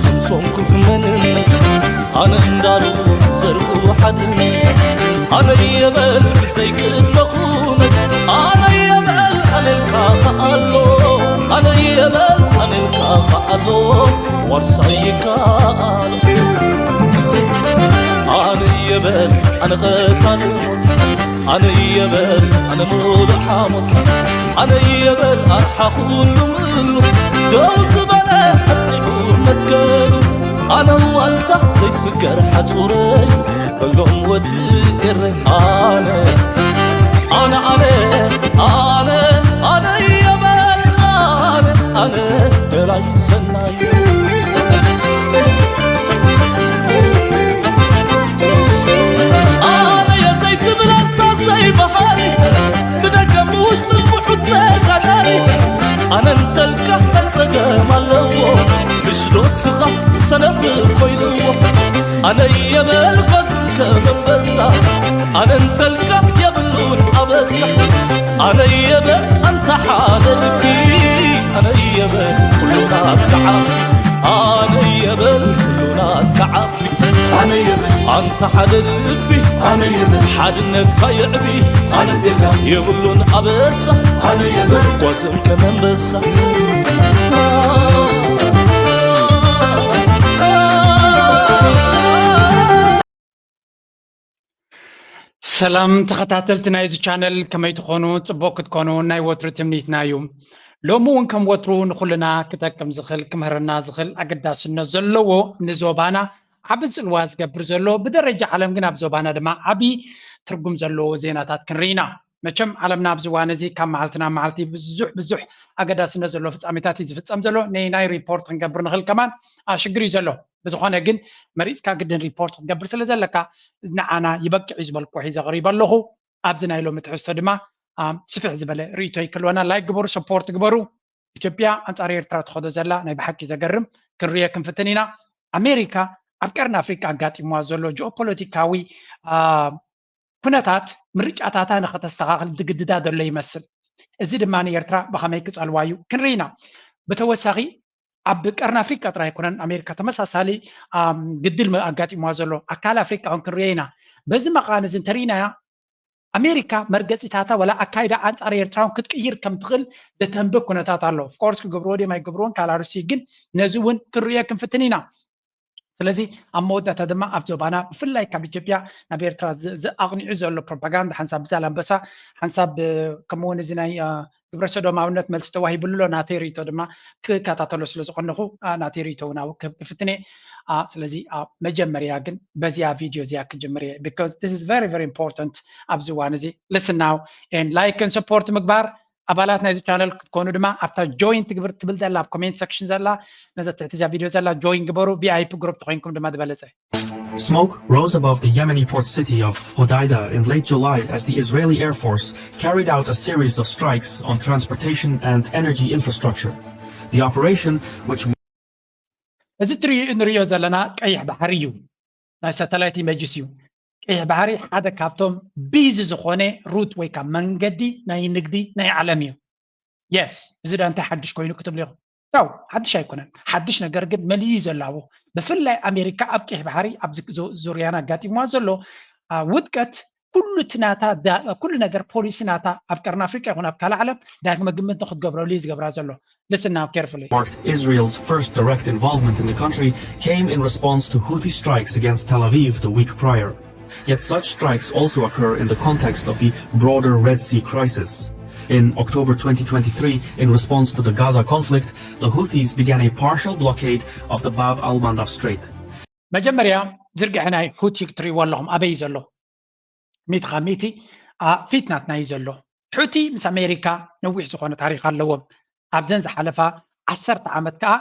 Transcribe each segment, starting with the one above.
ዝምሶንኩስ መንነት ኣነ እንዳሉ ዘርኡ ሓድነት ኣነ የበል ብዘይ ቅድመ ኩነት ኣነ የበል ኣነልካ ከኣሎ ኣነ የበል ኣነልካ ከኣሎ ዋርሳይ ይከኣል ኣነ የበል ኣነ ቀታል ሞት ኣነ የበል ኣነ ሙሉእ ሓሞት ኣነ የበል ኣርሓ ኩሉ ምሉ ደው ዝበለ ኣጽኒዑ መትከሉ ኣነ ዋልታ ዘይስገር ሓጹረይ በሎም ወዲ ኤረይ ኣነ ኣነ ኣነ ኣነ ኣነ የበል ኣነ ኣነ ደላይ ሰናይ ኣነ የዘይትብል ኣንታ ዘይበሃል ብደገ ብውሽጥን ብሑት ተጋዳሊ ኣነ እንተልካ እንታይ ጸገም ኣለዎ ምሽ ዶ ስኻ ሰነፍ ኮይንዎ ኣነ የበል ጓዝም ከም ኣንበሳ ኣነ እንተልካ የብሉን ኣበሳ ኣነ የበል ኣንታ ሓደ ልቢ ኣነ የበል ኩሉ ናትካ ዓቢ ኣነ የበል ኩሉ ናትካ ዓቢ ኣነ የበል ኣንታ ሓደ ልቢ ኣነ የበል ሓድነትካ የዕቢ ኣነ ቴጋ የብሉን ኣበሳ ኣነ የበል ጓዝም ከም ኣንበሳ ሰላም ተኸታተልቲ ናይዚ ቻነል ከመይ ትኾኑ? ጽቡቕ ክትኮኑ ናይ ወትሩ ትምኒትና እዩ። ሎሚ እውን ከም ወትሩ ንኹልና ክጠቅም ዝኽእል ክምህረና ዝኽእል ኣገዳስነት ዘለዎ ንዞባና ዓቢ ጽልዋ ዝገብር ዘሎ ብደረጃ ዓለም ግን ኣብ ዞባና ድማ ዓቢ ትርጉም ዘለዎ ዜናታት ክንርኢ ኢና። መቸም ዓለምና ኣብዚ እዋን እዚ ካብ መዓልቲ ናብ መዓልቲ ብዙሕ ብዙሕ ኣገዳስነት ዘለዎ ፍጻሜታት እዩ ዝፍጸም ዘሎ። ናይ ናይ ሪፖርት ክንገብር ንኽእል ከማን ሽግር እዩ ዘሎ። ብዝኾነ ግን መሪፅካ ግድን ሪፖርት ክትገብር ስለ ዘለካ ንዓና ይበቅዕ እዩ ዝበልኩ ሒዘ ቀሪበ ኣለኹ። ኣብዚ ናይ ሎሚ ትሕዝቶ ድማ ስፍሕ ዝበለ ርእቶ ይክልወና። ላይክ ግበሩ፣ ሰፖርት ግበሩ። ኢትዮጵያ ኣንፃር ኤርትራ ትኸዶ ዘላ ናይ ብሓቂ ዘገርም ክንሪኦ ክንፍትን ኢና። ኣሜሪካ ኣብ ቀርኒ ኣፍሪቃ ኣጋጢምዋ ዘሎ ጂኦፖለቲካዊ ኩነታት ምርጫታታ ንኸተስተኻኽል ዝግድዳ ዘሎ ይመስል። እዚ ድማ ንኤርትራ ብኸመይ ክጸልዋ እዩ ክንርኢ ኢና። ብተወሳኺ ኣብ ቀርኒ ኣፍሪቃ ጥራይ ኣይኮነን ኣሜሪካ ተመሳሳሊ ግድል ኣጋጢምዋ ዘሎ ኣካል ኣፍሪቃ እውን ክንሪኦ ኢና። በዚ መቓን እዚ እንተርኢናያ ኣሜሪካ መርገፂታታ ወላ ኣካይዳ ኣንፃር ኤርትራ እውን ክትቅይር ከም ትኽእል ዘተንብብ ኩነታት ኣሎ። ኦፍኮርስ ክገብርዎ ድዮም ኣይገብርዎን ካልኣርሲ ግን ነዚ እውን ክንሪኦ ክንፍትን ኢና። ስለዚ ኣብ መወዳእታ ድማ ኣብ ዞባና ብፍላይ ካብ ኢትዮጵያ ናብ ኤርትራ ኣቕኒዑ ዘሎ ፕሮፓጋንዳ ሓንሳብ ብዛላምበሳ ሓንሳብ ከምኡውን እዚ ናይ ግብረ ሰዶማውነት መልሲ ተዋሂብሉ ኣሎ። ናተይ ርእቶ ድማ ክከታተሎ ስለ ዝቐነኹ ናተይ ርእቶ እውን ክህብ ክፍትን እየ። ስለዚ መጀመርያ ግን በዚኣ ቪድዮ እዚኣ ክጅምር እየ because this is very very important ኣብዚ እዋን እዚ። Listen now and like and support ምግባር ኣባላት ናይዚ ቻነል ክትኮኑ ድማ ኣብታ ጆይን ትግብር ትብል ዘላ ኣብ ኮሜንት ሰክሽን ዘላ ነዛ ትሕቲ እዛ ቪድዮ ዘላ ጆይን ግበሩ። ቪኣይፒ ግሩፕ ተኮይንኩም ድማ ዝበለፀ። Smoke rose above the Yemeni port city of Hodeidah in late July as the Israeli Air Force carried out a series of strikes on transportation and energy infrastructure. The operation, which እዚ ትሪኡ እንሪኦ ዘለና ቀይሕ ባሕሪ እዩ። ናይ ሳተላይት ኢመጅስ እዩ። ቀይሕ ባሕሪ ሓደ ካብቶም ቢዚ ዝኾነ ሩት ወይ ካብ መንገዲ ናይ ንግዲ ናይ ዓለም እዩ። የስ እዚ ዳ እንታይ ሓድሽ ኮይኑ ክትብሉ ኢኹም? ያው ሓድሽ ኣይኮነን። ሓድሽ ነገር ግን መሊኡ እዩ ዘሎ ኣብኡ። ብፍላይ ኣሜሪካ ኣብ ቀይሕ ባሕሪ ኣብዚ ዙርያና ኣጋጢምዋ ዘሎ ውድቀት ኩሉ እቲ ናታ ኩሉ ነገር ፖሊሲ ናታ ኣብ ቀርኒ ኣፍሪቃ ይኹን ኣብ ካልእ ዓለም ዳግመ ግምት ንክትገብረሉ እዩ ዝገብራ ዘሎ። Listen now carefully. Marked Israel's first direct involvement in the country came in response to Houthi strikes against Tel Aviv the week prior. Yet such strikes also occur in the context of the broader Red Sea crisis. In October twenty twenty-three, in response to the Gaza conflict, the Houthis began a partial blockade of the Bab al Mandab Strait. መጀመርያ ዝርግሐ ናይ ሁቲ ክትሪእዎ ኣለኹም ኣበይ ዘሎ ሚትኻ ሚቲ ፊት ናትና እዩ ዘሎ። ሑቲ ምስ ኣሜሪካ ነዊሕ ዝኾነ ታሪክ ኣለዎም። ኣብዘን ዝሓለፋ ዓሰርተ ዓመት ከዓ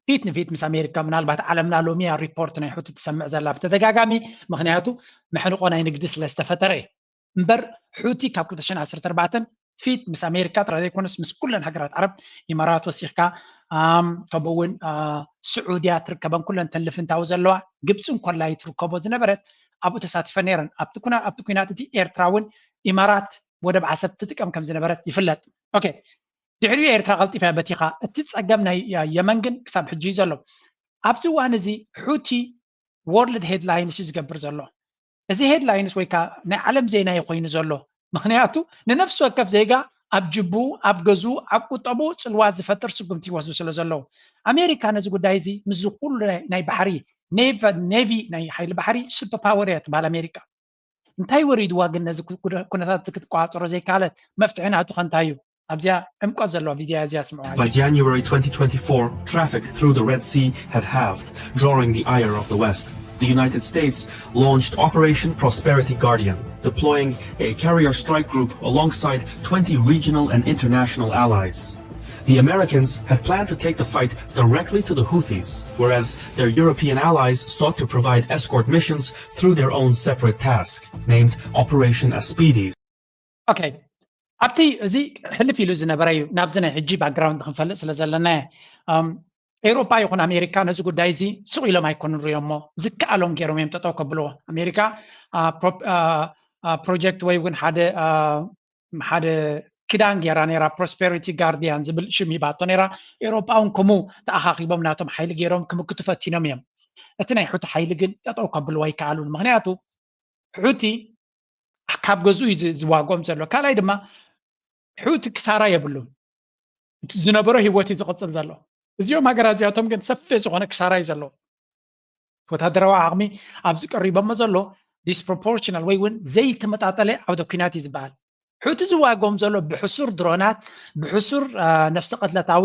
ፊት ንፊት ምስ ኣሜሪካ ምናልባት ዓለምና ሎሚያ ሪፖርት ናይ ሑቲ ትሰምዕ ዘላ ብተደጋጋሚ ምክንያቱ መሕንቆ ናይ ንግዲ ስለ ዝተፈጠረ እምበር ሑቲ ካብ ክልተ ሽሕን ዓሰርተ ኣርባዕተን ፊት ምስ ኣሜሪካ ጥራይ ዘይኮነስ ምስ ኩለን ሃገራት ዓረብ ኢማራት ወሲኽካ ከምኡ እውን ስዑድያ ትርከበን ኩለን ተን ልፍንታዊ ዘለዋ ግብፂ እንኮላይ ትርከቦ ዝነበረት ኣብኡ ተሳቲፈን ነይረን። ኣብቲ ኩና- ኣብቲ ኩናት እቲ ኤርትራ እውን ኢማራት ወደብ ዓሰብ ትጥቀም ከም ዝነበረት ይፍለጥ። ኦኬ ድሕሪኡ ኤርትራ ቀልጢፋ በቲኻ። እቲ ፀገም ናይ የመን ግን ክሳብ ሕጂ እዩ ዘሎ። ኣብዚ እዋን እዚ ሑቲ ወርልድ ሄድላይንስ እዩ ዝገብር ዘሎ። እዚ ሄድላይንስ ወይ ከዓ ናይ ዓለም ዜና እዩ ኮይኑ ዘሎ። ምክንያቱ ንነፍሲ ወከፍ ዜጋ ኣብ ጅቡ፣ ኣብ ገዝኡ፣ ኣብ ቁጠቡ ጽልዋ ዝፈጥር ስጉምቲ ይወስዱ ስለ ዘለዉ፣ ኣሜሪካ ነዚ ጉዳይ እዚ ምስዚ ኩሉ ናይ ባሕሪ ኔቪ ናይ ሓይሊ ባሕሪ ሱፐር ፓወር እያ ትበሃል ኣሜሪካ። እንታይ ወሪድዋ ግን ነዚ ኩነታት ክትቋፀሮ ዘይካለት? መፍትሒ ናቱ ከንታይ እዩ? ኣብዚኣ ዕምቆት ዘለዋ ቪድዮ እዚኣ ስምዑ። By January twenty twenty-four, traffic through the Red Sea had halved, drawing the ire of the West. The United States launched Operation Prosperity Guardian, deploying a carrier strike group alongside twenty regional and international allies. The Americans had planned to take the fight directly to the Houthis, whereas their European allies sought to provide escort missions through their own separate task, named Operation Aspides. Okay. ኣብቲ እዚ ሕልፍ ኢሉ ዝነበረ እዩ። ናብዚ ናይ ሕጂ ባክግራውንድ ክንፈልጥ ስለ ዘለና፣ ኤውሮፓ ይኹን ኣሜሪካ ነዚ ጉዳይ እዚ ስቕ ኢሎም ኣይኮኑን ሪኦሞ፣ ዝከኣሎም ገይሮም እዮም ጠጠው ከብልዎ። ኣሜሪካ ፕሮጀክት ወይ እውን ሓደ ሓደ ክዳን ገይራ ነራ፣ ፕሮስፐሪቲ ጋርዲያን ዝብል ሽም ሂባቶ ነራ። ኤውሮጳ እውን ከምኡ ተኣኻኺቦም ናቶም ሓይሊ ገይሮም ክምክቱ ፈቲኖም እዮም። እቲ ናይ ሑቲ ሓይሊ ግን ጠጠው ከብልዎ ኣይከኣሉን። ምክንያቱ ሑቲ ካብ ገዝኡ እዩ ዝዋግኦም ዘሎ። ካልኣይ ድማ ሑቲ ክሳራ የብሉን። ዝነበሮ ህይወት እዩ ዝቕጽል ዘሎ። እዚኦም ሃገራት እዚኣቶም ግን ሰፊሕ ዝኾነ ክሳራ እዩ ዘለዎ። ወታደራዊ ዓቕሚ ኣብዚ ቀሪቦሞ ዘሎ ዲስፕሮፖርሽናል ወይ እውን ዘይተመጣጠለ ዓውደ ኲናት እዩ ዝበሃል። ሑቲ ዝዋግኦም ዘሎ ብሕሱር ድሮናት፣ ብሕሱር ነፍሰ ቅትለታዊ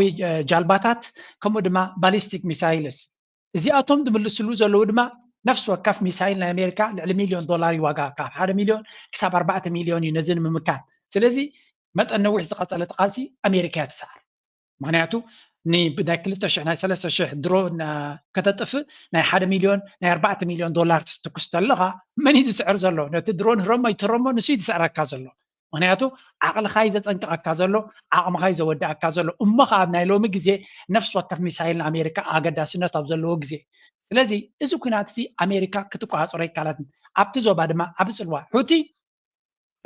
ጃልባታት፣ ከምኡ ድማ ባሊስቲክ ሚሳይልስ። እዚኣቶም ዝምልስሉ ዘለዉ ድማ ነፍሲ ወከፍ ሚሳይል ናይ ኣሜሪካ ልዕሊ ሚልዮን ዶላር እዩ ዋጋ፣ ካብ ሓደ ሚልዮን ክሳብ ኣርባዕተ ሚልዮን እዩ ነዚ ንምምካት። ስለዚ መጠን ነዊሕ ዝቐጸለ ቃልሲ ኣሜሪካ እያ ትስዕር። ምክንያቱ ንብናይ ክልተ ሽሕ ናይ ሰለስተ ሽሕ ድሮን ከተጥፍእ ናይ ሓደ ሚልዮን ናይ ኣርባዕተ ሚልዮን ዶላር ትትኩስ ተለኻ መን እዩ ዝስዕር ዘሎ? ነቲ ድሮን ህረሞ ይትረሞ ንሱ እዩ ዝስዕረካ ዘሎ። ምክንያቱ ዓቕልኻ እዩ ዘጸንቅቐካ ዘሎ፣ ዓቕምኻ እዩ ዘወድኣካ ዘሎ። እሞ ከዓ ኣብ ናይ ሎሚ ግዜ ነፍሲ ወከፍ ሚሳይል ንኣሜሪካ ኣገዳስነት ኣብ ዘለዎ ግዜ። ስለዚ እዚ ኩናት እዚ ኣሜሪካ ክትቆፃፀሮ ኣይከኣለትን። ኣብቲ ዞባ ድማ ዓቢ ጽልዋ ሑቲ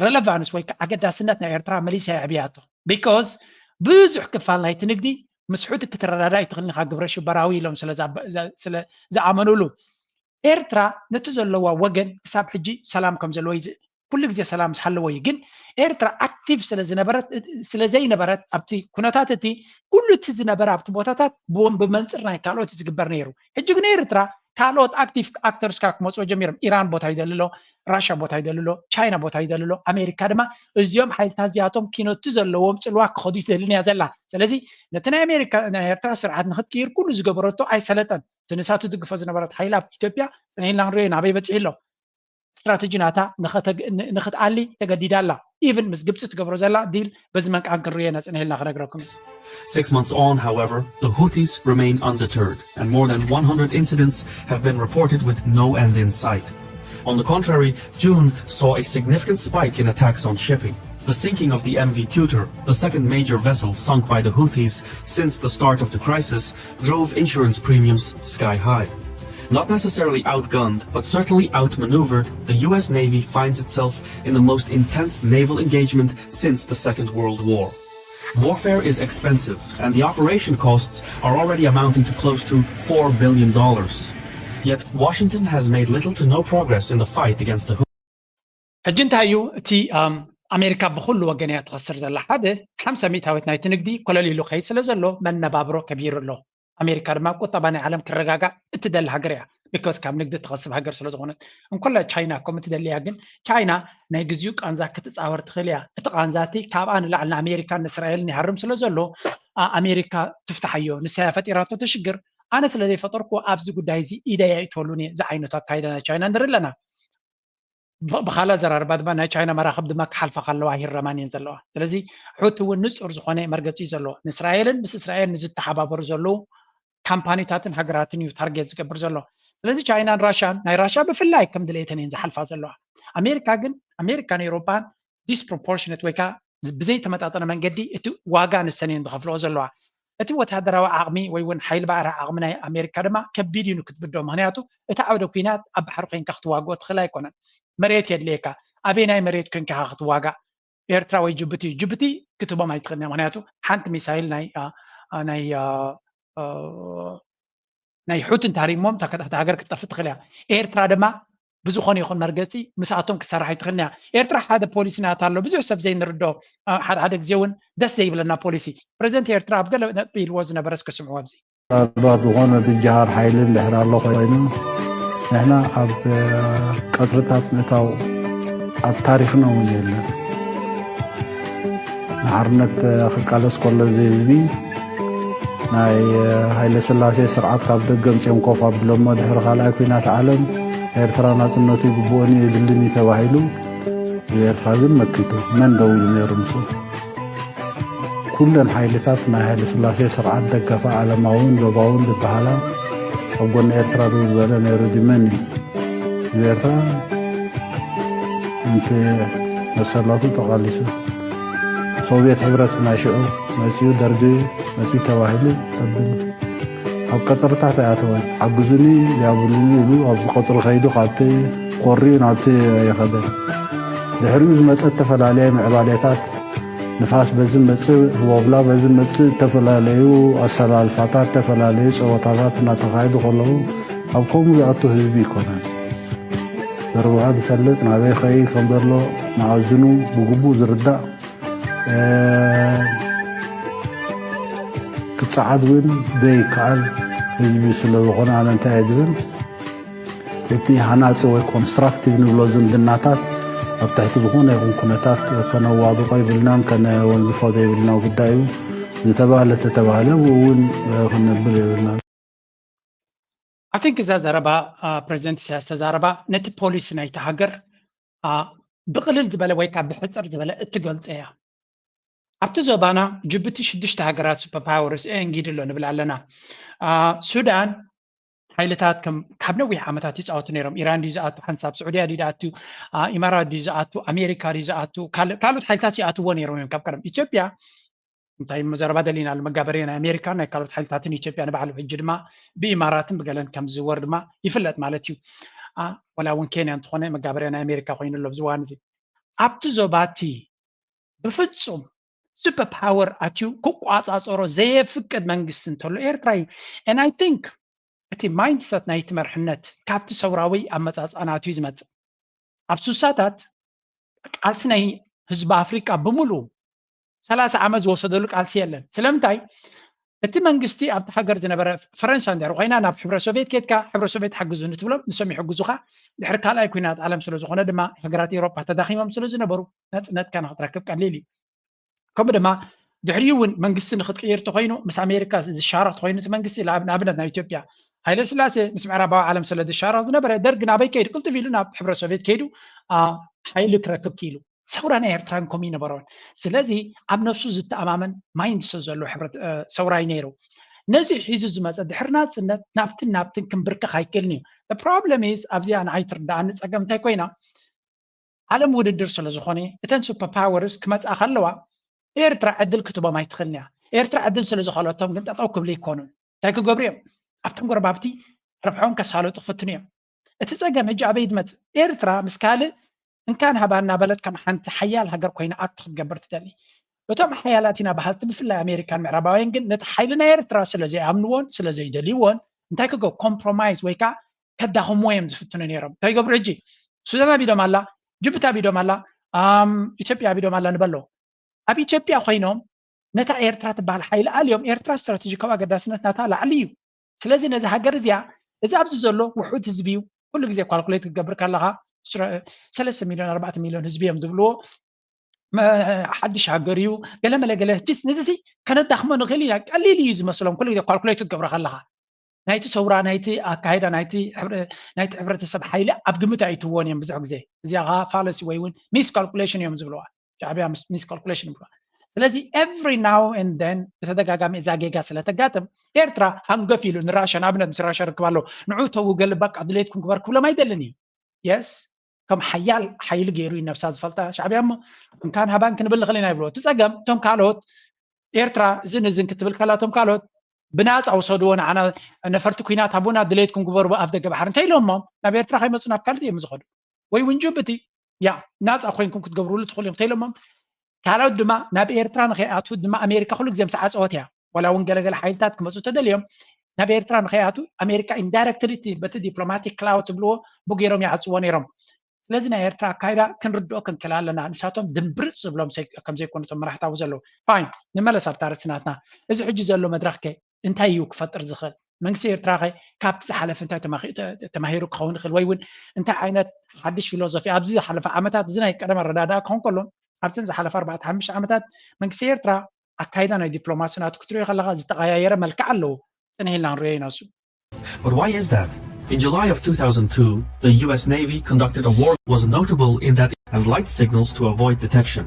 ረለቫንስ ወይ ከዓ ኣገዳስነት ናይ ኤርትራ መሊሳ የዕብያቶ። ቢኮዝ ብዙሕ ክፋል ናይቲ ንግዲ ምስ ሑቲ ክትረዳዳ ኣይትኽእልን ኢኻ፣ ግብረ ሽበራዊ ኢሎም ስለ ዝኣመኑሉ። ኤርትራ ነቲ ዘለዋ ወገን ክሳብ ሕጂ ሰላም ከም ዘለዎ እዩ ኩሉ ግዜ ሰላም ዝሃለዎ እዩ። ግን ኤርትራ ኣክቲቭ ስለ ዝነበረት ስለ ዘይነበረት ኣብቲ ኩነታት እቲ ኩሉ እቲ ዝነበረ ኣብቲ ቦታታት ብመንፅር ናይ ካልኦት ዝግበር ነይሩ። ሕጂ ግን ኤርትራ ካልኦት ኣክቲቭ ኣክተርስ ካብ ክመፅኦ ጀሚሮም ኢራን ቦታ ይደሊ ኣሎ፣ ራሻ ቦታ ይደሊ ኣሎ፣ ቻይና ቦታ ይደሊ ኣሎ፣ ኣሜሪካ ድማ እዚኦም ሓይልታት እዚኣቶም ኪኖቲ ዘለዎም ፅልዋ ክኸዱ ይደልን እያ ዘላ። ስለዚ ነቲ ናይ ኣሜሪካ ናይ ኤርትራ ስርዓት ንክትቅይር ኩሉ ዝገበረቶ ኣይሰለጠን። እቲ ንሳ ትድግፎ ዝነበረት ሓይሊ ኣብ ኢትዮጵያ ፅንሒልና ክንሪኦ ናበይ በፂሑ ኣሎ። ስትራተጂ ናታ ንክትኣሊ ተገዲዳ ኣላ። ኢቭን ምስ ግብፂ ትገብሮ ዘላ ዲል በዚ መንቃን ክንሪኦ ኢና ፅንሒልና ክነግረኩም። Six months on, however, the Houthis remain undeterred, and more than one hundred incidents have been reported with no end in sight. On the contrary, June saw a significant spike in attacks on shipping. The sinking of the M V Tutor, the second major vessel sunk by the Houthis since the start of the crisis, drove insurance premiums sky high. Not necessarily outgunned, but certainly outmaneuvered, the U S Navy finds itself in the most intense naval engagement since the Second World War. Warfare is expensive, and the operation costs are already amounting to close to four billion dollars. Yet Washington has made little to no progress in the fight against the Houthis. ሕጂ እንታይ እዩ እቲ ኣሜሪካ ብኩሉ ወገን እያ ትኸስር ዘላ? ሓደ ሓምሳ ሚእታዊት ናይቲ ንግዲ ኮለል ኢሉ ከይድ ስለ ዘሎ መነባብሮ ከቢሩ ኣሎ። ኣሜሪካ ድማ ቁጠባ ናይ ዓለም ክረጋጋእ እትደሊ ሃገር እያ። ቢኮዝ ካብ ንግዲ ትኸስብ ሃገር ስለ ዝኾነት። እንኮላ ቻይና ከም እትደሊ እያ። ግን ቻይና ናይ ግዚኡ ቃንዛ ክትፃወር ትኽእል እያ። እቲ ቃንዛ እቲ ካብኣ ንላዕሊ ንኣሜሪካን ንእስራኤልን ይሃርም ስለ ዘሎ ኣሜሪካ ትፍትሓዮ። ንሳ እያ ፈጢራቶ እቲ ሽግር። ኣነ ስለ ዘይፈጠርኩ ኣብዚ ጉዳይ እዚ ኢደይ ኣይእትወሉን እየ። እዚ ዓይነቱ ኣካይዳ ናይ ቻይና ንርኢ ኣለና። ብካልእ ኣዘራርባ ድማ ናይ ቻይና መራኽብ ድማ ክሓልፋ ከለዋ ኣይረማን እየን ዘለዋ። ስለዚ ሑቲ እውን ንፁር ዝኾነ መርገፂ እዩ ዘለዎ። ንእስራኤልን ምስ እስራኤል ንዝተሓባበሩ ዘለዉ ካምፓኒታትን ሃገራትን እዩ ታርጌት ዝገብር ዘሎ። ስለዚ ቻይናን ራሻን ናይ ራሻ ብፍላይ ከም ድሌተን እየን ዝሓልፋ ዘለዋ። ኣሜሪካ ግን ኣሜሪካን ኤውሮጳን ዲስፕሮፖርሽነት ወይ ከዓ ብዘይተመጣጠነ መንገዲ እቲ ዋጋ ንሰን እየን ዝኸፍልኦ ዘለዋ። እቲ ወታደራዊ ዓቕሚ ወይ እውን ሓይሊ ባዕሪ ዓቕሚ ናይ ኣሜሪካ ድማ ከቢድ እዩ ንክትብዶ። ምክንያቱ እቲ ዓውደ ኩናት ኣብ ባሕሪ ኮይንካ ክትዋግኦ ትኽእል ኣይኮነን። መሬት የድልየካ። ኣበይ ናይ መሬት ኮይንካ ክትዋጋእ? ኤርትራ ወይ ጅቡቲ? ጅቡቲ ክትቦም ኣይትኽእልን። ምክንያቱ ሓንቲ ሚሳይል ናይ ናይ ናይ ሑቲ እንተሃሪሞም እታ ከ-፣ እታ ሃገር ክትጠፍእ ትኽእል እያ። ኤርትራ ድማ ብዝኾነ ይኹን መርገጺ ምስኣቶም ክትሰርሕ ኣይትኽእልን እያ። ኤርትራ ሓደ ፖሊሲ ናታ ኣሎ፣ ብዙሕ ሰብ ዘይንርድኦ፣ አ፣ ሓደ ሓደ ግዜ እውን ደስ ዘይብለና ፖሊሲ። ፕረዚደንት ኤርትራ ኣብ ገለ ነጥቢ ኢልዎ ዝነበረ እስከ ስምዑ ኣብዚ። ምናልባት ዝኾነ ዝጀሃር ሓይሊ እንድሕር ኣሎ ኮይኑ፣ ንሕና ኣብ፣ እ፣ ቀጽርታት ምእታው ኣብ ታሪኽና እውን የለን። ንሓርነት ክቃለስ ከሎ እዚ ህዝቢ ናይ ሃይለ ስላሴ ስርዓት ካብ ደገ ኣምጺኦም ኮፍ ኣቢሎሞ ድሕሪ ካልኣይ ኲናት ዓለም ኤርትራ ናጽነቱ ይግብኦን እዩ የድልን እዩ ተባሂሉ፣ ህዝቢ ኤርትራ ግን መኪቱ። መን ደው ኢሉ ነይሩ ምስኡ? ኩለን ሓይልታት ናይ ሃይለ ስላሴ ስርዓት ደገፋ ዓለማውን ዞባውን ዝበሃላ ኣብ ጎኒ ኤርትራ ደው ዝበለ ነይሩ ድዩ? መን እዩ? ህዝቢ ኤርትራ ምእንቲ መሰላቱ ተቓሊሱ። ሶቪየት ሕብረት ናይ ሽዑ መጺኡ፣ ደርጊ መጺኡ ተባሂሉ ጸብን ኣብ ቀጽርታት ኣይኣተወን። ሓግዙኒ፣ ያብሉኒ ኢሉ ኣብ ቀጽሪ ከይዱ ካብቲ ኮርዩ ናብቲ ኣይኸደን። ድሕሪኡ ዝመጸ ዝተፈላለየ ምዕባሌታት፣ ንፋስ በዚ መጽእ፣ ህቦብላ በዚ መጽእ፣ ዝተፈላለዩ ኣሰላልፋታት፣ ዝተፈላለዩ ጸወታታት እናተኻየዱ ከለዉ ኣብ ከምኡ ዝኣቱ ህዝቢ ኣይኮነን። ዘርብሖ ዝፈልጥ፣ ናበይ ከይድ ከም ዘሎ መኣዝኑ ብግቡእ ዝርዳእ፣ እ፣ ክጸዓድ እውን ዘይከኣል ህዝቢ ስለ ዝኾነ ኣነ እንታይ እየ ዝብል፣ እቲ ሃናጺ ወይ ኮንስትራክቲቭ ንብሎ ዝምድናታት ኣብ ትሕቲ ዝኾነ ይኹን ኩነታት ከነዋድቆ ይብልናን ከነወንዝፎ ዘይብልና ጉዳይ እዩ። ዝተባህለ ተተባህለ ብኡ እውን ክነብል የብልናን። I think እዛ ዘረባ፣ አ፣ ፕረዚደንት ኢሳያስ ተዛረባ ነቲ ፖሊሲ ናይቲ ሃገር፣ አ፣ ብቕልል ዝበለ ወይ ካብ ብሕጽር ዝበለ እትገልጾ እያ። ኣብቲ ዞባና ጅቡቲ ሽዱሽተ ሃገራት ሱፐር ፓወርስ ኤንጊድ ኣሎ ንብል ኣለና። አ፣ ሱዳን ሓይልታት ከም ካብ ነዊሕ ዓመታት ይጻወቱ ነይሮም። ኢራን ድዩ ዝኣቱ፣ ሓንሳብ ስዑድያ ድዩ ዝኣቱ፣ አ፣ ኢማራት ድዩ ዝኣቱ፣ ኣሜሪካ ድዩ ዝኣቱ፣ ካል-፣ ካልኦት ሓይልታት ይኣትዎ ነይሮም እዮም ካብ ቀደም። ኢትዮጵያ እንታይ መዘረባ ደሊና ኣሎ፣ መጋበርያ ናይ ኣሜሪካ ናይ ካልኦት ሓይልታትን ኢትዮጵያ ንባዕሉ ሕጂ ድማ ብኢማራትን ብገለን ከም ዝዝወር ድማ ይፍለጥ ማለት እዩ። አ፣ ወላ እውን ኬንያ እንተኾነ መጋበርያ ናይ ኣሜሪካ ኮይኑ ኣሎ ኣብዚ እዋን እዚ። ኣብቲ ዞባ እቲ ብፍጹም ሱፐር ፓወር ኣትዩ ክቋጻጸሮ ዘየፍቅድ መንግስቲ እንተሎ ኤርትራ እዩ። And I think እቲ ማይንድሰት ናይቲ መርሕነት ካብቲ ሰውራዊ ኣመጻጽኣ ናትዩ ዝመጽእ። ኣብ ሱሳታት ቃልሲ ናይ ህዝቢ ኣፍሪቃ ብምሉኡ ሰላሳ ዓመት ዝወሰደሉ ቃልሲ የለን። ስለምንታይ? እቲ መንግስቲ ኣብቲ ሃገር ዝነበረ፣ ፈረንሳ እንድሕር ኮይና ናብ ሕብረ ሶቪየት ኬድካ፣ ሕብረ ሶቪየት ሓግዙኒ ትብሎም፣ ንሶም ይሕግዙኻ። ድሕሪ ካልኣይ ኲናት ዓለም ስለ ዝኾነ ድማ ሃገራት ኤውሮጳ ተዳኺሞም ስለ ዝነበሩ ናጽነትካ ንኽትረክብ ቀሊል እዩ። ከምኡ ድማ ድሕሪኡ እውን መንግስቲ ንኽትቅይር ተኮይኑ ምስ ኣሜሪካ ዝሻረኽ ተኮይኑ እቲ መንግስቲ፣ ንኣብነት ናይ ኢትዮጵያ ሃይለ ስላሴ ምስ ምዕራባዊ ዓለም ስለ ዝሻረኽ ዝነበረ ደርግ ናበይ ከይዱ? ቅልጥፍ ኢሉ ናብ ሕብረ ሶቪየት ከይዱ፣ አ፣ ሓይሊ ክረክብ ክኢሉ። ሰውራ ናይ ኤርትራ ግን ከምኡ ይነበሮን። ስለዚ ኣብ ነብሱ ዝተኣማመን ማይንድ ሶ ዘለዎ ሕብረት፣ እ፣ ሰውራይ ነይሩ። ነዚ ሒዙ ዝመጸ ድሕሪ ናጽነት ናብትን ናብትን ክንብርከኽ ኣይክእልን እዩ። The problem is ኣብዚኣ ንዓይ ትርዳኣኒ ጸገም እንታይ ኮይና፣ ዓለም ውድድር ስለ ዝኾነ እተን ሱፐር ፓወርስ ክመጻ ከለዋ ኤርትራ ዕድል ክትቦም ኣይትኽእልን እያ። ኤርትራ ዕድል ስለ ዝኸለቶም ግን ጠጠው ክብሉ ይኮኑን። እንታይ ክገብሩ እዮም? ኣብቶም ጎረባብቲ ረብሖም ከሳለጡ ክፍትኑ እዮም። እቲ ጸገም ሕጂ ኣበይ ትመጽእ? ኤርትራ ምስ ካልእ እንካን ሃባ እናበለት ከም ሓንቲ ሓያል ሃገር ኮይና ኣክት ክትገብር ትደሊ። እቶም ሓያላት ኢና በሃልቲ ብፍላይ ኣሜሪካን ምዕራባውያን ግን ነቲ ሓይሊ ናይ ኤርትራ ስለ ዘይኣምንዎን ስለ ዘይደልይዎን እንታይ ክገብሩ? ኮምፕሮማይዝ ወይ ከዓ ከዳኽምዎ እዮም ዝፍትኑ ነይሮም። እንታይ ይገብሩ ሕጂ? ሱዳን ኣቢዶም ኣላ፣ ጅቡቲ ኣቢዶም ኣላ፣ ኣም፣ ኢትዮጵያ ኣቢዶም ኣላ ንበሎ። ኣብ ኢትዮጵያ ኮይኖም ነታ ኤርትራ ትበሃል ሓይሊ ኣልዮም ኤርትራ ስትራቴጂካዊ ኣገዳስነት ናታ ላዕሊ እዩ። ስለዚ ነዚ ሃገር እዚኣ እዚ ኣብዚ ዘሎ ውሑድ ህዝቢ እዩ። ኩሉ ግዜ ኳልኩሌት ክትገብር ከለኻ ስረ-፣ ሰለስተ ሚልዮን ኣርባዕተ ሚልዮን ህዝቢ እዮም ዝብልዎ። መ-፣ ሓድሽ ሃገር እዩ ገለ መለ ገለ ጅስ ነዚ ሲ ከነዳኽሞ ንኽእል ኢና። ቀሊል እዩ ዝመስሎም ኩሉ ግዜ ኳልኩሌት ክትገብሮ ከለኻ ናይቲ ሰውራ ናይቲ ኣካይዳ ናይቲ ሕብረ-፣ ናይቲ ሕብረተሰብ ሓይሊ ኣብ ግምት ኣይትዎን እዮም ብዙሕ ግዜ። እዚኣ ኸዓ ፋለሲ ወይ እውን ሚስ ካልኩሌሽን እዮም ዝብልዋ። ሻዕብያ ሚስ ካልኩሌሽን ይብልዋ። ስለዚ every now and then ብተደጋጋሚ እዛ ጌጋ ስለ ተጋጥም ኤርትራ ሃንገፍ ኢሉ ንራሻ ንኣብነት ምስ ራሻ ርክብ ኣሎ ንዑ ተው ገልባቅ ድሌትኩም ግበር ክብሎም ኣይደልን እዩ። የስ ከም ሓያል ሓይሊ ገይሩ እዩ ነብሳ ዝፈልጣ ሻዕብያ እሞ እንካን ሃባን ክንብል ንኽእል ኢና ይብልዎ። እቲ ጸገም እቶም ካልኦት ኤርትራ እዝን እዝን ክትብል ከላ እቶም ካልኦት ብናጻ ውሰድዎ ንዓና ነፈርቲ ኩናት ሃቡና ድሌትኩም ግበሩ ኣብ ደገ ባሕሪ እንተ ኢሎሞም ናብ ኤርትራ ከይመጹ ናብ ካልእ እዮም ዝኸዱ ወይ እውን ጅቡቲ ያ ናጻ ኮይንኩም ክትገብርሉ ትኽእሉ እዮም እንተ ኢሎሞም ካልኦት ድማ ናብ ኤርትራ ንኸይኣትዉ ድማ ኣሜሪካ ኩሉ ግዜ ምስ ዓጸወት እያ። ዋላ እውን ገለገለ ሓይልታት ክመጹ ተደልዮም ናብ ኤርትራ ንኸይኣቱ ኣሜሪካ ኢንዳይረክትሊ በቲ ዲፕሎማቲክ ክላው ትብልዎ ብገይሮም ይዓፅዎ ነይሮም። ስለዚ ናይ ኤርትራ ኣካይዳ ክንርድኦ ክንክእል ኣለና። ንሳቶም ድምብርፅ ዝብሎም ከምዘይኮኑ እቶም መራሕታዊ ዘለዉ። ፋይን፣ ንመለስ ኣብታ ርእሲ ናትና። እዚ ሕጂ ዘሎ መድረኽ ከ እንታይ እዩ ክፈጥር ዝኽእል? መንግስቲ ኤርትራ ከ ካብቲ ዝሓለፈ እንታይ ተማሂሩ ክኸውን ይኽእል? ወይ እውን እንታይ ዓይነት ሓድሽ ፊሎዞፊ ኣብዚ ዝሓለፈ ዓመታት፣ እዚ ናይ ቀደም ኣረዳድኣ ክኸውን ከሎ ኣብዘን ዝሓለፈ ኣርባዕተ ሓሙሽተ ዓመታት መንግስቲ ኤርትራ ኣካይዳ ናይ ዲፕሎማሲ ናቱ ክትሪኦ ከለካ ዝተቐያየረ መልክዕ ኣለዎ። ጽንሕ ኢልና ንሪኦ ኢና እሱ። But why is that? In July of two thousand two, the U S Navy conducted a war was notable in that it had light signals to avoid detection.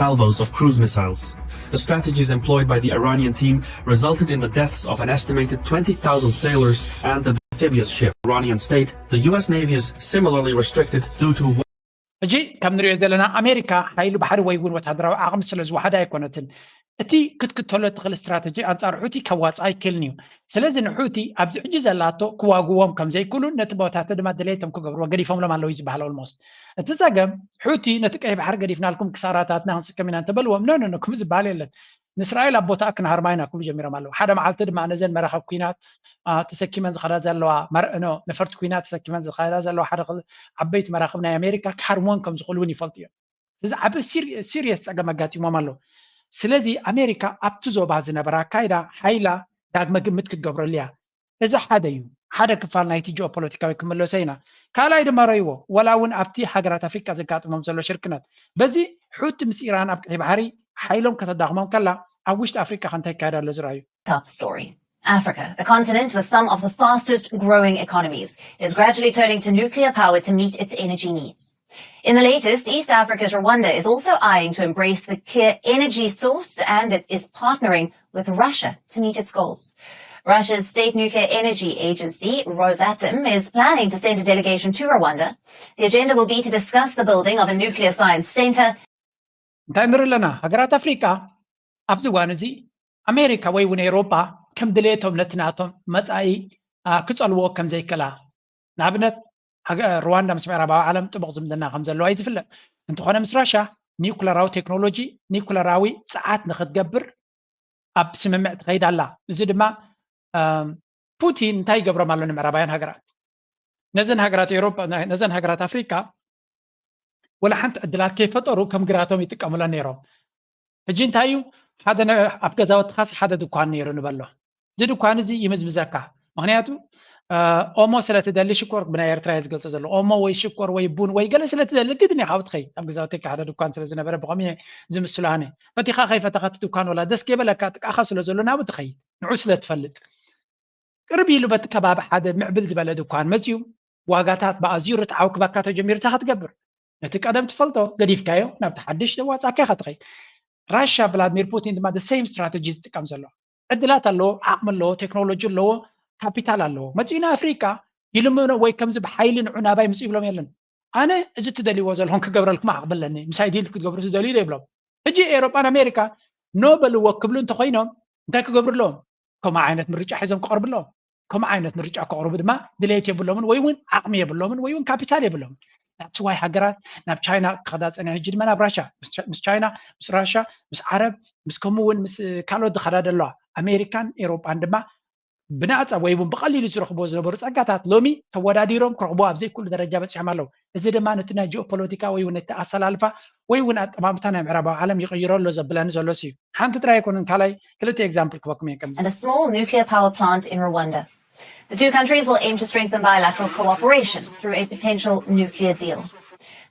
Salvos of cruise missiles. The strategies employed by the Iranian team resulted in the deaths of an estimated twenty thousand sailors and the amphibious ship. Iranian state, the U S Navy is similarly restricted due to ሕጂ ከም ንሪኦ ዘለና ኣሜሪካ ሓይሊ ባሕሪ ወይ እውን ወታደራዊ ዓቕሚ ስለ ዝወሓደ ኣይኮነትን እቲ ክትክተሎ እትኽእል ስትራተጂ ኣንጻር ሑቲ ከዋፅእ ኣይክእልን እዩ። ስለዚ ንሑቲ ኣብዚ ሕጂ ዘላቶ ክዋግዎም ከም ዘይክእሉ ነቲ ቦታተ ድማ ድሌቶም ክገብርዎ ገዲፎምሎም ኣለዉ እዩ ዝበሃል። ኦልሞስት እቲ ጸገም ሑቲ ነቲ ቀይ ባሕሪ ገዲፍናልኩም ክሳራታትና ክንስከም ኢና እንተበልዎም ኖ ኖ ኖ ክም ዝበሃል የለን። ንእስራኤል ኣብ ቦታኣ ክንሃርማ ኢና ክብሉ ጀሚሮም ኣለዉ። ሓደ መዓልቲ ድማ ነዘን መራኸብ ኩናት ተሰኪመን ዝኸዳ ዘለዋ መርዕኖ ነፈርቲ ኩናት ተሰኪመን ዝኸዳ ዘለዋ ሓደ ዓበይቲ መራኽብ ናይ ኣሜሪካ ክሃርምወን ከም ዝኽእሉ እውን ይፈልጡ እዮም። እዚ ዓቢ ሲሪየስ ጸገም ኣጋጢሞም ኣሎ። ስለዚ ኣሜሪካ ኣብቲ ዞባ ዝነበራ ኣካይዳ ሓይላ ዳግመ ግምት ክትገብረሉ እያ። እዚ ሓደ እዩ፣ ሓደ ክፋል ናይቲ ጂኦፖለቲካዊ ክምለሶ ኢና። ካልኣይ ድማ ረይዎ፣ ወላ እውን ኣብቲ ሃገራት ኣፍሪቃ ዘጋጥሞም ዘሎ ሽርክነት፣ በዚ ሑቲ ምስ ኢራን ኣብ ቀይ ባሕሪ ሓይሎም ከተዳኽሞም ከላ፣ ኣብ ውሽጢ ኣፍሪቃ ከ እንታይ ይካየድ ኣሎ ዝረኣዩ። Top story. Africa, a continent with some of the fastest growing economies, is gradually turning to nuclear power to meet its energy needs. In the latest, East Africa's Rwanda is also eyeing to embrace the clear energy source and it is partnering with Russia to meet its goals. Russia's state nuclear energy agency, Rosatom, is planning to send a delegation to Rwanda. The agenda will be to discuss the building of a nuclear science center. እንታይ ንርኢ ኣለና? ሃገራት ኣፍሪቃ ኣብዚ እዋን እዚ ኣሜሪካ ወይ እውን ኤውሮጳ ከም ድሌቶም ነቲ ናቶም መጻኢ ክጸልዎ ከም ዘይከላ ንኣብነት ሩዋንዳ ምስ ምዕራባዊ ዓለም ጥቡቕ ዝምድና ከም ዘለዋ እዩ ዝፍለጥ። እንተኾነ ምስ ራሻ ኒውክለራዊ ቴክኖሎጂ ኒውክለራዊ ጸዓት ንክትገብር ኣብ ስምምዕ ትኸይድ ኣላ። እዚ ድማ ፑቲን እንታይ ይገብሮም ኣሎ ንምዕራባውያን ሃገራት? ነዘን ሃገራት ኤውሮጳ ነዘን ሃገራት ኣፍሪካ ወላ ሓንቲ ዕድላት ከይፈጠሩ ከም ግራቶም ይጥቀሙለን ነይሮም። ሕጂ እንታይ እዩ ሓደ ኣብ ገዛውትኻስ ሓደ ድኳን ነይሩ ንበሎ። እዚ ድኳን እዚ ይምዝምዘካ። ምክንያቱ ኦሞ ስለ ትደሊ ሽኮር ብናይ ኤርትራ እየ ዝገልጾ ዘሎ። ኦሞ ወይ ሽኮር ወይ ቡን ወይ ገለ ስለ ትደሊ ግድን ኢኻ ትኸይድ። ኣብ ገዛውተይ ሓደ ድኳን ስለ ዝነበረ ብኸምኡ እየ ዝምስሎ ኣነ። ፈቲኻ ከይፈተኻ እቲ ድኳን ወላ ደስ ከይበለካ ጥቃኻ ስለ ዘሎ ናብኡ ትኸይድ። ንዑ ስለ ትፈልጥ። ቅርብ ኢሉ በቲ ከባቢ ሓደ ምዕብል ዝበለ ድኳን መፅዩ ዋጋታት ብኣዝዩ ርትዓዊ ክበካ ተጀሚሩ እንታይ ክትገብር? ነቲ ቀደም ትፈልጦ ገዲፍካዮ ናብቲ ሓድሽ ዘዋፃካ ኢኻ ትኸይድ። ራሻ ቭላድሚር ፑቲን ድማ the same strategy ዝጥቀም ዘሎ። ዕድላት ኣለዎ፣ ዓቕሚ ኣለዎ፣ ቴክኖሎጂ ኣለዎ፣ ካፒታል ኣለዎ። መፂኡ ንኣፍሪቃ ይልምኖ ወይ ከምዚ ብሓይሊ ንዑ ናባይ ምፅኡ ይብሎም የለን። ኣነ እዚ ትደልይዎ ዘለኹም ክገብረልኩም ዓቕሚ ኣለኒ፣ ምሳይ ዲል ክትገብሩ ትደልዩ ዶ ይብሎም። ሕጂ ኤውሮጳን ኣሜሪካ ኖ በልዎ ክብሉ እንተኾይኖም እንታይ ክገብሩ ኣለዎም? ከምኡ ዓይነት ምርጫ ሒዞም ክቐርቡ ኣለዎም። ከምኡ ዓይነት ምርጫ ከቕርቡ ድማ ድሌት የብሎምን ወይ እውን ዓቕሚ የብሎምን ወይ እውን ካፒታል የብሎምን። That's why ሃገራት ናብ ቻይና ክኸዳ ፀኒሐን። ሕጂ ድማ ናብ ራሻ ምስ ቻይና ምስ ራሻ ምስ ዓረብ ምስ ከምኡ እውን ምስ ካልኦት ዝኸዳ ዘለዋ ኣሜሪካን ኤውሮጳን ድማ ብናፃ ወይ እውን ብቐሊሉ ዝረኽብዎ ዝነበሩ ፀጋታት ሎሚ ተወዳዲሮም ክረኽብዎ ኣብ ዘይክእሉ ደረጃ በፂሖም ኣለዉ። እዚ ድማ ነቲ ናይ ጂኦፖለቲካ ወይ እውን ነቲ ኣሰላልፋ ወይ እውን ኣጠማምታ ናይ ምዕራባዊ ዓለም ይቕይሮ ኣሎ ዘብለኒ ዘሎ እዩ። ሓንቲ ጥራይ ኣይኮነን፣ ካልኣይ ክልተ ኤግዛምፕል ክበኩም እየ ከምዚ። And a small nuclear power plant in Rwanda. The two countries will aim to strengthen bilateral cooperation through a potential nuclear deal.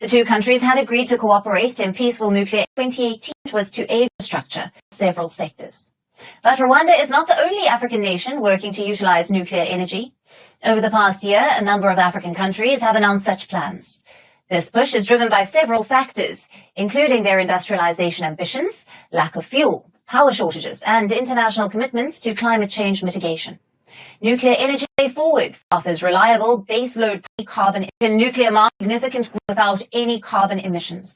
The two countries had agreed to cooperate in peaceful nuclear twenty eighteen. It was to aid the structure in several sectors. But Rwanda is not the only African nation working to utilize nuclear energy. Over the past year, a number of African countries have announced such plans. This push is driven by several factors, including their industrialization ambitions, lack of fuel, power shortages, and international commitments to climate change mitigation. Nuclear energy way forward offers reliable baseload carbon in nuclear market significant without any carbon emissions.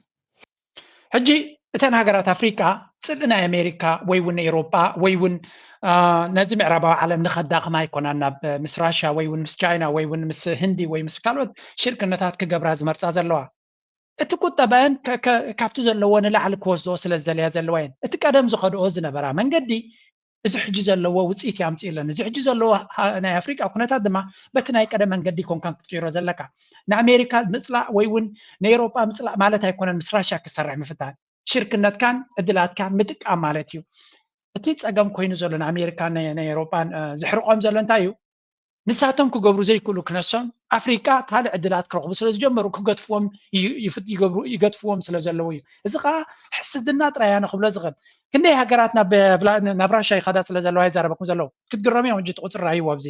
ሕጂ እተን ሃገራት ኣፍሪቃ ጽልኢ ናይ ኣሜሪካ ወይ እውን ኤውሮጳ ወይ እውን ነዚ ምዕራባዊ ዓለም ንኸዳኽማ ኣይኮናን ናብ ምስ ራሽያ ወይ እውን ምስ ቻይና ወይ እውን ምስ ህንዲ ወይ ምስ ካልኦት ሽርክነታት ክገብራ ዝመርጻ ዘለዋ። እቲ ቁጠበአን ካብቲ ዘለዎ ንላዕሊ ክወስድኦ ስለ ዝደለያ ዘለዋ እየን። እቲ ቀደም ዝኸድኦ ዝነበራ መንገዲ እዚ ሕጂ ዘለዎ ውፅኢት ያምፅእለን። እዚ ሕጂ ዘለዎ ናይ ኣፍሪቃ ኩነታት ድማ በቲ ናይ ቀደም መንገዲ ኮንካን ክትቅይሮ ዘለካ። ንኣሜሪካ ምፅላእ ወይ እውን ንኤሮጳ ምፅላእ ማለት ኣይኮነን። ምስ ራሻ ክሰርሕ ምፍታን ሽርክነትካን ዕድላትካን ምጥቃም ማለት እዩ። እቲ ፀገም ኮይኑ ዘሎ ንኣሜሪካን ናይ ኤሮጳን ዝሕርቆም ዘሎ እንታይ እዩ? ንሳቶም ክገብሩ ዘይክእሉ ክነሶም ኣፍሪቃ ካልእ ዕድላት ክረኽቡ ስለ ዝጀመሩ ክገትፍዎም ይገብሩ ይገትፍዎም ስለ ዘለዉ እዩ። እዚ ከዓ ሕስድና ጥራይ እያ ንክብሎ ዝኽእል። ክንደይ ሃገራት ናብ ራሻ ይኸዳ ስለ ዘለዋ ይዛረበኩም ዘለዉ ክትግረሙ እዮም። ሕጂ ቁፅሪ ራይዎ ኣብዚ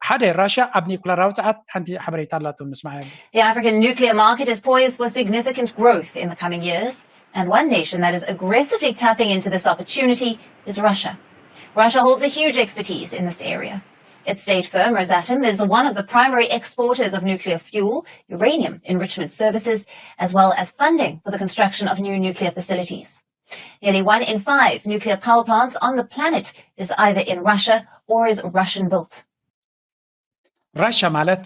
ሓደ ራሻ ኣብ ኒኩለራዊ ፀዓት ሓንቲ ሓበሬታ ኣላቶ ንስማዕ። The African nuclear market is poised for significant growth in the coming years, and one nation that is aggressively tapping into this opportunity is Russia. Russia holds a huge expertise in this area. Its state firm, Rosatom, is one of the primary exporters of nuclear fuel, uranium enrichment services, as well as funding for the construction of new nuclear facilities. Nearly one in five nuclear power plants on the planet is either in Russia or is Russian built. ራሻ ማለት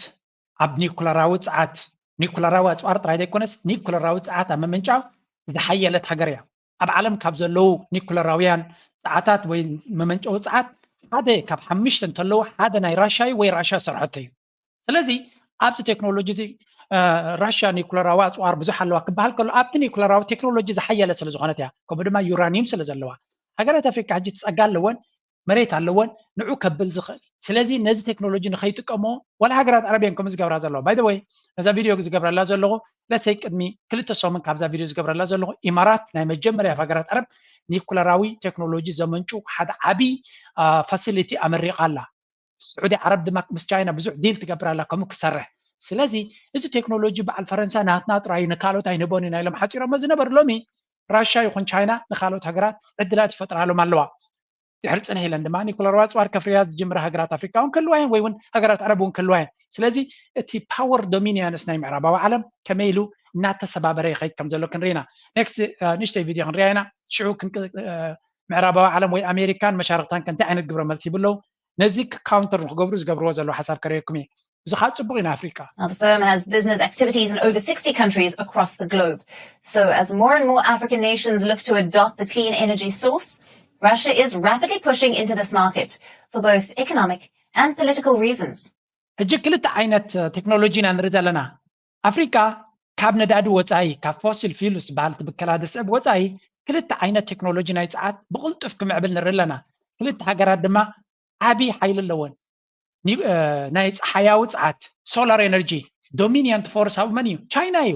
ኣብ ኒኩለራዊ ፀዓት ኒኩለራዊ ኣፅዋር ጥራይ ዘይኮነስ ኒኩለራዊ ፀዓት ኣብ ምምንጫው ዝሓየለት ሃገር እያ። ኣብ ዓለም ካብ ዘለዉ ኒኩለራውያን ፀዓታት ወይ መመንጨዊ ፀዓት ሓደ ካብ ሓምሽተ እንተለዉ ሓደ ናይ ራሻ እዩ ወይ ራሻ ሰርሐቶ እዩ። ስለዚ ኣብዚ ቴክኖሎጂ እዚ ራሻ ኒኩለራዊ ኣፅዋር ብዙሕ ኣለዋ ክበሃል ከሎ ኣብቲ ኒኩለራዊ ቴክኖሎጂ ዝሓየለ ስለ ዝኾነት እያ። ከምኡ ድማ ዩራኒየም ስለ ዘለዋ ሃገራት ኣፍሪካ ሕጂ ጸጋ ኣለወን፣ መሬት ኣለወን ንዑ ከብል ዝኽእል። ስለዚ ነዚ ቴክኖሎጂ ንኸይጥቀሞ ዋላ ሃገራት ዓረብ እየን ከምኡ ዝገብራ ዘለዋ። ባይ ወይ ነዛ ቪድዮ ዝገብረላ ዘለኹ ለሰይ ቅድሚ ክልተ ሰሙን ካብዛ ቪድዮ ዝገብረላ ዘለኹ ኢማራት ናይ መጀመርያ ሃገራት ዓረብ ኒኩለራዊ ቴክኖሎጂ ዘመንጩ ሓደ ዓብዪ ፋሲሊቲ ኣመሪቓ ኣላ። ስዑዲ ዓረብ ድማ ምስ ቻይና ብዙሕ ዲል ትገብር ኣላ ከምኡ ክሰርሕ። ስለዚ እዚ ቴክኖሎጂ በዓል ፈረንሳ ናትና ጥራይ ንካልኦት ኣይንህቦን ኢና ኢሎም ሓፂሮሞ ዝነበሩ ሎሚ ራሻ ይኹን ቻይና ንካልኦት ሃገራት ዕድላት ይፈጥራሎም ኣለዋ። ድሕሪ ፅንሕ ኢለን ድማ ኒኩለራዊ ኣፅዋር ከፍርያ ዝጅምራ ሃገራት ኣፍሪካ እውን ክህልዋ እየን ወይ እውን ሃገራት ዓረብ እውን ክህልዋ እየን። ስለዚ እቲ ፓወር ዶሚኒያንስ ናይ ምዕራባዊ ዓለም ከመይ ኢሉ እናተሰባበረ ይኸይድ ከም ዘሎ ክንርኢ ኢና። ኔክስት ንእሽተይ ቪድዮ ክንሪኣ ኢና። ሽዑ ምዕራባዊ ዓለም ወይ ኣሜሪካን መሻርክታን ከ እንታይ ዓይነት ግብረ መልሲ ይብለው? ነዚ ክካውንተር ንክገብሩ ዝገብርዎ ዘለዉ ሓሳብ ከርእየኩም እየ። እዚ ከዓ ፅቡቅ እዩ ንኣፍሪካ። Now, the firm has business activities in over sixty countries across the globe. So, as more and more African nations look to adopt the clean energy source, Russia is rapidly pushing into this market for both economic and political reasons. ሕጂ ክልተ ዓይነት ቴክኖሎጂ ኢና ንርኢ ዘለና። ኣፍሪካ ካብ ነዳዲ ወፃኢ ካብ ፎሲል ፊውልስ ዝበሃል ትብከላ ዝስዕብ ወፃኢ ክልተ ዓይነት ቴክኖሎጂ ናይ ፀዓት ብቕልጡፍ ክምዕብል ንርኢ ኣለና። ክልተ ሃገራት ድማ ዓብዪ ሓይሊ ኣለወን። ናይ ፀሓያዊ ፀዓት ሶላር ኤነርጂ ዶሚኒያንት ፎርስ ኣብኡ መን እዩ? ቻይና እዩ።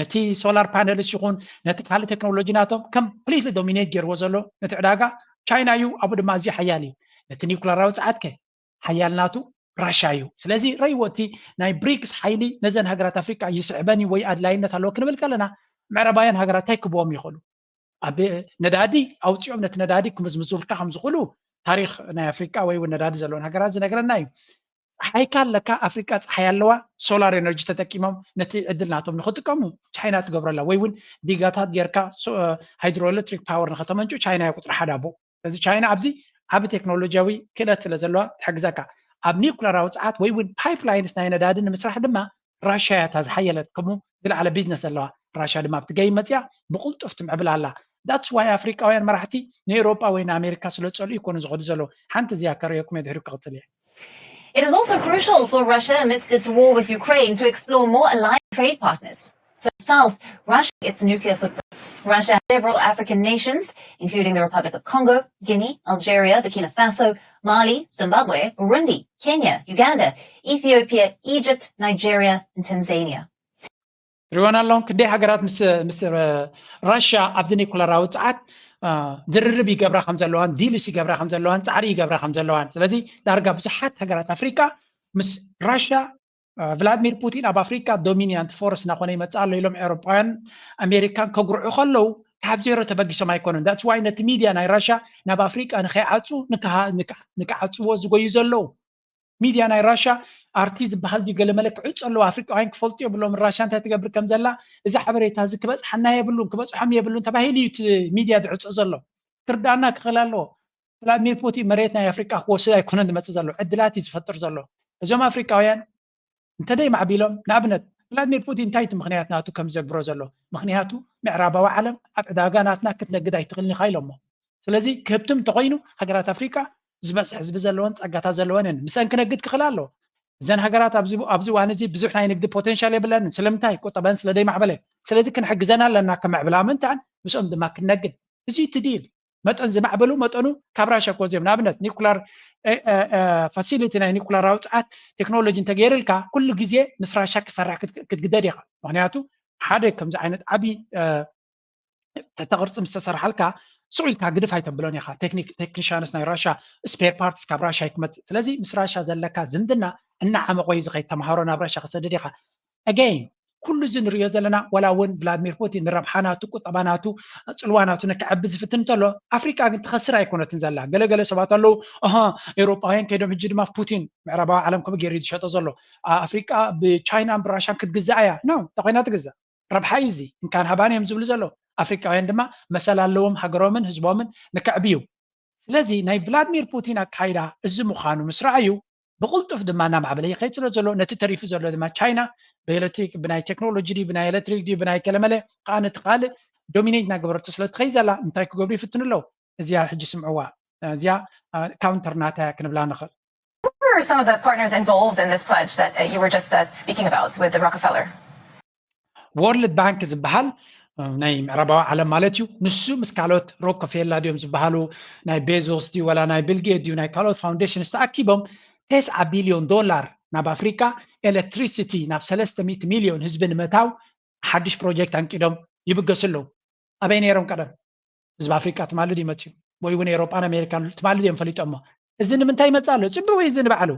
ነቲ ሶላር ፓነልስ ይኹን ነቲ ካልእ ቴክኖሎጂ ናቶም ኮምፕሊትሊ ዶሚኔት ገይርዎ ዘሎ ነቲ ዕዳጋ ቻይና እዩ። ኣብኡ ድማ ኣዝዩ ሓያል እዩ። ነቲ ኒኩለራዊ ፀዓት ከ ሓያል ናቱ ራሻ እዩ። ስለዚ ረይዎ እቲ ናይ ብሪክስ ሓይሊ ነዘን ሃገራት ኣፍሪቃ ይስዕበን እዩ ወይ ኣድላይነት ኣለዎ ክንብል ከለና ምዕራባውያን ሃገራት እንታይ ክብዎም ይኽእሉ? ኣብ ነዳዲ ኣውፂኦም ነቲ ነዳዲ ክምዝምዙልካ ከም ዝኽእሉ ታሪክ ናይ ኣፍሪቃ ወይ እውን ነዳዲ ዘለወን ሃገራት ዝነግረና እዩ። ፀሓይካ ኣለካ ኣፍሪቃ ፀሓይ ኣለዋ ሶላር ኤነርጂ ተጠቂሞም ነቲ ዕድል ናቶም ንክጥቀሙ ቻይና ትገብረላ ወይ እውን ዲጋታት ጌርካ ሃይድሮኤሌክትሪክ ፓወር ንከተመንጩ ቻይና እያ ቁፅሪ ሓደ ኣቦ። ስለዚ ቻይና ኣብዚ ዓቢ ቴክኖሎጂያዊ ክእለት ስለ ዘለዋ ትሕግዘካ። ኣብ ኒውክለራዊ ጸዓት ወይ እውን ፓይፕላይንስ ናይ ነዳዲ ንምስራሕ ድማ ራሽያ እያ እታ ዝሓየለት ከምኡ ዝለዓለ ቢዝነስ ዘለዋ። ራሽያ ድማ ኣብቲ ገይም መጺኣ ብቕልጡፍ ትምዕብል ኣላ። That's why ኣፍሪቃውያን መራሕቲ ንኤውሮጳ ወይ ንኣሜሪካ ስለ ዝጸልኡ ይኮኑ ዝኸዱ ዘለዉ። ሓንቲ እዚኣ ከርእየኩም እየ ድሕሪኡ ክቕጽል እየ። It is also crucial for Russia amidst its war with Ukraine to explore more aligned trade partners. So south, Russia its nuclear footprint. Russia has several African nations, including the Republic of Congo, Guinea, Algeria, Burkina Faso, Mali, Zimbabwe, Burundi, Kenya, Uganda, Ethiopia, Egypt, Nigeria, and Tanzania. ትሪእወን ኣለኹም ክንደይ ሃገራት ምስ ምስ ራሽያ ኣብዚ ኒኩለራዊ ጸዓት ዝርርብ ይገብራ ከም ዘለዋን ዲልስ ይገብራ ከም ዘለዋን ጻዕሪ ይገብራ ከም ዘለዋን። ስለዚ ዳርጋ ብዙሓት ሃገራት ኣፍሪቃ ምስ ራሽያ ቭላድሚር ፑቲን ኣብ ኣፍሪቃ ዶሚኒያንት ፎርስ እናኾነ ይመጽእ ኣሎ ኢሎም ኤውሮጳውያን ኣሜሪካን ከጉርዑ ከለዉ ካብ ዜሮ ተበጊሶም ኣይኮኑን። That's why ነቲ ሚድያ ናይ ራሽያ ናብ ኣፍሪቃ ንከይዓጹ ንክዓጽዎ ዝጎዩ ዘለዉ። ሚድያ ናይ ራሻ ኣርቲ ዝበሃል ድዩ ገለመለ ክዕፁ ኣለዎ ኣፍሪቃውያን ክፈልጡ የብሎም። ራሻ እንታይ ትገብር ከም ዘላ እዚ ሓበሬታ እዚ ክበፅሓና የብሉን ክበፅሖም የብሉን ተባሂሉ እዩ እቲ ሚድያ ዝዕፆ ዘሎ። ክርዳእና ክኽእል ኣለዎ። ቭላድሚር ፑቲን መሬት ናይ ኣፍሪቃ ክወስድ ኣይኮነን ዝመፅእ ዘሎ ዕድላት እዩ ዝፈጥር ዘሎ። እዞም ኣፍሪቃውያን እንተደይ ማዕቢሎም ንኣብነት ቭላድሚር ፑቲን እንታይ እቲ ምክንያት ናቱ ከም ዘግብሮ ዘሎ ምክንያቱ ምዕራባዊ ዓለም ኣብ ዕዳጋ ናትና ክትነግድ ኣይትኽእልን ኢኻ ኢሎሞ። ስለዚ ክህብትም እንተኮይኑ ሃገራት ኣፍሪቃ ዝበዝሕ ህዝቢ ዘለወን ጸጋታት ዘለወን እየን። ምስአን ክነግድ ክኽእል ኣለዎ። እዘን ሃገራት ኣብዚ ኣብዚ እዋን እዚ ብዙሕ ናይ ንግዲ ፖቴንሻል የብለንን። ስለምንታይ? ቁጠበን ስለ ዘይማዕበለ። ስለዚ ክንሕግዘን ኣለና ክምዕብላ ምእንታን ምስኦም ድማ ክንነግድ። እዚ እቲ ዲል። መጠን ዝማዕበሉ መጠኑ ካብ ራሻ ክወዝዮም። ንኣብነት ኒኩላር ፋሲሊቲ ናይ ኒኩላራዊ ጸዓት ቴክኖሎጂ እንተገይርልካ ኩሉ ግዜ ምስ ራሻ ክሰራሕ ክትግደድ ኢኻ። ምክንያቱ ሓደ ከምዚ ዓይነት ዓብዪ ተተቕርፂ ምስ ተሰርሓልካ ስቕ ኢልካ ግድፍ ኣይተብሎን ኢኻ። ቴክኒክ ቴክኒሻንስ ናይ ራሻ ስፔር ፓርትስ ካብ ራሻ ይክመፅእ። ስለዚ ምስ ራሻ ዘለካ ዝምድና እናዓመቆ እዩ ዝኸይድ። ተምሃሮ ናብ ራሻ ክሰድድ ኢኻ። ኣገይን ኩሉ እዚ ንሪኦ ዘለና ዋላ እውን ቭላድሚር ፑቲን ንረብሓ ናቱ ቁጠባ ናቱ ፅልዋ ናቱ ንክዕቢ ዝፍትን እንተሎ ኣፍሪቃ ግን ትኸስር ኣይኮነትን ዘላ። ገለገለ ሰባት ኣለዉ እሃ ኤውሮጳውያን ከይዶም ሕጂ ድማ ፑቲን ምዕራባዊ ዓለም ከምኡ ገይሩ እዩ ዝሸጦ ዘሎ። ኣፍሪቃ ብቻይናን ብራሻን ክትግዛእ እያ ነው እንተኮይና ትግዛእ። ረብሓ እዩ እዚ። እንካን ሃባን እዮም ዝብሉ ዘለዉ። ኣፍሪቃውያን ድማ መሰል ኣለዎም ሃገሮምን ህዝቦምን ንከዕብዩ። ስለዚ ናይ ቭላድሚር ፑቲን ኣካይዳ እዚ ምዃኑ ምስ ረኣዩ ብቕልጡፍ ድማ እናማዕበለ ይኸይድ ስለ ዘሎ ነቲ ተሪፉ ዘሎ ድማ ቻይና ብኤሌክትሪክ ብናይ ቴክኖሎጂ ድዩ ብናይ ኤሌክትሪክ ድዩ ብናይ ገለመለ ከዓ ነቲ ካልእ ዶሚኔት እናገበረቶ ስለ ትኸይድ ዘላ እንታይ ክገብሩ ይፍትኑ ኣለዉ። እዚኣ ሕጂ ስምዕዋ። እዚኣ ካውንተር ናታ እያ ክንብላ ንኽእል። Who are some of the partners involved in this pledge that uh, you were just uh, speaking about with the Rockefeller? ወርልድ ባንክ ዝበሃል ናይ ምዕራባዊ ዓለም ማለት እዩ። ንሱ ምስ ካልኦት ሮኮፌላ ድዮም ዝበሃሉ ናይ ቤዞስ ድዩ ወላ ናይ ቢልጌት ድዩ ናይ ካልኦት ፋውንዴሽንስ ተኣኪቦም ተስዓ ቢልዮን ዶላር ናብ ኣፍሪካ ኤሌክትሪሲቲ ናብ ሰለስተ ሚእቲ ሚልዮን ህዝቢ ንምእታው ሓድሽ ፕሮጀክት ኣንቂዶም ይብገሱ ኣለዉ። ኣበይ ነይሮም ቀደም? ህዝቢ ኣፍሪቃ ትማሊ ድዩ መፅዩ? ወይ እውን ኤውሮጳን ኣሜሪካን ትማሊ ድዮም ፈሊጦሞ? እዚ ንምንታይ ይመፅእ ኣሎ? ፅቡቅ እዩ እዚ ንባዕሉ።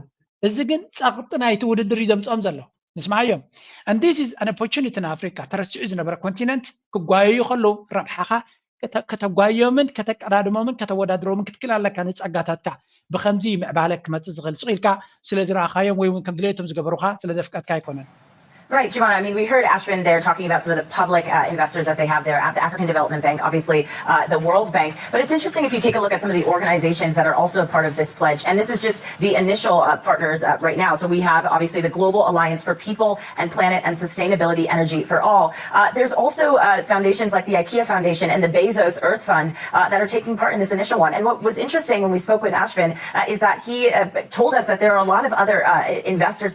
እዚ ግን ፀቕጢ ናይቲ ውድድር እዩ ዘምፅኦም ዘሎ። ንስምዓዮም። And this is an opportunity ንኣፍሪካ ተረሲዑ ዝነበረ ኮንቲነንት ክጓየዩ ከለዉ ረብሓኻ ከተጓዮምን ከተቀዳድሞምን ከተወዳድሮምን ክትክል ኣለካ ንፀጋታትካ ብከምዚ ምዕባለ ክመፅእ ዝኽእል ስቕ ኢልካ ስለ ዝረኣኻዮም ወይ እውን ከም ድሌቶም ዝገበሩኻ ስለ ዘፍቀድካ ኣይኮነን። Right, Jumana. I mean, we heard Ashwin there talking about some of the public uh, investors that they have there at the African Development Bank, obviously uh, the World Bank. But it's interesting if you take a look at some of the organizations that are also a part of this pledge. And this is just the initial uh, partners uh, right now. So we have obviously the Global Alliance for People and Planet and Sustainability Energy for All. Uh, there's also uh, foundations like the IKEA Foundation and the Bezos Earth Fund uh, that are taking part in this initial one. And what was interesting when we spoke with Ashwin uh, is that he uh, told us that there are a lot of other uh, investors.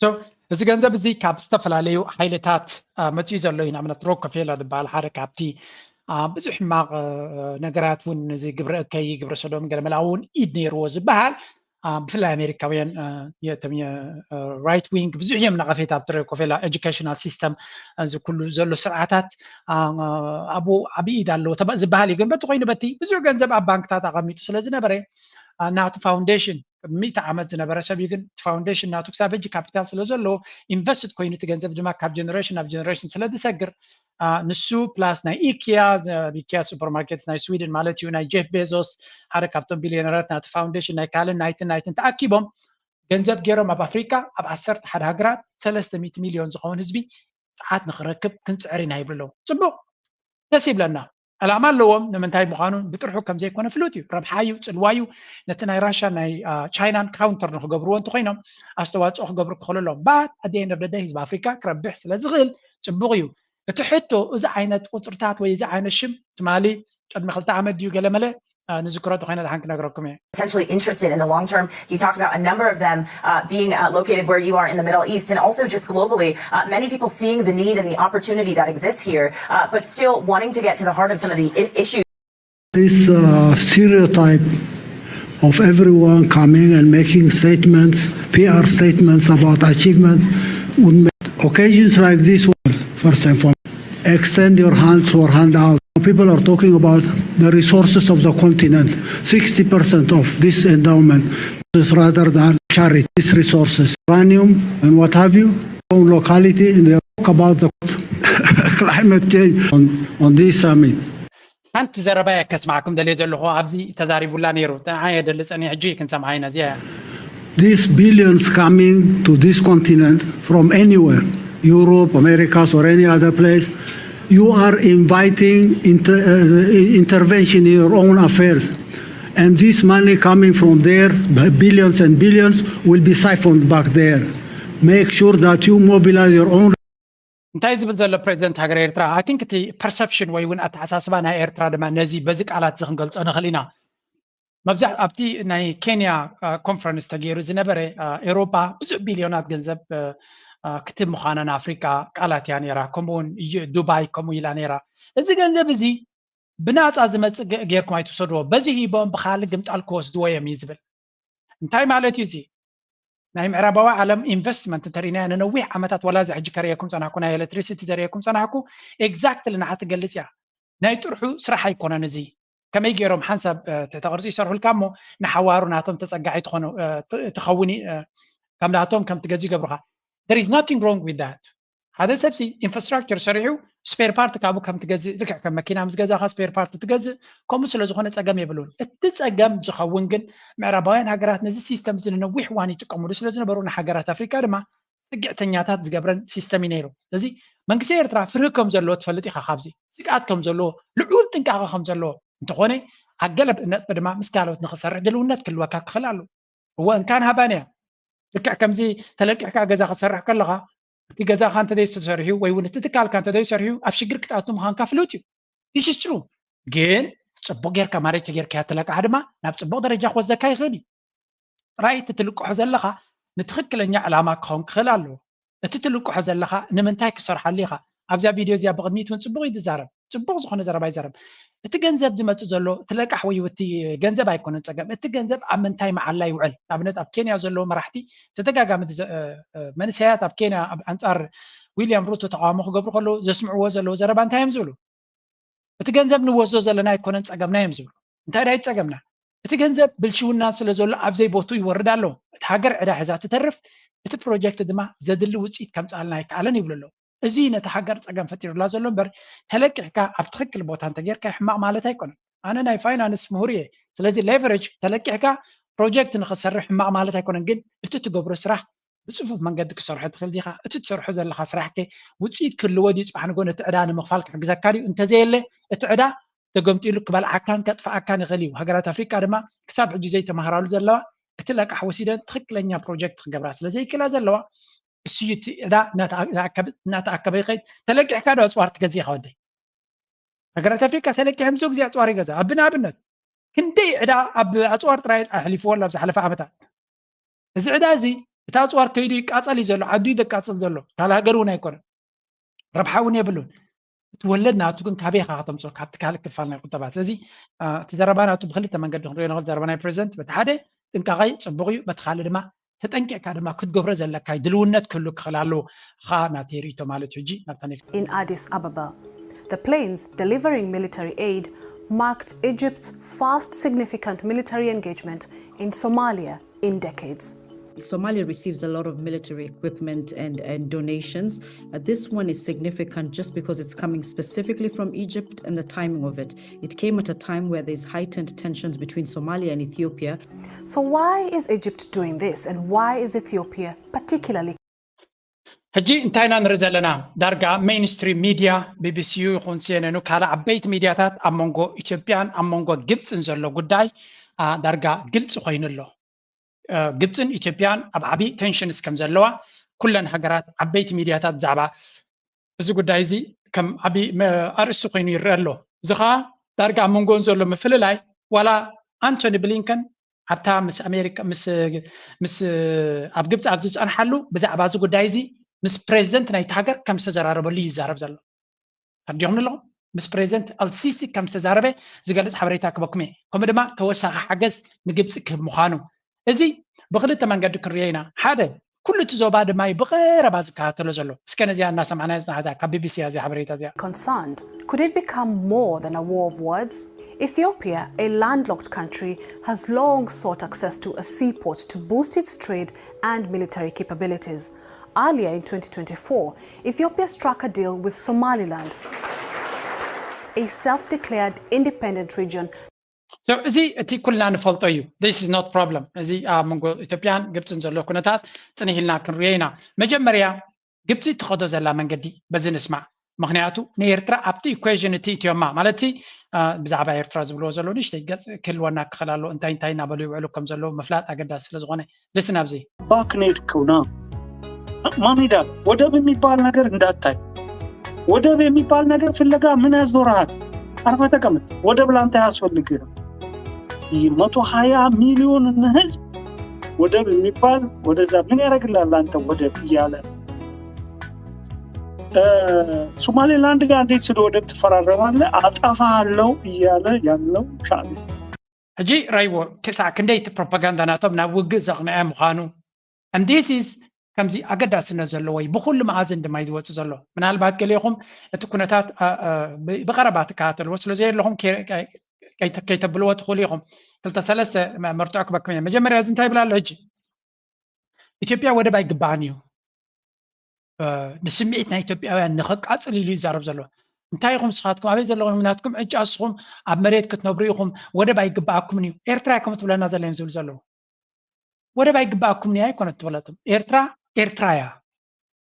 So እዚ ገንዘብ እዚ ካብ ዝተፈላለዩ ሓይልታት መፅኡ ዘሎ እዩ። ንኣብነት ሮኮፌላ ዝበሃል ሓደ ካብቲ ብዙሕ ሕማቕ ነገራት እውን እዚ ግብረ እከይ ግብረ ሰዶም ገለመላ እውን ኢድ ነይርዎ ዝበሃል ብፍላይ ኣሜሪካውያን ራይት ዊንግ ብዙሕ እዮም ነቐፌታ ኣብቲ ሮኮፌላ ኤጁኬሽናል ሲስተም እዚ ኩሉ ዘሎ ስርዓታት ኣብኡ ዓብዪ ኢድ ኣለዎ ዝበሃል እዩ። ግን በቲ ኮይኑ በቲ ብዙሕ ገንዘብ ኣብ ባንክታት ኣቐሚጡ ስለ ዝነበረ ናቱ ፋውንዴሽን ቅድሚ ሚእቲ ዓመት ዝነበረ ሰብ እዩ። ግን እቲ ፋውንዴሽን ናቱ ክሳብ ሕጂ ካፒታል ስለ ዘለዎ ኢንቨስትድ ኮይኑ እቲ ገንዘብ ድማ ካብ ጀነሬሽን ናብ ጀነሬሽን ስለ ዝሰግር ንሱ ፕላስ ናይ ኢኪያ ኢኪያ ሱፐርማርኬትስ ናይ ስዊድን ማለት እዩ ናይ ጄፍ ቤዞስ ሓደ ካብቶም ቢልዮነራት ናቲ ፋውንዴሽን ናይ ካልን ናይትን ናይትን ተኣኪቦም ገንዘብ ገይሮም ኣብ ኣፍሪካ ኣብ ዓሰርተ ሓደ ሃገራት ሰለስተ ሚእቲ ሚልዮን ዝኸውን ህዝቢ ፀዓት ንክረክብ ክንፅዕር ኢና ይብሉ ኣለዉ። ፅቡቅ ደስ ይብለና። ዕላማ ኣለዎም ንምንታይ ምዃኑ ብጥርሑ ከም ዘይኮነ ፍሉጥ እዩ። ረብሓ እዩ፣ ፅልዋ እዩ። ነቲ ናይ ራሻ ናይ ቻይናን ካውንተር ንክገብርዎ እንተኮይኖም ኣስተዋፅኦ ክገብሩ ክኽእሉ ኣለዎም። ባት ኣት ኤንድ ኦፍ ደይ ህዝቢ ኣፍሪካ ክረብሕ ስለ ዝኽእል ፅቡቕ እዩ። እቲ ሕቶ እዚ ዓይነት ቁፅርታት ወይ እዚ ዓይነት ሽም ትማሊ ቅድሚ ክልተ ዓመት ድዩ ገለመለ ንዝክሮ ተኮይነ ድሓን ክነግረኩም እየ። Potentially interested in the long term. He talked about a number of them uh, being uh, located where you are in the Middle East and also just globally. Uh, many people seeing the need and the opportunity that exists here, uh, but still wanting to get to the heart of some of the I- issues. This uh, stereotype of everyone coming and making statements, P R statements about achievements, would make occasions like this one, first and foremost. Extend your hands for handout. People are talking about the resources of the continent. sixty percent of this endowment is rather than charity, these resources, uranium and what have you, own locality, and they talk about the climate change on, on this summit. ሓንቲ ዘረባ እየ ከስማዕኩም ደልየ ዘለኹ ኣብዚ ተዛሪቡላ ነይሩ። ንዓ የደሊ ጸኒሕ ሕጂ ክንሰምዓ ኢና እዚኣ እያ። These billions coming to this continent from anywhere, Europe, Americas, or any other place, you are inviting inter- uh, intervention in your own affairs. And this money coming from there, billions and billions, will be siphoned back there. Make sure that you mobilize your own እንታይ ዝብል ዘሎ ፕሬዚደንት ሃገር ኤርትራ? I think እቲ perception ወይ እውን ኣተሓሳስባ ናይ ኤርትራ ድማ ነዚ በዚ ቃላት እዚ ክንገልጾ ንኽእል ኢና። መብዛሕ ኣብቲ ናይ ኬንያ ኮንፈረንስ ተገይሩ ዝነበረ፣ ኤውሮጳ ብዙሕ ቢልዮናት ገንዘብ ክትህብ ምዃና ንኣፍሪቃ ቃላት እያ ነይራ። ከምኡውን ዱባይ ከምኡ ኢላ ነይራ። እዚ ገንዘብ እዚ ብናጻ ዝመጽእ ገይርኩም ኣይትውሰድዎ፣ በዚ ሂቦም ብካልእ ግምጣል ክወስድዎ እዮም እዩ ዝብል። እንታይ ማለት እዩ እዚ? ናይ ምዕራባዊ ዓለም ኢንቨስትመንት እንተሪእናዮ ንነዊሕ ዓመታት፣ ዋላ እዚ ሕጂ ከርእየኩም ጸናሕኩ፣ ናይ ኤሌክትሪሲቲ ዘርእየኩም ጸናሕኩ፣ ኤግዛክትሊ ንዓ ትገልጽ እያ። ናይ ጥርሑ ስራሕ ኣይኮነን እዚ። ከመይ ገይሮም ሓንሳብ ትሕተ ቅርጺ ይሰርሑልካ እሞ ንሓዋሩ ናቶም ተጸጋዒ ትኸውን፣ ከም ናቶም ከም ትገዝ ይገብሩኻ። There is nothing wrong with that። ሓደ ሰብሲ ኢንፍራስትራክቸር ሰሪሑ ስፔር ፓርት ካብኡ ከም ትገዝእ፣ ልክዕ ከም መኪና ምስ ገዛኻ ስፔር ፓርት ትገዝእ፣ ከምኡ ስለ ዝኾነ ጸገም የብሉን። እቲ ጸገም ዝኸውን ግን ምዕራባውያን ሃገራት ነዚ ሲስተም እዚ ንነዊሕ እዋን ይጥቀምሉ ስለ ዝነበሩ ንሃገራት ኣፍሪካ ድማ ጽግዕተኛታት ዝገብረን ሲስተም እዩ ነይሩ። ስለዚ መንግስቲ ኤርትራ ፍርሂ ከም ዘለዎ ትፈልጥ ኢኻ። ካብዚ ስግኣት ከም ዘለዎ፣ ልዑል ጥንቃቐ ከም ዘለዎ እንተኾነ፣ ኣብ ገለ ነጥቢ ድማ ምስ ካልኦት ንኽሰርሕ ድልውነት ክህልወካ ክኽእል ኣሎ። እወ እንካን ሃባን እያ። ልክዕ ከምዚ ተለቂሕካ ገዛ ክትሰርሕ ከለኻ፣ እቲ ገዛኻ እንተዘይተሰሪሑ ወይ እውን እቲ ትካልካ እንተዘይሰሪሑ ኣብ ሽግር ክትኣቱ ምዃንካ ፍሉጥ እዩ። This is true። ግን ጽቡቕ ጌርካ ማኔጅ ተጌርካያ ትለቅሓ ድማ ናብ ጽቡቕ ደረጃ ክወስደካ ይኽእል እዩ። ጥራይ እቲ ትልቅሖ ዘለኻ ንትኽክለኛ ዕላማ ክኸውን ክኽእል ኣለዎ። እቲ ትልቅሖ ዘለኻ ንምንታይ ክሰርሓሉ ኢኻ? ኣብዛ ቪድዮ እዚኣ ብቕድሚት እውን ጽቡቕ እዩ ዝዛረብ። ጽቡቕ ዝኾነ ዘረባ ይዛረብ። እቲ ገንዘብ ዝመጽእ ዘሎ፣ እቲ ለቃሕ ወይ እቲ ገንዘብ ኣይኮነን ጸገም። እቲ ገንዘብ ኣብ ምንታይ መዓላ ይውዕል? ንኣብነት ኣብ ኬንያ ዘለዉ መራሕቲ ተደጋጋሚ ዝዘ-፣ እ፣ እ፣ መንእሰያት ኣብ ኬንያ ኣብ ኣንጻር ዊልያም ሩቶ ተቃውሞ ክገብሩ ከለዉ ዘስምዕዎ ዘለዉ ዘረባ እንታይ እዮም ዝብሉ? እቲ ገንዘብ ንወስዶ ዘለና ኣይኮነን ጸገምና እዮም ዝብሉ። እንታይ ደኣ ጸገምና? እቲ ገንዘብ ብልሽውና ስለ ዘሎ ኣብ ዘይቦቱ ይወርድ ኣሎ። እቲ ሃገር ዕዳ ሒዛ ትተርፍ፣ እቲ ፕሮጀክት ድማ ዘድሊ ውጽኢት ከምጽኣልና ኣይከኣለን ይብሉ ኣለዉ። እዚ ነቲ ሃገር ጸገም ፈጢሩላ ዘሎ እምበር፣ ተለቂሕካ ኣብ ትኽክል ቦታ እንተጌርካ ሕማቕ ማለት ኣይኮነን። ኣነ ናይ ፋይናንስ ምሁር እየ። ስለዚ ሌቨሬጅ ተለቂሕካ ፕሮጀክት ንኽሰርሕ ሕማቕ ማለት ኣይኮነን፣ ግን እቲ ትገብሮ ስራሕ ብጽፉፍ መንገዲ ክሰርሖ ትኽእል ዲኻ? እቲ ትሰርሖ ዘለኻ ስራሕ ከ ውጽኢት ክህልዎ ድዩ? ጽባሕ ንግሆ ነቲ ዕዳ ንምኽፋል ክሕግዘካ ድዩ? እንተዘየለ፣ እቲ ዕዳ ተገምጢሉ ክበልዓካን ከጥፍኣካን ይኽእል እዩ። ሃገራት ኣፍሪቃ ድማ ክሳብ ሕጂ ዘይተማህራሉ ዘለዋ፣ እቲ ለቃሕ ወሲደን ትኽክለኛ ፕሮጀክት ክገብራ ስለ ዘይክእላ ዘለዋ፣ እሱ እዩ እቲ ዕዳ እናተኣ-፣ እናኣከበ፣ እናተኣከበ ይኸይድ። ተለቂሕካ ዶ ኣፅዋር ትገዝእ ኢኻ ወደይ? ሃገራት ኣፍሪቃ ተለቂሐን ብዙሕ ግዜ ኣፅዋር ይገዛ። ኣብ ንኣብነት ክንደይ ዕዳ ኣብ ኣፅዋር ጥራይ ኣሕሊፍዎ ኣሎ ኣብ ዝሓለፈ ዓመታት። እዚ ዕዳ እዚ፣ እቲ ኣፅዋር ከይዱ ይቃፀል እዩ ዘሎ፣ ዓዱ እዩ ዘቃፅል ዘሎ፣ ካልእ ሃገር እውን ኣይኮነን፣ ረብሓ እውን የብሉን። እቲ ወለድ ናቱ ግን ካበይ ኢኻ ከተምፅኦ? ካብቲ ካልእ ክፋል ናይ ቁጠባ። ስለዚ፣ አ፣ እቲ ዘረባ ናቱ ብክልተ መንገዲ ክንሪኦ ንኽእል። ዘረባ ናይ ፕሬዚደንት በቲ ሓደ ጥንቃቐ እዩ፣ ፅቡቕ እዩ፣ በቲ ካልእ ድማ ተጠንቂቕካ ድማ ክትገብሮ ዘለካ ድልውነት ክህሉ ክኽእል ኣለዎ። ኻ ናተይ ርእይቶ ማለት እዩ። ሕጂ ናብታ ኔክስት። In Addis Ababa, the planes delivering military aid marked Egypt's first significant military engagement in Somalia in decades. Somalia receives a lot of military equipment and, and donations. Uh, this one is significant just because it's coming specifically from Egypt and the timing of it. It came at a time where there's heightened tensions between Somalia and Ethiopia. So why is Egypt doing this, and why is Ethiopia particularly? ሕጂ እንታይ ኢና ንርኢ ዘለና? ዳርጋ ሜይንስትሪም ሚድያ፣ ቢቢሲ ይኹን ሲኤንኤን፣ ካልእ ዓበይቲ ሚድያታት ኣብ መንጎ ኢትዮጵያን ኣብ መንጎ ግብፅን ዘሎ ጉዳይ፣ አ፣ ዳርጋ ግልፂ ኮይኑ ኣሎ። አ፣ ግብፅን ኢትዮጵያን ኣብ ዓብዪ ቴንሽንስ ከም ዘለዋ ኩለን ሃገራት ዓበይቲ ሚድያታት ብዛዕባ እዚ ጉዳይ እዚ ከም ዓብዪ መ-፣ ኣርእስቲ ኮይኑ ይረአ ኣሎ። እዚ ኸዓ ዳርጋ ኣብ መንጎን ዘሎ ምፍልላይ፣ ዋላ ኣንቶኒ ብሊንከን ኣብታ ምስ ኣሜሪካ፣ ምስ፣ ምስ ኣብ ግብፂ ኣብ ዝፀንሓሉ ብዛዕባ እዚ ጉዳይ እዚ ምስ ፕሬዚደንት ናይቲ ሃገር ከም ዝተዘራረበሉ እዩ ይዛረብ ዘሎ። ተረዲኹም ኣለኹም? ምስ ፕሬዚደንት ኣልሲሲ ከም ዝተዛረበ ዝገልፅ ሓበሬታ ክበኩም እየ። ከምኡ ድማ ተወሳኺ ሓገዝ ንግብፂ ክህብ ምዃኑ። እዚ ብክልተ መንገዲ ክንሪኦ ኢና። ሓደ፣ ኩሉ እቲ ዞባ ድማ እዩ ብቐረባ ዝከታተሎ ዘሎ። እስከ ነዚኣ እናሰማዕና ዝናሕዳ ካብ ቢቢሲ እያ እዚኣ ሓበሬታ እዚኣ። Concerned, could it become more than a war of words? Ethiopia, a landlocked country, has long sought access to a seaport to boost its trade and military capabilities. Earlier in twenty twenty-four, Ethiopia struck a deal with Somaliland, a self-declared independent region. So፣ እዚ እቲ ኩልና ንፈልጦ እዩ። This is not problem። እዚ ኣብ መንጎ ኢትዮጵያን ግብፅን ዘሎ ኩነታት ፅንሕ ኢልና ክንሪኦ ኢና። መጀመርያ ግብፂ ትኸዶ ዘላ መንገዲ በዚ ንስማዕ። ምኽንያቱ ንኤርትራ ኣብቲ ኢኩዌሽን እቲ እትዮማ፣ ማለት እቲ፣ አ፣ ብዛዕባ ኤርትራ ዝብልዎ ዘለዉ ንእሽተይ ገፅ ክህልወና ክኽእል ኣለዎ። እንታይ እንታይ እናበሉ ይውዕሉ ከም ዘለዉ ምፍላጥ ኣገዳሲ ስለ ዝኾነ። ልስን ኣብዚ። ባክ ኔድ ክውና ማሜዳ ወደብ የሚባል ነገር እንዳታይ። ወደብ የሚባል ነገር ፍለጋ ምን ያዞርሃል? አርፈህ ተቀመጥ። ወደብ ላንተ አያስፈልግህም። መቶ ሀያ ሚሊዮን ህዝብ ወደብ የሚባል ወደዛ ምን ያደርግልሃል ላንተ ወደብ እያለ ሶማሌላንድ ጋር እንዴት ስለ ወደብ ትፈራረማለህ? አጠፋሃለሁ እያለ ያለው ሻዕብያ። ሕጂ ራይዎ ክሳዕ ክንደይ እቲ ፕሮፓጋንዳ ናቶም ናብ ውግእ ዘቕንዐ ምዃኑ and this is ከምዚ ኣገዳስነት ዘለዎ እዩ። ብኩሉ መኣዝን ድማ እዩ ዝወፅእ ዘሎ። ምናልባት ገሊኹም እቲ ኩነታት ብቐረባ ትከታተልዎ ስለ ዘየለኹም ከይተብልዎ ትኽእሉ ኢኹም። ክልተ ሰለስተ መርትዖ ክበኩም እየ። መጀመርያ እዚ እንታይ ይብል ኣሎ ሕጂ? ኢትዮጵያ ወደብ ኣይግባኣን እዩ፣ ንስምዒት ናይ ኢትዮጵያውያን ንኸቃፅል ኢሉ ይዛረብ ዘሎ። እንታይ ኢኹም ንስኻትኩም ኣበይ ዘለኹም? ናትኩም ዕጫ እስኹም ኣብ መሬት ክትነብሩ ኢኹም፣ ወደብ ኣይግባኣኩምን እዩ። ኤርትራ እያ ከም ትብለና ዘላ እዮም ዝብሉ ዘለዉ። ወደብ ኣይግባኣኩምን እያ ኣይኮነት ትበለቶም። ኤርትራ ኤርትራ እያ።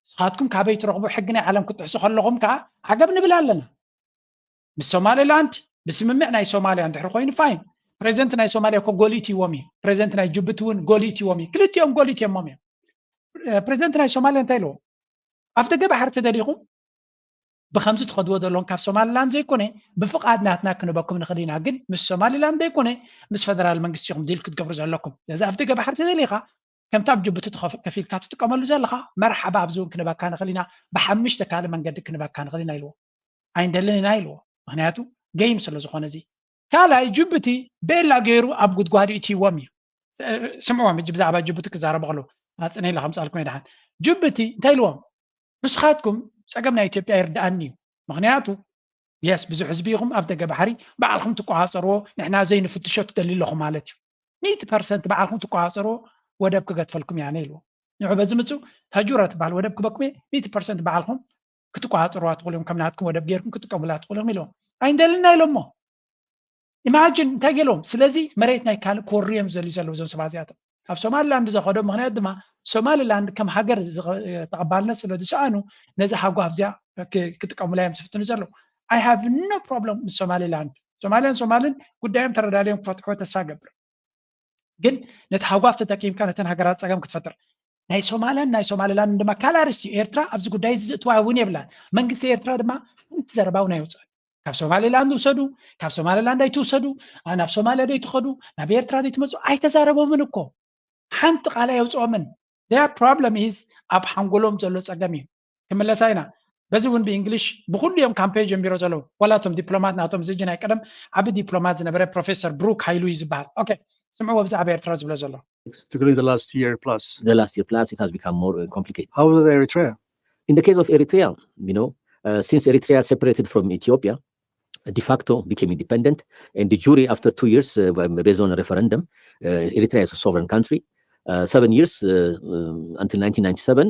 ንስኻትኩም ካበይ ትረኽቡ? ሕጊ ናይ ዓለም ክትጥሕሱ ከለኹም ከዓ ዓገብ ንብል ኣለና። ምስ ሶማሌላንድ ብስምምዕ ናይ ሶማልያ እንድሕር ኮይኑ ፋይን። ፕሬዚደንት ናይ ሶማልያ እኮ ጎል ኢትይዎም እዩ። ፕሬዚደንት ናይ ጅቡቲ እውን ጎል ኢትይዎም እዩ። ክልቲኦም ጎል ኢትየሞም እዮም። ፕሬዚደንት ናይ ሶማልያ እንታይ ኢልዎ? ኣፍ ደገ ባሕሪ ተደሊኹም ብከምዚ ትኸድዎ ዘለኹም ካብ ሶማሊላንድ ዘይኮነ ብፍቓድ ናትና ክንበኩም ንኽእል ኢና፣ ግን ምስ ሶማሊላንድ ዘይኮነ ምስ ፈደራል መንግስቲ ኢኹም ዲል ክትገብሩ ዘለኩም። ስለዚ ኣፍ ደገ ባሕሪ ተደሊኻ ከምቲ ኣብ ጅቡቲ ከፊልካ ትጥቀመሉ ዘለኻ መርሓባ ኣብዚ እውን ክንበካ ንኽእል ኢና፣ ብሓሙሽተ ካልእ መንገዲ ክንበካ ንኽእል ኢና ኢልዎ። ኣይንደልን ኢና ኢልዎ። ምክንያቱ ገይም ስለ ዝኾነ እዚ ካልኣይ ጅቡቲ ቤላ ገይሩ ኣብ ጉድጓድ እትይዎም እዩ። ስምዕዎም ሕጂ ብዛዕባ ጅቡቲ ክዛረቡ ከለዉ ኣፅነ ኢለ ከምፃልኩም እየ። ደሓን ጅቡቲ እንታይ ኢልዎም? ንስኻትኩም ፀገም ናይ ኢትዮጵያ ይርድኣኒ እዩ። ምክንያቱ የስ ብዙሕ ህዝቢ ኢኹም ኣብ ደገ ባሕሪ ባዕልኹም ትቆፃፀርዎ፣ ንሕና ዘይንፍትሾ ትደልዩ ኣለኹም ማለት እዩ። ሚእቲ ፐርሰንት ባዕልኹም ትቆፃፀርዎ ወደብ ክገድፈልኩም እየ ኣነ ኢልዎም። ንዑ በዚ ምፁ ታጁራ ትበሃል ወደብ ክበኩም እየ፣ ሚእቲ ፐርሰንት ባዕልኹም ክትቆፃፀርዋ ትኽእሉ እዮም፣ ከም ናትኩም ወደብ ገይርኩም ክትጥቀሙላ ትኽእሉ እዮም ኢልዎም። ኣይንደልና ኢሎሞ። ኢማጅን እንታይ ገይሮም? ስለዚ መሬት ናይ ካልእ ክወሩ እዮም ዝደልዩ ዘለዉ እዞም ሰባት እዚኣቶም። ኣብ ሶማሊላንድ ዘኸዶ ምክንያት ድማ ሶማሊላንድ ከም ሃገር ተቐባልነት ስለ ዝሰኣኑ ነዚ ሃጓፍ እዚኣ ክጥቀሙላ እዮም ዝፍትኑ ዘለዉ። I have no problem ምስ ሶማሊላንድ። ሶማልያን ሶማልን ጉዳዮም ተረዳድዮም ክፈትሕዎ ተስፋ ገብር። ግን ነቲ ሃጓፍ ተጠቂምካ ነተን ሃገራት ፀገም ክትፈጥር ናይ ሶማልያን ናይ ሶማሊላንድ ድማ ካልእ ኣርእስቲ እዩ። ኤርትራ ኣብዚ ጉዳይ እዚ ዝእትዋ እውን የብላን። መንግስቲ ኤርትራ ድማ ሓንቲ ዘረባ እውን ኣይውፅኣን። ካብ ሶማሊላንድ ውሰዱ፣ ካብ ሶማሊላንድ ኣይትውሰዱ፣ ናብ ሶማልያ ዶ ይትኸዱ፣ ናብ ኤርትራ ዶ ይትመፁ ኣይተዛረቦምን እኮ። ሓንቲ ቃል ኣየውፅኦምን። Their problem is ኣብ ሓንጎሎም ዘሎ ፀገም እዩ። ክምለሳ ኢና። በዚ እውን ብእንግሊሽ ብኩሉ እዮም ካምፔን ጀሚሮ ዘለዉ። ዋላ እቶም ዲፕሎማት ናቶም ዝጂ ናይ ቀደም ዓቢ ዲፕሎማት ዝነበረ ፕሮፌሰር ብሩክ ሃይሉ እዩ ዝበሃል። ኦኬ ስምዕዎ ብዛዕባ ኤርትራ ዝብሎ ዘሎ። During the last year plus. The last year plus, it has become more uh, complicated. How about Eritrea? In the case of Eritrea, you know, uh, since Eritrea separated from Ethiopia, de facto became independent, and de jure after two years, uh, based on a referendum, uh, Eritrea is a sovereign country. Uh, seven years uh, um, until nineteen ninety-seven,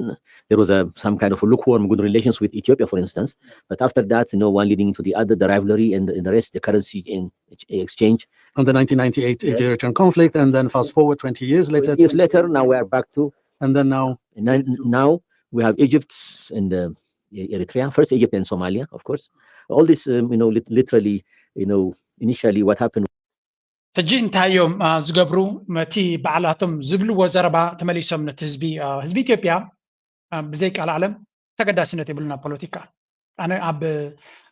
there was a, some kind of a lukewarm good relations with Ethiopia, for instance. But after that, you know, one leading into the other, the rivalry and, and the rest, the currency in, exchange. And the nineteen ninety-eight Eritrean conflict, and then fast forward twenty years later. Years later, now we are back to, And then now, and then now we have Egypt and uh, Eritrea, first Egypt and Somalia, of course. All this, um, you know, lit- literally, you know, initially what happened ሕጂ እንታይ እዮም ዝገብሩ? እቲ ባዕላቶም ዝብልዎ ዘረባ ተመሊሶም ነቲ ህዝቢ ህዝቢ ኢትዮጵያ ብዘይ ቃል ዓለም ተገዳስነት የብሉና ፖለቲካ። ኣነ ኣብ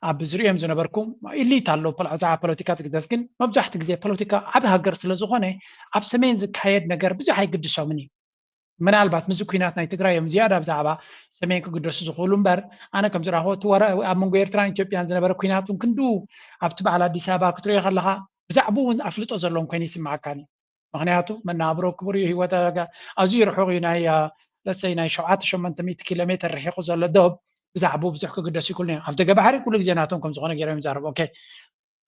ኣብ ዝሪኦም ዝነበርኩ ኢሊት ኣሎ ብዛዕባ ፖለቲካ ትግደስ፣ ግን መብዛሕትኡ ግዜ ፖለቲካ ዓብ ሃገር ስለ ዝኾነ ኣብ ሰሜን ዝካየድ ነገር ብዙሕ ኣይግድሶምን እዩ። ምናልባት ምስዚ ኩናት ናይ ትግራይ እዮም ዝያዳ ብዛዕባ ሰሜን ክግደሱ ዝኽእሉ እምበር፣ ኣነ ከም ዝረኸቦ ኣብ መንጎ ኤርትራን ኢትዮጵያን ዝነበረ ኩናት እውን ክንዱ ኣብቲ በዓል ኣዲስ ኣበባ ክትሪኦ ከለኻ ብዛዕባኡ እውን ኣፍልጦ ዘለዎም ኮይኑ ይስምዓካኒ። ምክንያቱ መናብሮ ክቡር እዩ፣ ህይወት ኣዝዩ ርሑቕ እዩ። ናይ ለሰይ ናይ ሸውዓተ ሸሞንተ ሚእቲ ኪሎ ሜትር ርሒቑ ዘሎ ዶብ ብዛዕባኡ ብዙሕ ክግደሱ ይክእሉ እዮም። ኣብ ደገ ባሕሪ ኩሉ ግዜ ናቶም ከም ዝኾነ ገይሮም ይዛረቡ። ኦኬ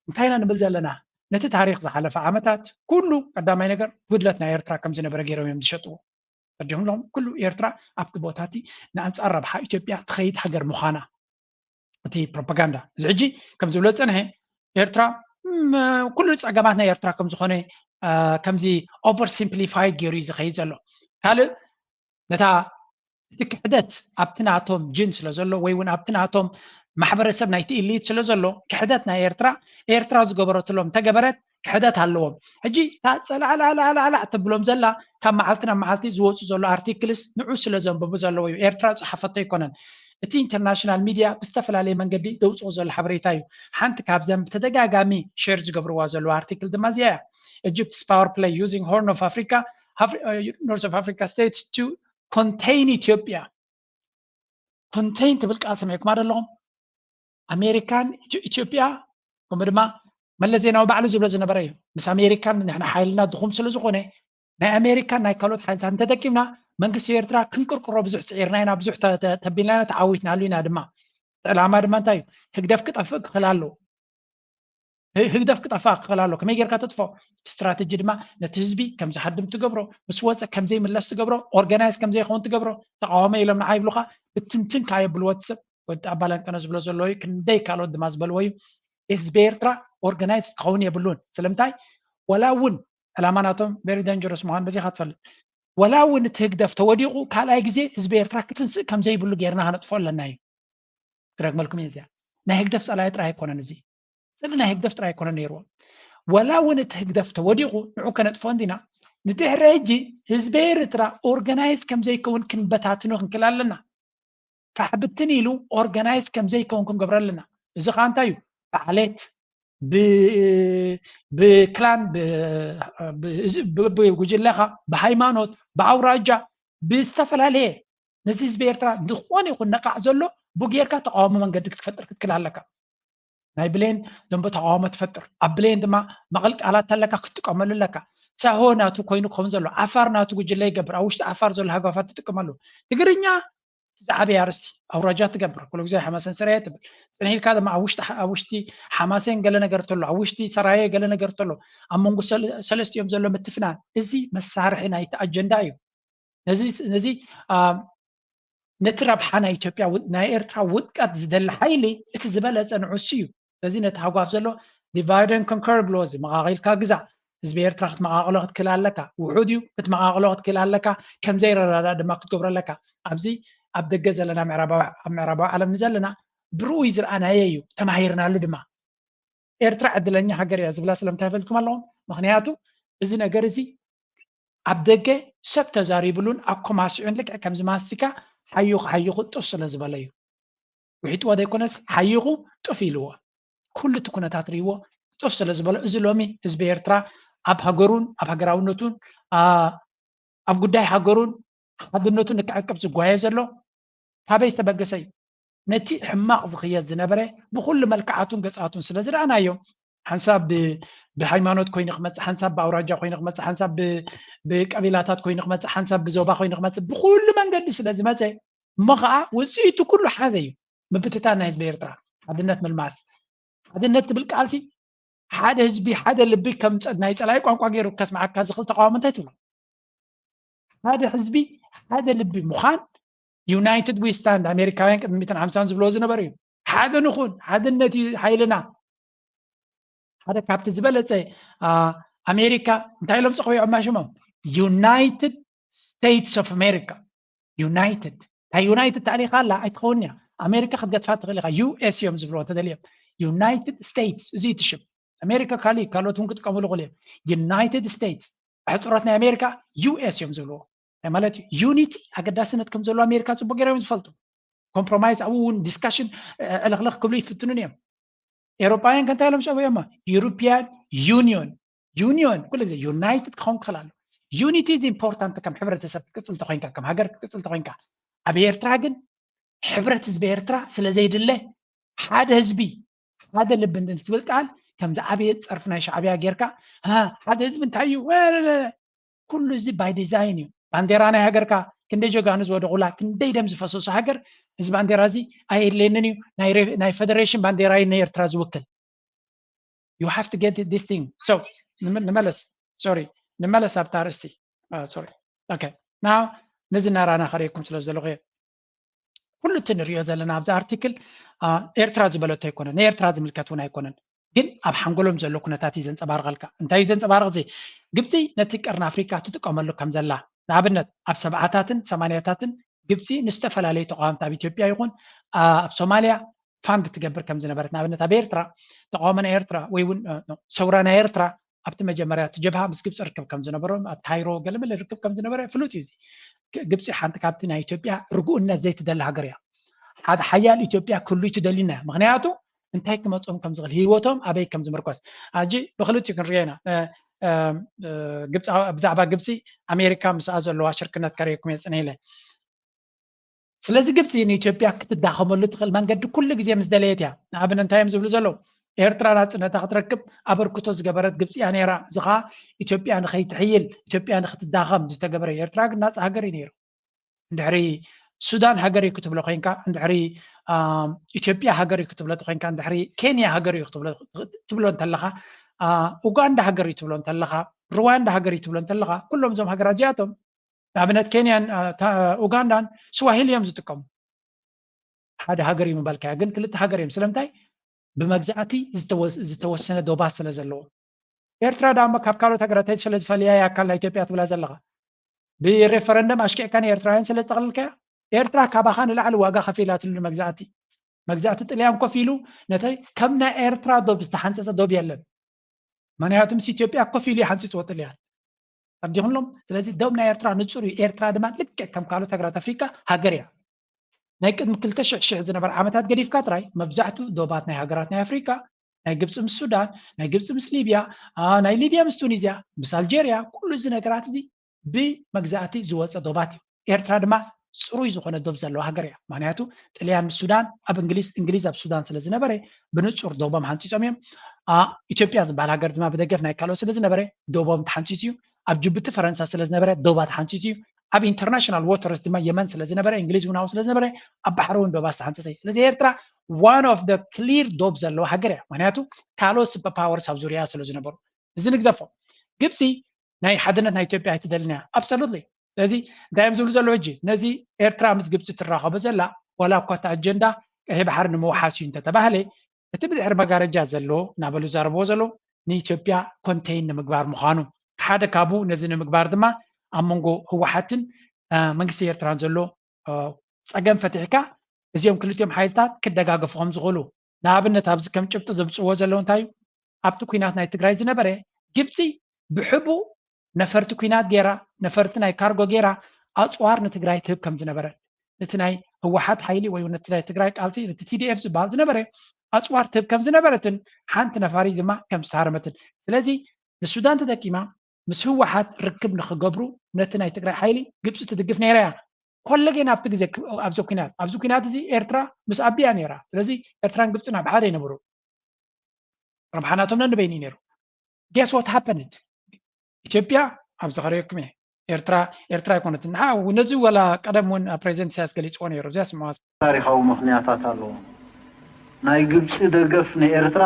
እንታይ ኢና ንብል ዘለና? ነቲ ታሪክ ዝሓለፈ ዓመታት ኩሉ ቀዳማይ ነገር ጉድለት ናይ ኤርትራ ከም ዝነበረ ገይሮም እዮም ዝሸጥዎ። ፈዲኹም ኣለኹም ኩሉ ኤርትራ ኣብቲ ቦታ እቲ ንኣንጻር ረብሓ ኢትዮጵያ ትኸይድ ሃገር ምዃና እቲ ፕሮፓጋንዳ እዚ ሕጂ ከም ዝብሎ ዝጸንሐ ኤርትራ ኩሉ ጸገማት ናይ ኤርትራ ከም ዝኾነ ከምዚ ኦቨር ሲምፕሊፋይድ ገይሩ እዩ ዝኸይድ ዘሎ። ካልእ ነታ እቲ ክሕደት ኣብቲ ናቶም ጅን ስለ ዘሎ ወይ እውን ኣብቲ ናቶም ማሕበረሰብ ናይቲ ኢሊት ስለ ዘሎ ክሕደት ናይ ኤርትራ ኤርትራ ዝገበረትሎም ተገበረት ክሕደት ኣለዎም። ሕጂ እታ ጸላዕላዕላዕላዕ ተብሎም ዘላ ካብ መዓልቲ ናብ መዓልቲ ዝወፁ ዘሎ ኣርቲክልስ ንዑ ስለ ዘንብቡ ዘለዎ እዩ። ኤርትራ ዝፀሓፈቶ ኣይኮነን። እቲ ኢንተርናሽናል ሚድያ ብዝተፈላለየ መንገዲ ዘውፅኦ ዘሎ ሓበሬታ እዩ። ሓንቲ ካብዘን ብተደጋጋሚ ሸር ዝገብርዋ ዘለዉ ኣርቲክል ድማ እዚኣ እያ። Egypt's power play using Horn of Africa, North of Africa states to contain Ethiopia. ኮንቴን ትብል ቃል ሰሚዕኩማ ዶ ኣለኹም? ኣሜሪካን ኢትዮጵያ ከምኡ ድማ መለስ ዜናዊ ባዕሉ ዝብሎ ዝነበረ እዩ። ምስ ኣሜሪካን ንሕና ሓይልና ድኹም ስለ ዝኾነ ናይ ኣሜሪካን ናይ ካልኦት ሓይልታት እንተጠቂምና መንግስቲ ኤርትራ ክንቅርቅሮ ብዙሕ ፅዒርና ኢና፣ ብዙሕ ተቢልናዮ፣ ተዓዊትናሉ ኢና ድማ። ዕላማ ድማ እንታይ እዩ? ህግደፍ ክጠፍእ ክኽእል ኣለዎ። ህግደፍ ክጠፍእ ክኽእል ኣለዎ። ከመይ ጌርካ ተጥፍኦ? ስትራተጂ ድማ ነቲ ህዝቢ ከም ዝሃድም ትገብሮ፣ ምስ ወፀ ከም ዘይምለስ ትገብሮ፣ ኦርጋናይዝ ከም ዘይኸውን ትገብሮ። ተቃዋሞ ኢሎም ንዓ ይብሉካ፣ ብትንትን ከኣ የብልዎ እቲ ሰብ። ወዲ ኣባላንቀነ ዝብሎ ዘለዎ እዩ፣ ክንደይ ካልኦት ድማ ዝበልዎ እዩ። ህዝቢ ኤርትራ ኦርጋናይዝ ክኸውን የብሉን። ስለምንታይ? ወላ እውን ዕላማ ናቶም ቨሪ ደንጀረስ ምዃኑ በዚኻ ትፈልጥ። ወላ እውን እቲ ህግደፍ ተወዲቑ ካልኣይ ግዜ ህዝቢ ኤርትራ ክትንስእ ከም ዘይብሉ ጌርና ከነጥፎ ኣለና እዩ። ክደግመልኩም እየ እዚኣ። ናይ ህግደፍ ጸላኢ ጥራይ ኣይኮነን እዚ። ስለ ናይ ህግደፍ ጥራይ ኣይኮነን ነይርዎ። ወላ እውን እቲ ህግደፍ ተወዲቑ ንዑ ከነጥፎ እንዲና። ንድሕሪ ሕጂ ህዝቢ ኤርትራ ኦርጋናይዝ ከም ዘይከውን ክንበታትኖ ክንክል ኣለና። ፋሕብትን ኢሉ ኦርጋናይዝ ከም ዘይከውን ክንገብሮ ኣለና። እዚ ኸዓ እንታይ እዩ? ብዓሌት፣ ብክላን፣ ብጉጅለኻ፣ ብሃይማኖት፣ ብኣውራጃ፣ ብዝተፈላለየ ነዚ ህዝቢ ኤርትራ ዝኾነ ይኹን ነቃዕ ዘሎ ብጌርካ ተቃውሞ መንገዲ ክትፈጥር ክትክል ኣለካ። ናይ ብሌን ደንበ ተቃውሞ ትፈጥር፣ ኣብ ብሌን ድማ መቐልቃላት ኣለካ ክትጥቀመሉ ኣለካ። ሳሆ ናቱ ኮይኑ ክኸውን ዘሎ፣ ዓፋር ናቱ ጉጅለ ይገብር፣ ኣብ ውሽጢ ዓፋር ዘሎ ሃጓፋት ትጥቀመሉ። ትግርኛ ዝዓበየ ኣርስቲ ኣውራጃ ትገብር፣ ኩሉ ግዜ ሓማሴን ሰራየ ትብል። ጽኒሕካ ድማ ኣብ ውሽጢ ኣብ ውሽጢ ሓማሴን ገለ ነገር ተሎ፣ ኣብ ውሽጢ ሰራየ ገለ ነገር ተሎ፣ ኣብ መንጎ ሰለስቲኦም ዘሎ ምትፍናን፣ እዚ መሳርሒ ናይቲ ኣጀንዳ እዩ። ነዚ ነዚ ነቲ ረብሓ ናይ ኢትዮጵያ ናይ ኤርትራ ውድቀት ዝደሊ ሓይሊ እቲ ዝበለጸ ንዑሱ እዩ። ስለዚ ነቲ ሃጓፍ ዘሎ ዲቫይድ ን ኮንከር ብሎ እዚ መቓቒልካ ግዛ። ህዝቢ ኤርትራ ክትመቓቕሎ ክትክል ኣለካ። ውሑድ እዩ፣ ክትመቓቕሎ ክትክል ኣለካ። ከምዘይረዳዳእ ድማ ክትገብሮ ኣለካ። ኣብዚ ኣብ ደገ ዘለና ምዕራባዊ ኣብ ምዕራባዊ ዓለም ንዘለና ብርኡይ ዝረኣናዮ እዩ፣ ተማሂርናሉ ድማ። ኤርትራ ዕድለኛ ሃገር እያ ዝብላ ስለምንታይ ፈልጥኩም ኣለኹም? ምኽንያቱ እዚ ነገር እዚ ኣብ ደገ ሰብ ተዛሪብሉን ኣኮማሲዑን ልክዕ ከምዚ ማስቲካ ሓዩኽ ሓዩኹ ጡፍ ስለ ዝበለ እዩ። ውሒጥዎ ዘይኮነስ ሓይኹ ጡፍ ኢልዎ። ኩሉ እቲ ኩነታት ርእይዎ ጡፍ ስለ ዝበሎ፣ እዚ ሎሚ ህዝቢ ኤርትራ ኣብ ሃገሩን ኣብ ሃገራውነቱን ኣብ ጉዳይ ሃገሩን ሓድነቱን ንክዕቅብ ዝጓየ ዘሎ ካበይ ዝተበገሰ እዩ? ነቲ ሕማቕ ዝኽየድ ዝነበረ ብኹሉ መልክዓቱን ገጻቱን ስለ ዝረኣናዮ፣ ሓንሳብ ብሃይማኖት ኮይኑ ክመጽእ፣ ሓንሳብ ብኣውራጃ ኮይኑ ክመጽእ፣ ሓንሳብ ብቀቢላታት ኮይኑ ክመጽእ፣ ሓንሳብ ብዞባ ኮይኑ ክመጽእ፣ ብኹሉ መንገዲ ስለ ዝመጸ፣ እሞ ኸዓ ውፅኢቱ ኩሉ ሓደ እዩ። ምብትታን ናይ ህዝቢ ኤርትራ፣ ሓድነት ምልማስ። ሓድነት ትብል ቃልሲ ሓደ ህዝቢ ሓደ ልቢ ከም ናይ ፀላኢ ቋንቋ ገይሩ ከስምዓካ ዝኽእል ተቃውሞ እንታይ ትብሎ? ሓደ ህዝቢ ሓደ ልቢ ምዃን። United we stand፣ ኣሜሪካውያን ቅድሚ ሚእትን ሓምሳን ዝብልዎ ዝነበሩ እዩ። ሓደ ንኹን፣ ሓድነት እዩ ሓይልና። ሓደ ካብቲ ዝበለፀ ኣሜሪካ እንታይ ኢሎም ፀኸብኦም ሽሞም? United States of America። ዩናይትድ እንታይ ዩናይትድ ተኣሊኻ ኣላ ኣይትኸውን እያ። ኣሜሪካ ክትገጥፋ ትኽእል ኢኻ። ዩ ኤስ እዮም ዝብልዎ እንተደልዮም። ዩናይትድ ስቴትስ እዚ እቲ ሽም። ኣሜሪካ ካልእ ካልኦት እውን ክጥቀምሉ ይኽእሉ እዮም። ዩናይትድ ስቴትስ ኣሕፅሮት ናይ ኣሜሪካ ዩ ኤስ እዮም ዝብልዎ። ማለት ዩኒቲ ኣገዳስነት ከም ዘለዎ ኣሜሪካ ፅቡቅ ገይሮም ዝፈልጡ። ኮምፕሮማይዝ ኣብኡ እውን ዲስካሽን ዕልኽልኽ ክብሉ ይፍትኑን እዮም። ኤሮጳውያን ከ እንታይ ኢሎም ሸውዮማ? ዩሮፒያን ዩኒዮን። ዩኒዮን ኩሉ ግዜ ዩናይትድ ክኸውን ክኽእል ኣሎ። ዩኒቲ ኢዝ ኢምፖርታንት ከም ሕብረተሰብ ክትቅፅል ተኮይንካ፣ ከም ሃገር ክትቅፅል ተኮይንካ። ኣብ ኤርትራ ግን ሕብረት ህዝቢ ኤርትራ ስለ ዘይድለ ሓደ ህዝቢ ሓደ ልቢ እንትትብል ቃል ከምዚ ዓብየ ፀርፊ ናይ ሻዕብያ ጌርካ ሓደ ህዝቢ እንታይ እዩ ኩሉ እዚ ባይ ዲዛይን እዩ። ባንዴራ ናይ ሃገርካ ክንደይ ጀጋኑ ዝወደቑላ ክንደይ ደም ዝፈሰሱ ሃገር እዚ ባንዴራ እዚ ኣየድለየንን እዩ ናይ ፌደሬሽን ባንዴራ እዩ ንኤርትራ ዝውክል። You have to get this thing. So ንመለስ ሶሪ ንመለስ ኣብታ ኣርእስቲ ሶሪ ኦኬ ናው ነዚ እናራና ከርእየኩም ስለ ዘለኹ ኩሉ እቲ ንሪኦ ዘለና ኣብዚ ኣርቲክል ኤርትራ ዝበለቶ ኣይኮነን፣ ንኤርትራ ዝምልከት እውን ኣይኮነን። ግን ኣብ ሓንጎሎም ዘሎ ኩነታት እዩ ዘንፀባርቐልካ። እንታይ እዩ ዘንፀባርቕ? እዚ ግብፂ ነቲ ቀርኒ ኣፍሪካ ትጥቀመሉ ከም ዘላ ንኣብነት ኣብ ሰብዓታትን ሰማንያታትን ግብፂ ንዝተፈላለዩ ተቃወምቲ ኣብ ኢትዮጵያ ይኹን ኣብ ሶማልያ ፋንድ ትገብር ከም ዝነበረት ንኣብነት ኣብ ኤርትራ ተቃውሞ ናይ ኤርትራ ወይ እውን ሰውራ ናይ ኤርትራ ኣብቲ መጀመርያ እቲ ጀብሃ ምስ ግብፂ ርክብ ከም ዝነበሮም ኣብ ካይሮ ገለመለ ርክብ ከም ዝነበረ ፍሉጥ እዩ። እዚ ግብፂ ሓንቲ ካብቲ ናይ ኢትዮጵያ ርጉእነት ዘይትደሊ ሃገር እያ። ሓደ ሓያል ኢትዮጵያ ክህሉ እዩ ትደሊ። ምኽንያቱ እንታይ ክመፅኦም ከም ዝኽእል፣ ህይወቶም ኣበይ ከም ዝምርኮስ። ሕጂ ብክልቲኡ ክንሪኦ ኢና። ግብፂ፣ ብዛዕባ ግብፂ ኣሜሪካ ምስኣ ዘለዋ ሽርክነት ከርእየኩም እየ ፅነ ኢለ። ስለዚ ግብፂ ንኢትዮጵያ ክትዳኸመሉ ትኽእል መንገዲ ኩሉ ግዜ ምስ ደለየት እያ። ንኣብነት እንታይ እዮም ዝብሉ ዘለዉ? ኤርትራ ናፅነታ ክትረክብ ኣበርክቶ ዝገበረት ግብፂ እያ ነይራ። እዚ ከዓ ኢትዮጵያ ንኸይትሕይል፣ ኢትዮጵያ ንክትዳኸም ዝተገበረ እዩ። ኤርትራ ግን ናፃ ሃገር እዩ ነይሩ። እንድሕሪ ሱዳን ሃገር እዩ ክትብሎ ኮይንካ፣ እንድሕሪ ኢትዮጵያ ሃገር እዩ ክትብሎ ኮይንካ፣ እንድሕሪ ኬንያ ሃገር እዩ ክትብሎ እንተለኻ፣ ኡጋንዳ ሃገር እዩ ትብሎ እንተለኻ፣ ሩዋንዳ ሃገር እዩ ትብሎ እንተለኻ፣ ኩሎም እዞም ሃገራት እዚኣቶም ንኣብነት ኬንያን ኡጋንዳን ስዋሂሊ እዮም ዝጥቀሙ። ሓደ ሃገር እዩ ምባልካያ ግን ክልተ ሃገር እዮም። ስለምንታይ? ብመግዛእቲ ዝተወሰነ ዶባት ስለ ዘለዎ። ኤርትራ ዳሞ ካብ ካልኦት ሃገራት ስለ ዝፈልያ እያ ኣካል ናይ ኢትዮጵያ ትብላ ዘለኻ። ብሬፈረንደም ኣሽኪዕካ ንኤርትራውያን ስለ ዝጠቕልልካያ፣ ኤርትራ ካባኻ ንላዕሊ ዋጋ ከፊላትሉ መግዛእቲ። መግዛእቲ ጥልያን ኮፍ ኢሉ ነቲ ከም ናይ ኤርትራ ዶብ ዝተሓንፀፀ ዶብ የለን። ምክንያቱ ምስ ኢትዮጵያ ኮፍ ኢሉ ይሓንፅፅዎ ጥልያን። ኣዲኹሎም። ስለዚ ዶብ ናይ ኤርትራ ንፁር እዩ። ኤርትራ ድማ ልክዕ ከም ካልኦት ሃገራት ኣፍሪካ ሃገር እያ። ናይ ቅድሚ ክልተ ሽሕ ሽሕ ዝነበረ ዓመታት ገዲፍካ ጥራይ መብዛሕትኡ ዶባት ናይ ሃገራት ናይ ኣፍሪካ፣ ናይ ግብፂ ምስ ሱዳን፣ ናይ ግብፂ ምስ ሊብያ፣ ናይ ሊብያ ምስ ቱኒዝያ፣ ምስ ኣልጀርያ፣ ኩሉ እዚ ነገራት እዚ ብመግዛእቲ ዝወፀ ዶባት እዩ። ኤርትራ ድማ ፅሩይ ዝኾነ ዶብ ዘለዋ ሃገር እያ። ምክንያቱ ጥልያን ምስ ሱዳን ኣብ እንግሊዝ፣ እንግሊዝ ኣብ ሱዳን ስለ ዝነበረ ብንፁር ዶቦም ሓንፂፆም እዮም። ኢትዮጵያ ዝበሃል ሃገር ድማ ብደገፍ ናይ ካልኦት ስለ ዝነበረ ዶቦም ተሓንፂፁ እዩ። ኣብ ጅቡቲ ፈረንሳ ስለ ዝነበረ ዶባ ተሓንፂፁ እዩ። ኣብ ኢንተርናሽናል ዎተርስ ድማ የመን ስለ ዝነበረ፣ እንግሊዝ እውን ኣብኡ ስለ ዝነበረ ኣብ ባሕሪ እውን ዶባ ዝተሓንፀፀ እዩ። ስለዚ ኤርትራ one of the clear ዶብ ዘለዋ ሃገር እያ። ምክንያቱ ካልኦት ሱፐር ፓወርስ ኣብ ዙርያ ስለ ዝነበሩ። እዚ ንግደፎ። ግብፂ ናይ ሓድነት ናይ ኢትዮጵያ ኣይትደልን እያ። ኣብሶሉትሊ። ስለዚ እንታይ እዮም ዝብሉ ዘለዉ ሕጂ? ነዚ ኤርትራ ምስ ግብፂ ትራኸቦ ዘላ፣ ዋላ እኳ እቲ ኣጀንዳ ቀይሕ ባሕሪ ንምውሓስ እዩ እንተተባህለ፣ እቲ ብድሕሪ መጋረጃ ዘሎ እናበሉ ዝዛረብዎ ዘለዉ ንኢትዮጵያ ኮንቴይን ንምግባር ምዃኑ ሓደ ካብኡ፣ ነዚ ንምግባር ድማ ኣብ መንጎ ህወሓትን መንግስቲ ኤርትራን ዘሎ ፀገም ፈቲሕካ እዚኦም ክልቲኦም ሓይልታት ክደጋገፉ ከም ዝኽእሉ፣ ንኣብነት ኣብዚ ከም ጭብጢ ዘምፅእዎ ዘለዉ እንታይ እዩ? ኣብቲ ኲናት ናይ ትግራይ ዝነበረ ግብፂ ብሕቡእ ነፈርቲ ኲናት ገይራ፣ ነፈርቲ ናይ ካርጎ ገይራ ኣፅዋር ንትግራይ ትህብ ከም ዝነበረት፣ ነቲ ናይ ህወሓት ሓይሊ ወይ ነቲ ናይ ትግራይ ቃልሲ፣ ነቲ ቲ ዲ ኤፍ ዝበሃል ዝነበረ ኣፅዋር ትህብ ከም ዝነበረትን ሓንቲ ነፋሪት ድማ ከም ዝተሃረመትን። ስለዚ ንሱዳን ተጠቂማ ምስ ህወሓት ርክብ ንክገብሩ ነቲ ናይ ትግራይ ሓይሊ ግብፂ ትድግፍ ነይራ እያ። ኮለጌን ኣብቲ ግዜ ኣብዚ ኲናት ኣብዚ ኲናት እዚ ኤርትራ ምስ ኣቢያ ነይራ። ስለዚ ኤርትራን ግብፅን ኣብ ሓደ ይነበሩ። ረብሓ ናቶም ነንበይኑ እዩ ነይሩ። Guess what happened? ኢትዮጵያ ኣብ ዝኸረየኩም እየ። ኤርትራ ኤርትራ ኣይኮነትን። ንዓ ነዚ ወላ ቀደም እውን ፕሬዚደንት ኢሳያስ ገሊፅዎ ነይሩ። እዚያ ስምዋ። ታሪኻዊ ምኽንያታት ኣለዎ። ናይ ግብፂ ደገፍ ንኤርትራ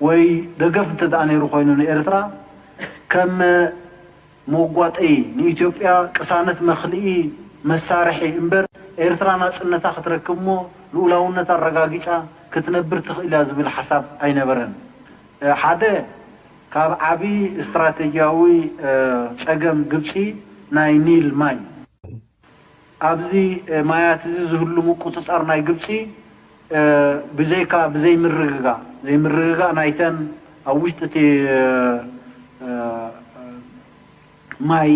ወይ ደገፍ እንተ ደኣ ነይሩ ኮይኑ ንኤርትራ ከም መጓጠይ ንኢትዮጵያ ቅሳነት መኽልኢ መሳርሒ እምበር ኤርትራ ናፅነታ ክትረክብ እሞ ልኡላውነት ኣረጋጊፃ ክትነብር ትኽእል እያ ዝብል ሓሳብ ኣይነበረን። ሓደ ካብ ዓቢ ስትራቴጂያዊ ጸገም ግብጺ ናይ ኒል ማይ። ኣብዚ ማያት እዚ ዝህሉ ምቁጽጻር ናይ ግብጺ ብዘይካ ብዘይምርግጋእ ዘይምርግጋእ ናይተን ኣብ ውሽጢ እቲ ማይ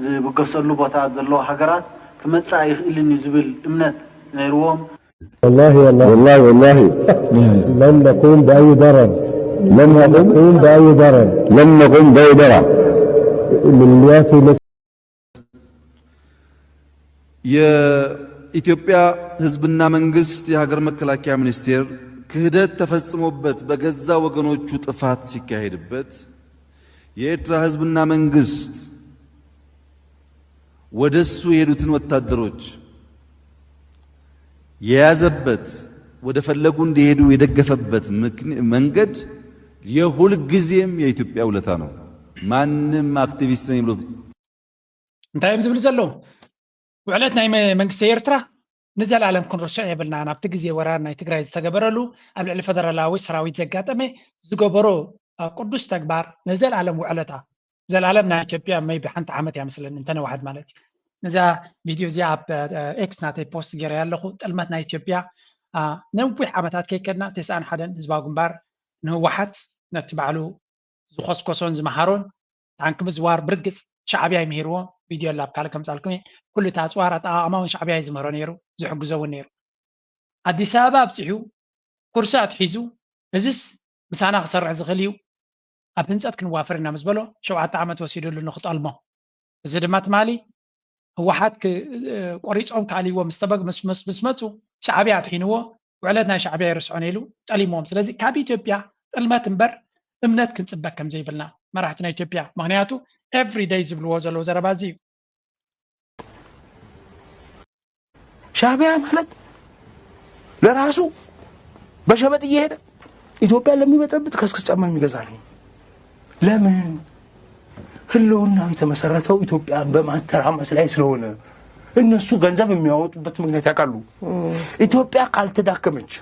ዝብገሰሉ ቦታ ዘለዋ ሃገራት ክመጽእ ኣይኽእልን እዩ ዝብል እምነት ነይርዎም። والله والله والله والله لن نقوم بأي ضرر لن نقوم بأي ضرر لن نقوم بأي ضرر من يأتي مثل የኢትዮጵያ ህዝብና መንግስት የሀገር መከላከያ ሚኒስቴር ክህደት ተፈጽሞበት በገዛ ወገኖቹ ጥፋት ሲካሄድበት የኤርትራ ህዝብና መንግስት ወደሱ የሄዱትን ወታደሮች የያዘበት ወደ ፈለጉ እንዲሄዱ የደገፈበት መንገድ የሁል ጊዜም የኢትዮጵያ ውለታ ነው። ማንም አክቲቪስት ነኝ ብሎ እንታይ እዮም ዝብሉ ዘለዉ? ውዕለት ናይ መንግስቲ ኤርትራ ንዘለኣለም ክንርስዖ የብልናን። ኣብቲ ግዜ ወራር ናይ ትግራይ ዝተገበረሉ ኣብ ልዕሊ ፈደራላዊ ሰራዊት ዘጋጠመ ዝገበሮ ቅዱስ ተግባር ንዘለኣለም ውዕለታ ዘላለም ናይ ኢትዮጵያ maybe ሓንቲ ዓመት እያ መስለኒ እንተነውሓት ማለት እዩ። ነዛ ቪድዮ እዚኣ ኣብ ኤክስ ናተይ ፖስት ገይረ ኣለኹ። ጥልመት ናይ ኢትዮጵያ ነዊሕ ዓመታት ከይከድና ተስዓን ሓደን ህዝባዊ ግንባር ንህወሓት ነቲ ባዕሉ ዝኮስኮሶን ዝመሃሮን ታንክ ምዝዋር ብርግፅ ሻዕብያ ይምሂርዎ። ቪድዮ ኣላ ኣብ ካልእ ከምፃልኩም እየ። ኩሉ እቲ ኣፅዋር ኣጠቃቅማ እውን ሻዕብያ እዩ ዝምህሮ ነይሩ ዝሕግዞ እውን ነይሩ። ኣዲስ ኣበባ ኣብፂሑ ኩርሲ ኣትሒዙ፣ እዚስ ምሳና ክሰርሕ ዝኽእል እዩ፣ ኣብ ህንፀት ክንዋፈር ኢና ምስ በሎ፣ ሸውዓተ ዓመት ወሲዱሉ ንክጠልሞ። እዚ ድማ ትማሊ ህወሓት ክ- ቆሪፆም ክኣልይዎ ምስ ተበግ- ምስ- ምስ- ምስ መፁ፣ ሻዕብያ ኣድሒንዎ፣ ውዕለት ናይ ሻዕብያ ይርስዖን ኢሉ ጠሊምዎም። ስለዚ ካብ ኢትዮጵያ ጥልመት እምበር እምነት ክንፅበ ከም ዘይብልና መራሕቲ ናይ ኢትዮጵያ፣ ምክንያቱ every day ዝብልዎ ዘለዉ ዘረባ እዚ እዩ። ሻዕብያ ማለት ለራሱ በሸበጥ እየሄደ ኢትዮጵያ ለሚበጠብጥ ከስክስ ጫማ የሚገዛ ነው። ለምን? ህልውናው የተመሰረተው ኢትዮጵያን በማተራመስ ላይ ስለሆነ እነሱ ገንዘብ የሚያወጡበት ምክንያት ያውቃሉ። ኢትዮጵያ ካልተዳከመች፣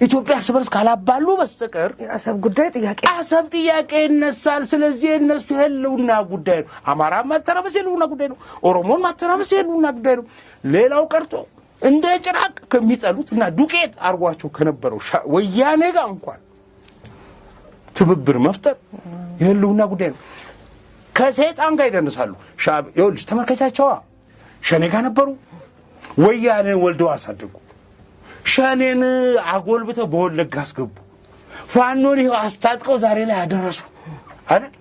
ኢትዮጵያ እርስ በርስ ካላባሉ በስተቀር የአሰብ ጉዳይ ጥያቄ አሰብ ጥያቄ ይነሳል። ስለዚህ የእነሱ የህልውና ጉዳይ ነው። አማራ ማተራመስ የህልውና ጉዳይ ነው። ኦሮሞን ማተራመስ የህልውና ጉዳይ ነው። ሌላው ቀርቶ እንደ ጭራቅ ከሚጠሉት እና ዱቄት አርጓቸው ከነበረው ሻ- ወያኔ ጋር እንኳን ትብብር መፍጠር የህልውና ጉዳይ ነው። ከሰይጣን ጋር ይደንሳሉ። ሻዕብ- ይኸውልሽ ተመልከቻቸዋ ሸኔ ጋር ነበሩ። ወያኔን ወልደው አሳደጉ። ሸኔን አጎልብተው በወለጋ አስገቡ። ፋኖን ይኸው አስታጥቀው ዛሬ ላይ አደረሱ አይደል?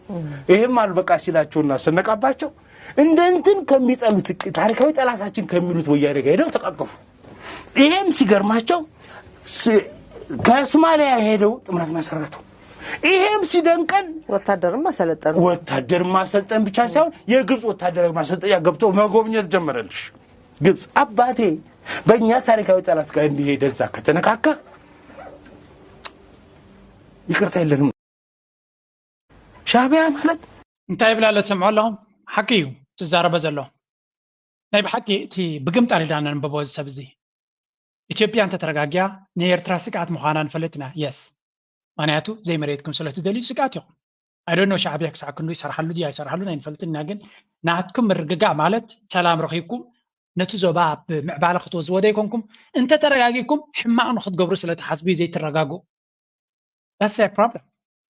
ይሄም አልበቃ ሲላቸውና ስነቃባቸው እንደ እንትን ከሚጠሉት ታሪካዊ ጠላታችን ከሚሉት ወያኔ ጋር ሄደው ተቃቀፉ። ይሄም ሲገርማቸው ስ- ከሶማሊያ ሄደው ጥምረት መሰረቱ። ይሄም ሲደንቀን ወታደርም አሰለጠኑ። ወታደር ማሰልጠን ብቻ ሳይሆን የግብፅ ወታደራዊ ማሰልጠኛ ገብተው መጎብኘት ጀመረልሽ። ግብፅ አባቴ በእኛ ታሪካዊ ጠላት ጋር እንዲሄደ እዛ ከተነካካ ይቅርታ የለንም። ሻዕብያ ማለት እንታይ ይብል ኣሎ ትሰምዖ ኣለኹም? ሓቂ እዩ ትዛረቦ ዘሎ። ናይ ብሓቂ እቲ ብግምጣል ኢልና ነንብቦ እዚ ሰብ እዚ። ኢትዮጵያ እንተተረጋጊያ ንኤርትራ ስግኣት ምዃና ንፈልጥ ኢና። የስ፣ ምክንያቱ ዘይመሬትኩም ስለ ትደልዩ ስግኣት ኢኹም። I don't know ሻዕብያ ክሳዕ ክንዱ ይሰርሓሉ ድዩ ኣይሰርሓሉን ኣይንፈልጥን ኢና። ግን ናትኩም ምርግጋእ ማለት ሰላም ረኺብኩም ነቲ ዞባ ኣብ ምዕባለ ክትወስድዎ ዘይኮንኩም እንተተረጋጊኩም ሕማቕ ንክትገብሩ ስለ ትሓስቡ እዩ ዘይትረጋግኡ። That's a problem።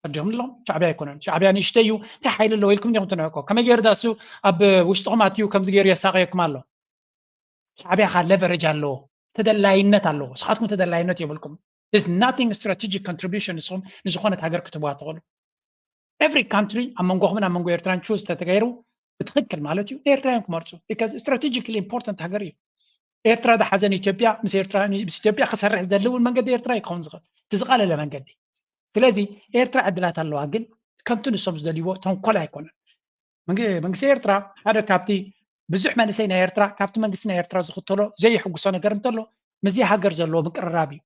ፈርዲኹም ኣለኹም። ሻዕብያ ኣይኮነን። ሻዕብያ ንእሽተይ እዩ፣ እንታይ ሓይሊ ኣለዎ ኢልኩም ዲኹም ትንዕቆ? ከመይ ገይሩ ዳሱ ኣብ ውሽጥኹም ኣትዩ ከምዚ ገይሩ የሳቕየኩም ኣሎ? ሻዕብያ ከኣ leverage ኣለዎ፣ ተደላይነት ኣለዎ። ንስኻትኩም ተደላይነት የብልኩም። There's nothing strategic contribution ንስኹም ንዝኾነት ሃገር ክትህቡዋ ትኽእሉ። Every country ኣብ መንጎኹምን ኣብ መንጎ ኤርትራን choose ተተገይሩ ብትኽክል ማለት እዩ ንኤርትራውያን ክመርፁ። Because strategically important ሃገር እዩ። ኤርትራ ዝሓዘን ኢትዮጵያ ምስ ኤርትራ ምስ ኢትዮጵያ ክሰርሕ ዝደሊ እውን መንገዲ ኤርትራ እዩ ክኸውን ዝኽእል። እቲ ዝቐለለ መንገዲ። ስለዚ ኤርትራ ዕድላት ኣለዋ፣ ግን ከምቲ ንሶም ዝደልይዎ ተንኮል ኣይኮነን። መንግ- መንግስቲ ኤርትራ ሓደ ካብቲ ብዙሕ መንእሰይ ናይ ኤርትራ ካብቲ መንግስቲ ናይ ኤርትራ ዝኽተሎ ዘየሕጉሶ ነገር እንተሎ ምስዚ ሃገር ዘለዎ ምቅርራብ እዩ።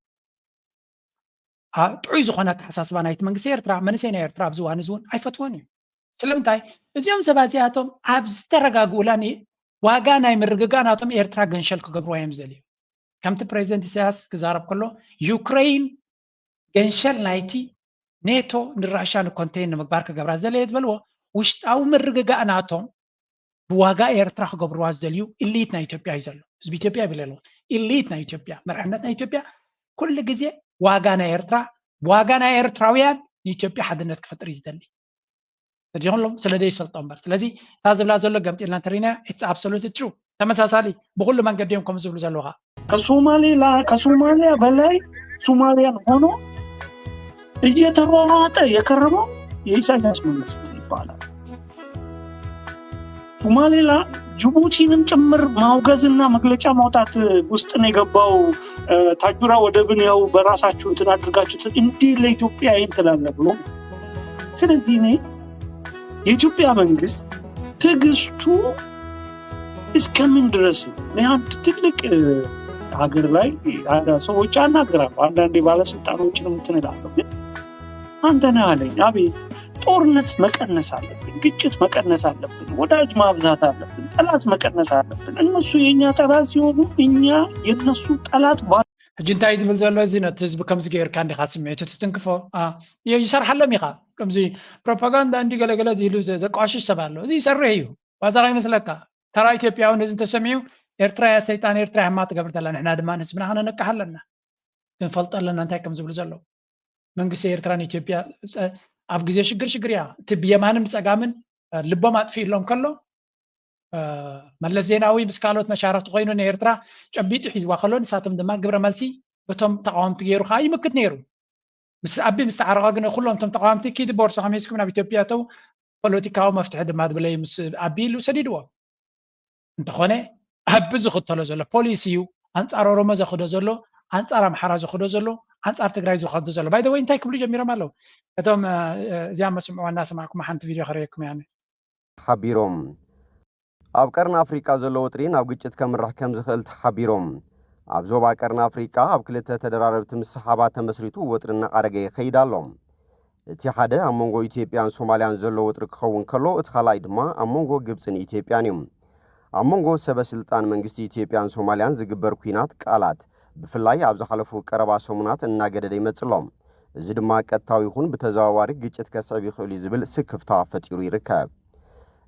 አ- ጥዑይ ዝኾነ ኣተሓሳስባ ናይቲ መንግስቲ ኤርትራ መንእሰይ ናይ ኤርትራ ኣብዚ እዋን እዚ እውን ኣይፈትዎን እዩ። ስለምንታይ እዚኦም ሰባት እዚኣቶም ኣብ ዝተረጋግኡላ ኒ- ዋጋ ናይ ምርግጋእ ናቶም ኤርትራ ገንሸል ክገብርዋ እዮም ዝደልዩ። ከምቲ ፕሬዚደንት ኢሳያስ ክዛረብ ከሎ ዩክሬን ገንሸል ናይቲ ኔቶ ንራሻ ንኮንቴን ንምግባር ክገብራ ዝደለየ ዝበልዎ ውሽጣዊ ምርግጋእ ናቶም ብዋጋ ኤርትራ ክገብርዋ ዝደልዩ ኢሊት ናይ ኢትዮጵያ እዩ ዘሎ። ህዝቢ ኢትዮጵያ ይብል ኣለኹ። ኢሊት ናይ ኢትዮጵያ መርሕነት ናይ ኢትዮጵያ ኩሉ ግዜ ዋጋ ናይ ኤርትራ ዋጋ ናይ ኤርትራውያን ንኢትዮጵያ ሓድነት ክፈጥር እዩ ዝደሊ። ተጀምሎም ስለ ዘይሰልጦ እምበር ስለዚ እታ ዝብላ ዘሎ ገምጢልና እንተሪና it's absolutely true። ተመሳሳሊ ብኩሉ መንገዲ እዮም ከም ዝብሉ ዘለዉ ከዓ ከሶማሌላ ከሶማሊያ በላይ ሶማሊያን ሆኖ እየተሯሯጠ የከረመው የኢሳያስ መንግስት ይባላል። ሶማሌላ ጅቡቲንም ጭምር ማውገዝና መግለጫ ማውጣት ውስጥ ነው የገባው። ታጁራ ወደብን ያው በራሳችሁ እንትን አድርጋችሁት እንዲህ ለኢትዮጵያ ይህን ትላለ ብሎ። ስለዚህ እኔ የኢትዮጵያ መንግስት ትዕግስቱ እስከምን ድረስ ነው? እኔ አንድ ትልቅ ሀገር ላይ ሰዎች አናግራለሁ። አንዳንዴ ባለስልጣኖችንም እንትን እላለሁ። ግን አንተ ነህ አለኝ። አቤት። ጦርነት መቀነስ አለብን፣ ግጭት መቀነስ አለብን፣ ወዳጅ ማብዛት አለብን፣ ጠላት መቀነስ አለብን። እነሱ የእኛ ጠላት ሲሆኑ እኛ የእነሱ ጠላት። ሕጂ እንታይ ዝብል ዘሎ እዚ ነቲ ህዝቢ ከምዚ ገይርካ እንዲኻ ስምዒቱ ትትንክፎ ይሰርሓሎም ኢኻ። ከምዚ ፕሮፓጋንዳ እንዲ ገለገለ ኢሉ ዘቋሽሽ ሰብ ኣሎ። እዚ ይሰርሕ እዩ። ዋዛ ከይመስለካ ተራ ኢትዮጵያዊ ነዚ እንተሰሚዑ ኤርትራ እያ ሰይጣን፣ ኤርትራ እያ ሕማቕ ትገብር ዘላ፣ ንሕና ድማ ንህዝብና ከነነቅሕ ኣለና። ክንፈልጦ ኣለና እንታይ ከም ዝብሉ ዘለዉ። መንግስቲ ኤርትራን ኢትዮጵያ ኣብ ግዜ ሽግር ሽግር እያ። እቲ ብየማንን ብፀጋምን ልቦም ኣጥፊእሎም ከሎ መለስ ዜናዊ ምስ ካልኦት መሻርክቲ ኮይኑ ንኤርትራ ጨቢጡ ሒዝዋ ከሎ ንሳቶም ድማ ግብረ መልሲ በቶም ተቃወምቲ ገይሩ ከዓ ይምክት ነይሩ። ምስ ኣቢ ምስ ተዓረቐ ግን ኩሎም እቶም ተቃወምቲ ኪድ ቦርሳኹም ሒዝኩም ናብ ኢትዮጵያ እተው፣ ፖለቲካዊ መፍትሒ ድማ ዝበለዩ ምስ ኣቢ ኢሉ ሰዲድዎ። እንተኾነ ኣቢ ዝኽተሎ ዘሎ ፖሊሲ እዩ ኣንጻር ኦሮሞ ዘኽዶ ዘሎ፣ ኣንጻር ኣምሓራ ዘኽዶ ዘሎ፣ ኣንጻር ትግራይ ዝኸዶ ዘሎ። ባይ ወይ እንታይ ክብሉ ጀሚሮም ኣለዉ እቶም እዚኣ መስምዕዋ እናሰማዕኩም ሓንቲ ቪድዮ ከረየኩም እያ። ሓቢሮም። ኣብ ቀርኒ ኣፍሪቃ ዘሎ ወጥሪ ናብ ግጭት ከምርሕ ከም ዝኽእል ተሓቢሮም። ኣብ ዞባ ቀርኒ ኣፍሪቃ ኣብ ክልተ ተደራረብቲ ምስሓባት ተመስሪቱ ወጥሪ እናዓረገ ይኸይድ ኣሎ። እቲ ሓደ ኣብ መንጎ ኢትዮጵያን ሶማልያን ዘሎ ወጥሪ ክኸውን ከሎ፣ እቲ ካልኣይ ድማ ኣብ መንጎ ግብጽን ኢትዮጵያን እዩ። ኣብ መንጎ ሰበ ስልጣን መንግስቲ ኢትዮጵያን ሶማልያን ዝግበር ኲናት ቃላት፣ ብፍላይ ኣብ ዝሓለፉ ቀረባ ሰሙናት እናገደደ ይመጽእ ኣሎ። እዚ ድማ ቀጥታዊ ይኹን ብተዘዋዋሪ ግጭት ከስዕብ ይኽእል እዩ ዝብል ስክፍታ ፈጢሩ ይርከብ።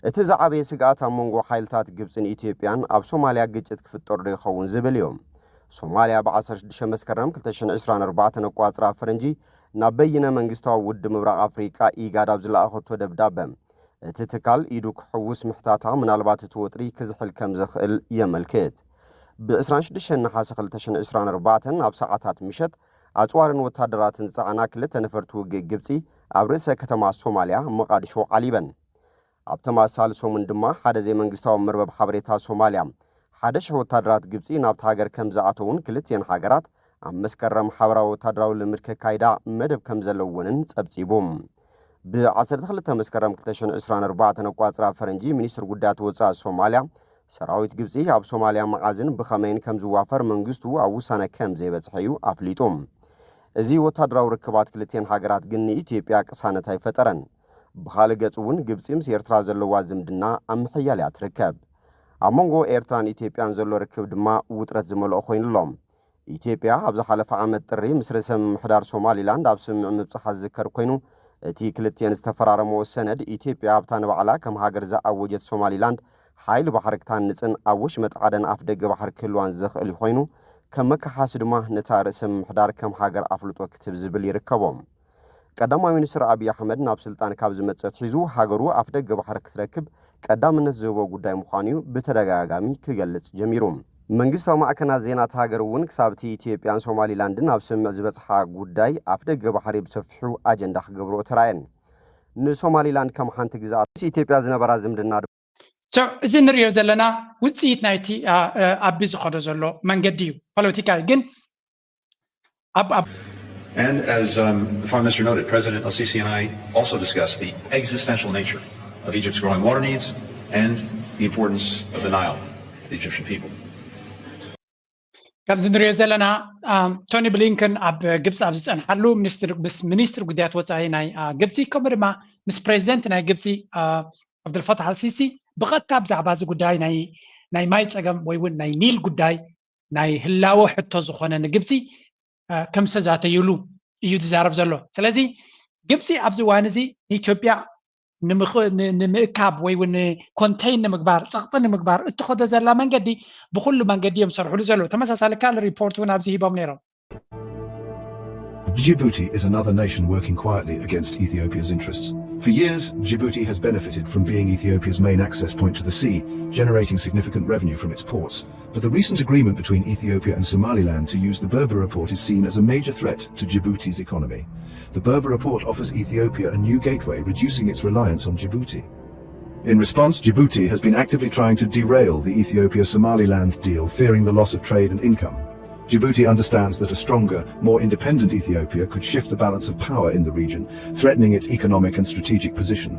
እቲ ዝዓበየ ስግኣት ኣብ መንጎ ሓይልታት ግብጽን ኢትዮጵያን ኣብ ሶማልያ ግጭት ክፍጠር ዶ ይኸውን ዝብል እዩ። ሶማልያ ብ16 መስከረም 2024 ኣቋጽራ ፈረንጂ ናብ በይነ መንግስታዊ ውድብ ምብራቕ ኣፍሪቃ ኢጋድ ኣብ ዝለኣኸቶ ደብዳበ፣ እቲ ትካል ኢዱ ክሕውስ ምሕታታ ምናልባት እቲ ወጥሪ ክዝሕል ከም ዝኽእል የመልክት። ብ26 ነሓሰ 2024 ኣብ ሰዓታት ምሸት ኣጽዋርን ወታደራትን ዝጸዓና ክልተ ነፈርቲ ውግእ ግብጺ ኣብ ርእሰ ከተማ ሶማልያ መቓዲሾ ዓሊበን። ኣብ ተመሳሳሊ ሰሙን ድማ ሓደ ዘይመንግስታዊ መርበብ ሓበሬታ ሶማልያ ሓደ ሽሕ ወታደራት ግብጺ ናብቲ ሃገር ከም ዝኣተውን ክልቲኤን ሃገራት ኣብ መስከረም ሓበራዊ ወታደራዊ ልምድ ከካይዳ መደብ ከም ዘለወንን ጸብጺቡ። ብ12 መስከረም 2024 ኣቋጽራ ፈረንጂ ሚኒስትር ጉዳያት ወጻኢ ሶማልያ ሰራዊት ግብጺ ኣብ ሶማልያ መዓዝን ብኸመይን ከም ዝዋፈር መንግስቱ ኣብ ውሳነ ከም ዘይበጽሐ እዩ ኣፍሊጡ። እዚ ወታደራዊ ርክባት ክልቲኤን ሃገራት ግን ንኢትዮጵያ ቅሳነት ኣይፈጠረን። ብኻልእ ገጽ እውን ግብጺ ምስ ኤርትራ ዘለዋ ዝምድና ኣብ ምሕያል እያ ትርከብ። ኣብ መንጎ ኤርትራን ኢትዮጵያን ዘሎ ርክብ ድማ ውጥረት ዝመልኦ ኮይኑ ኣሎ። ኢትዮጵያ ኣብ ዝሓለፈ ዓመት ጥሪ ምስ ርእሰ ምምሕዳር ሶማሊላንድ ኣብ ስምምዕ ምብጽሓ ዝዝከር ኮይኑ፣ እቲ ክልቲኤን ዝተፈራረመኦ ሰነድ ኢትዮጵያ ኣብታ ንባዕላ ከም ሃገር ዝኣወጀት ሶማሊላንድ ሓይሊ ባሕሪ ክታንጽን ኣብ ወሽመጥ ዓደን ኣፍደገ ባሕሪ ክህልዋን ዘኽእል ኮይኑ፣ ከም መከሓሲ ድማ ነታ ርእሰ ምምሕዳር ከም ሃገር ኣፍልጦ ክትህብ ዝብል ይርከቦም። ቀዳማዊ ሚኒስትር ኣብይ ኣሕመድ ናብ ስልጣን ካብ ዝመጽእ ኣትሒዙ ሃገሩ ኣፍደገ ባሕሪ ክትረክብ ቀዳምነት ዝህቦ ጉዳይ ምዃኑ እዩ ብተደጋጋሚ ክገልጽ ጀሚሩ። መንግስታዊ ማዕከናት ዜና እታ ሃገር እውን ክሳብ እቲ ኢትዮጵያን ሶማሊላንድን ኣብ ስምምዕ ዝበጽሓ ጉዳይ ኣፍደገ ባሕሪ ብሰፊሑ ኣጀንዳ ክገብርኦ ተራእየን። ንሶማሊላንድ ከም ሓንቲ ግዝኣት ምስ ኢትዮጵያ ዝነበራ ዝምድና So እዚ ንሪኦ ዘለና ውፅኢት ናይቲ ኣቢ ዝኸዶ ዘሎ መንገዲ እዩ። ፖለቲካ እዩ ግን ኣብ ኣብ And as um, the Foreign Minister noted, President El Sisi and I also discussed the existential nature of Egypt's growing water needs and the importance of the Nile to the Egyptian people. ከምዚ ንሪኦ ዘለና ቶኒ ብሊንከን ኣብ ግብፂ ኣብ ዝፀንሓሉ ምስ ሚኒስትር ጉዳያት ወፃኢ ናይ ግብፂ ከምኡ ድማ ምስ ፕሬዚደንት ናይ ግብፂ ዓብዱልፈታሕ ኣልሲሲ ብቐጥታ ብዛዕባ እዚ ጉዳይ ናይ ማይ ፀገም ወይ እውን ናይ ኒል ጉዳይ ናይ ህላወ ሕቶ ዝኾነ ንግብፂ ከም ዝተዛተዩሉ እዩ ዝዛረብ ዘሎ። ስለዚ ግብፂ ኣብዚ እዋን እዚ ንኢትዮጵያ ንምእካብ ወይ እውን ኮንቴይን ንምግባር ፀቕጢ ንምግባር እትኸዶ ዘላ መንገዲ ብኩሉ መንገዲ እዮም ዝሰርሕሉ ዘለዉ። ተመሳሳሊ ካልእ ሪፖርት እውን ኣብዚ ሂቦም ነይሮም። Djibouti is another nation working quietly against Ethiopia's interests. For years, Djibouti has benefited from being Ethiopia's main access point to the sea, generating significant revenue from its ports. But the recent agreement between Ethiopia and Somaliland to use the Berbera port is seen as a major threat to Djibouti's economy. The Berbera port offers Ethiopia a new gateway, reducing its reliance on Djibouti. In response, Djibouti has been actively trying to derail the Ethiopia Somaliland deal, fearing the loss of trade and income. Djibouti understands that a stronger, more independent Ethiopia could shift the balance of power in the region, threatening its economic and strategic position.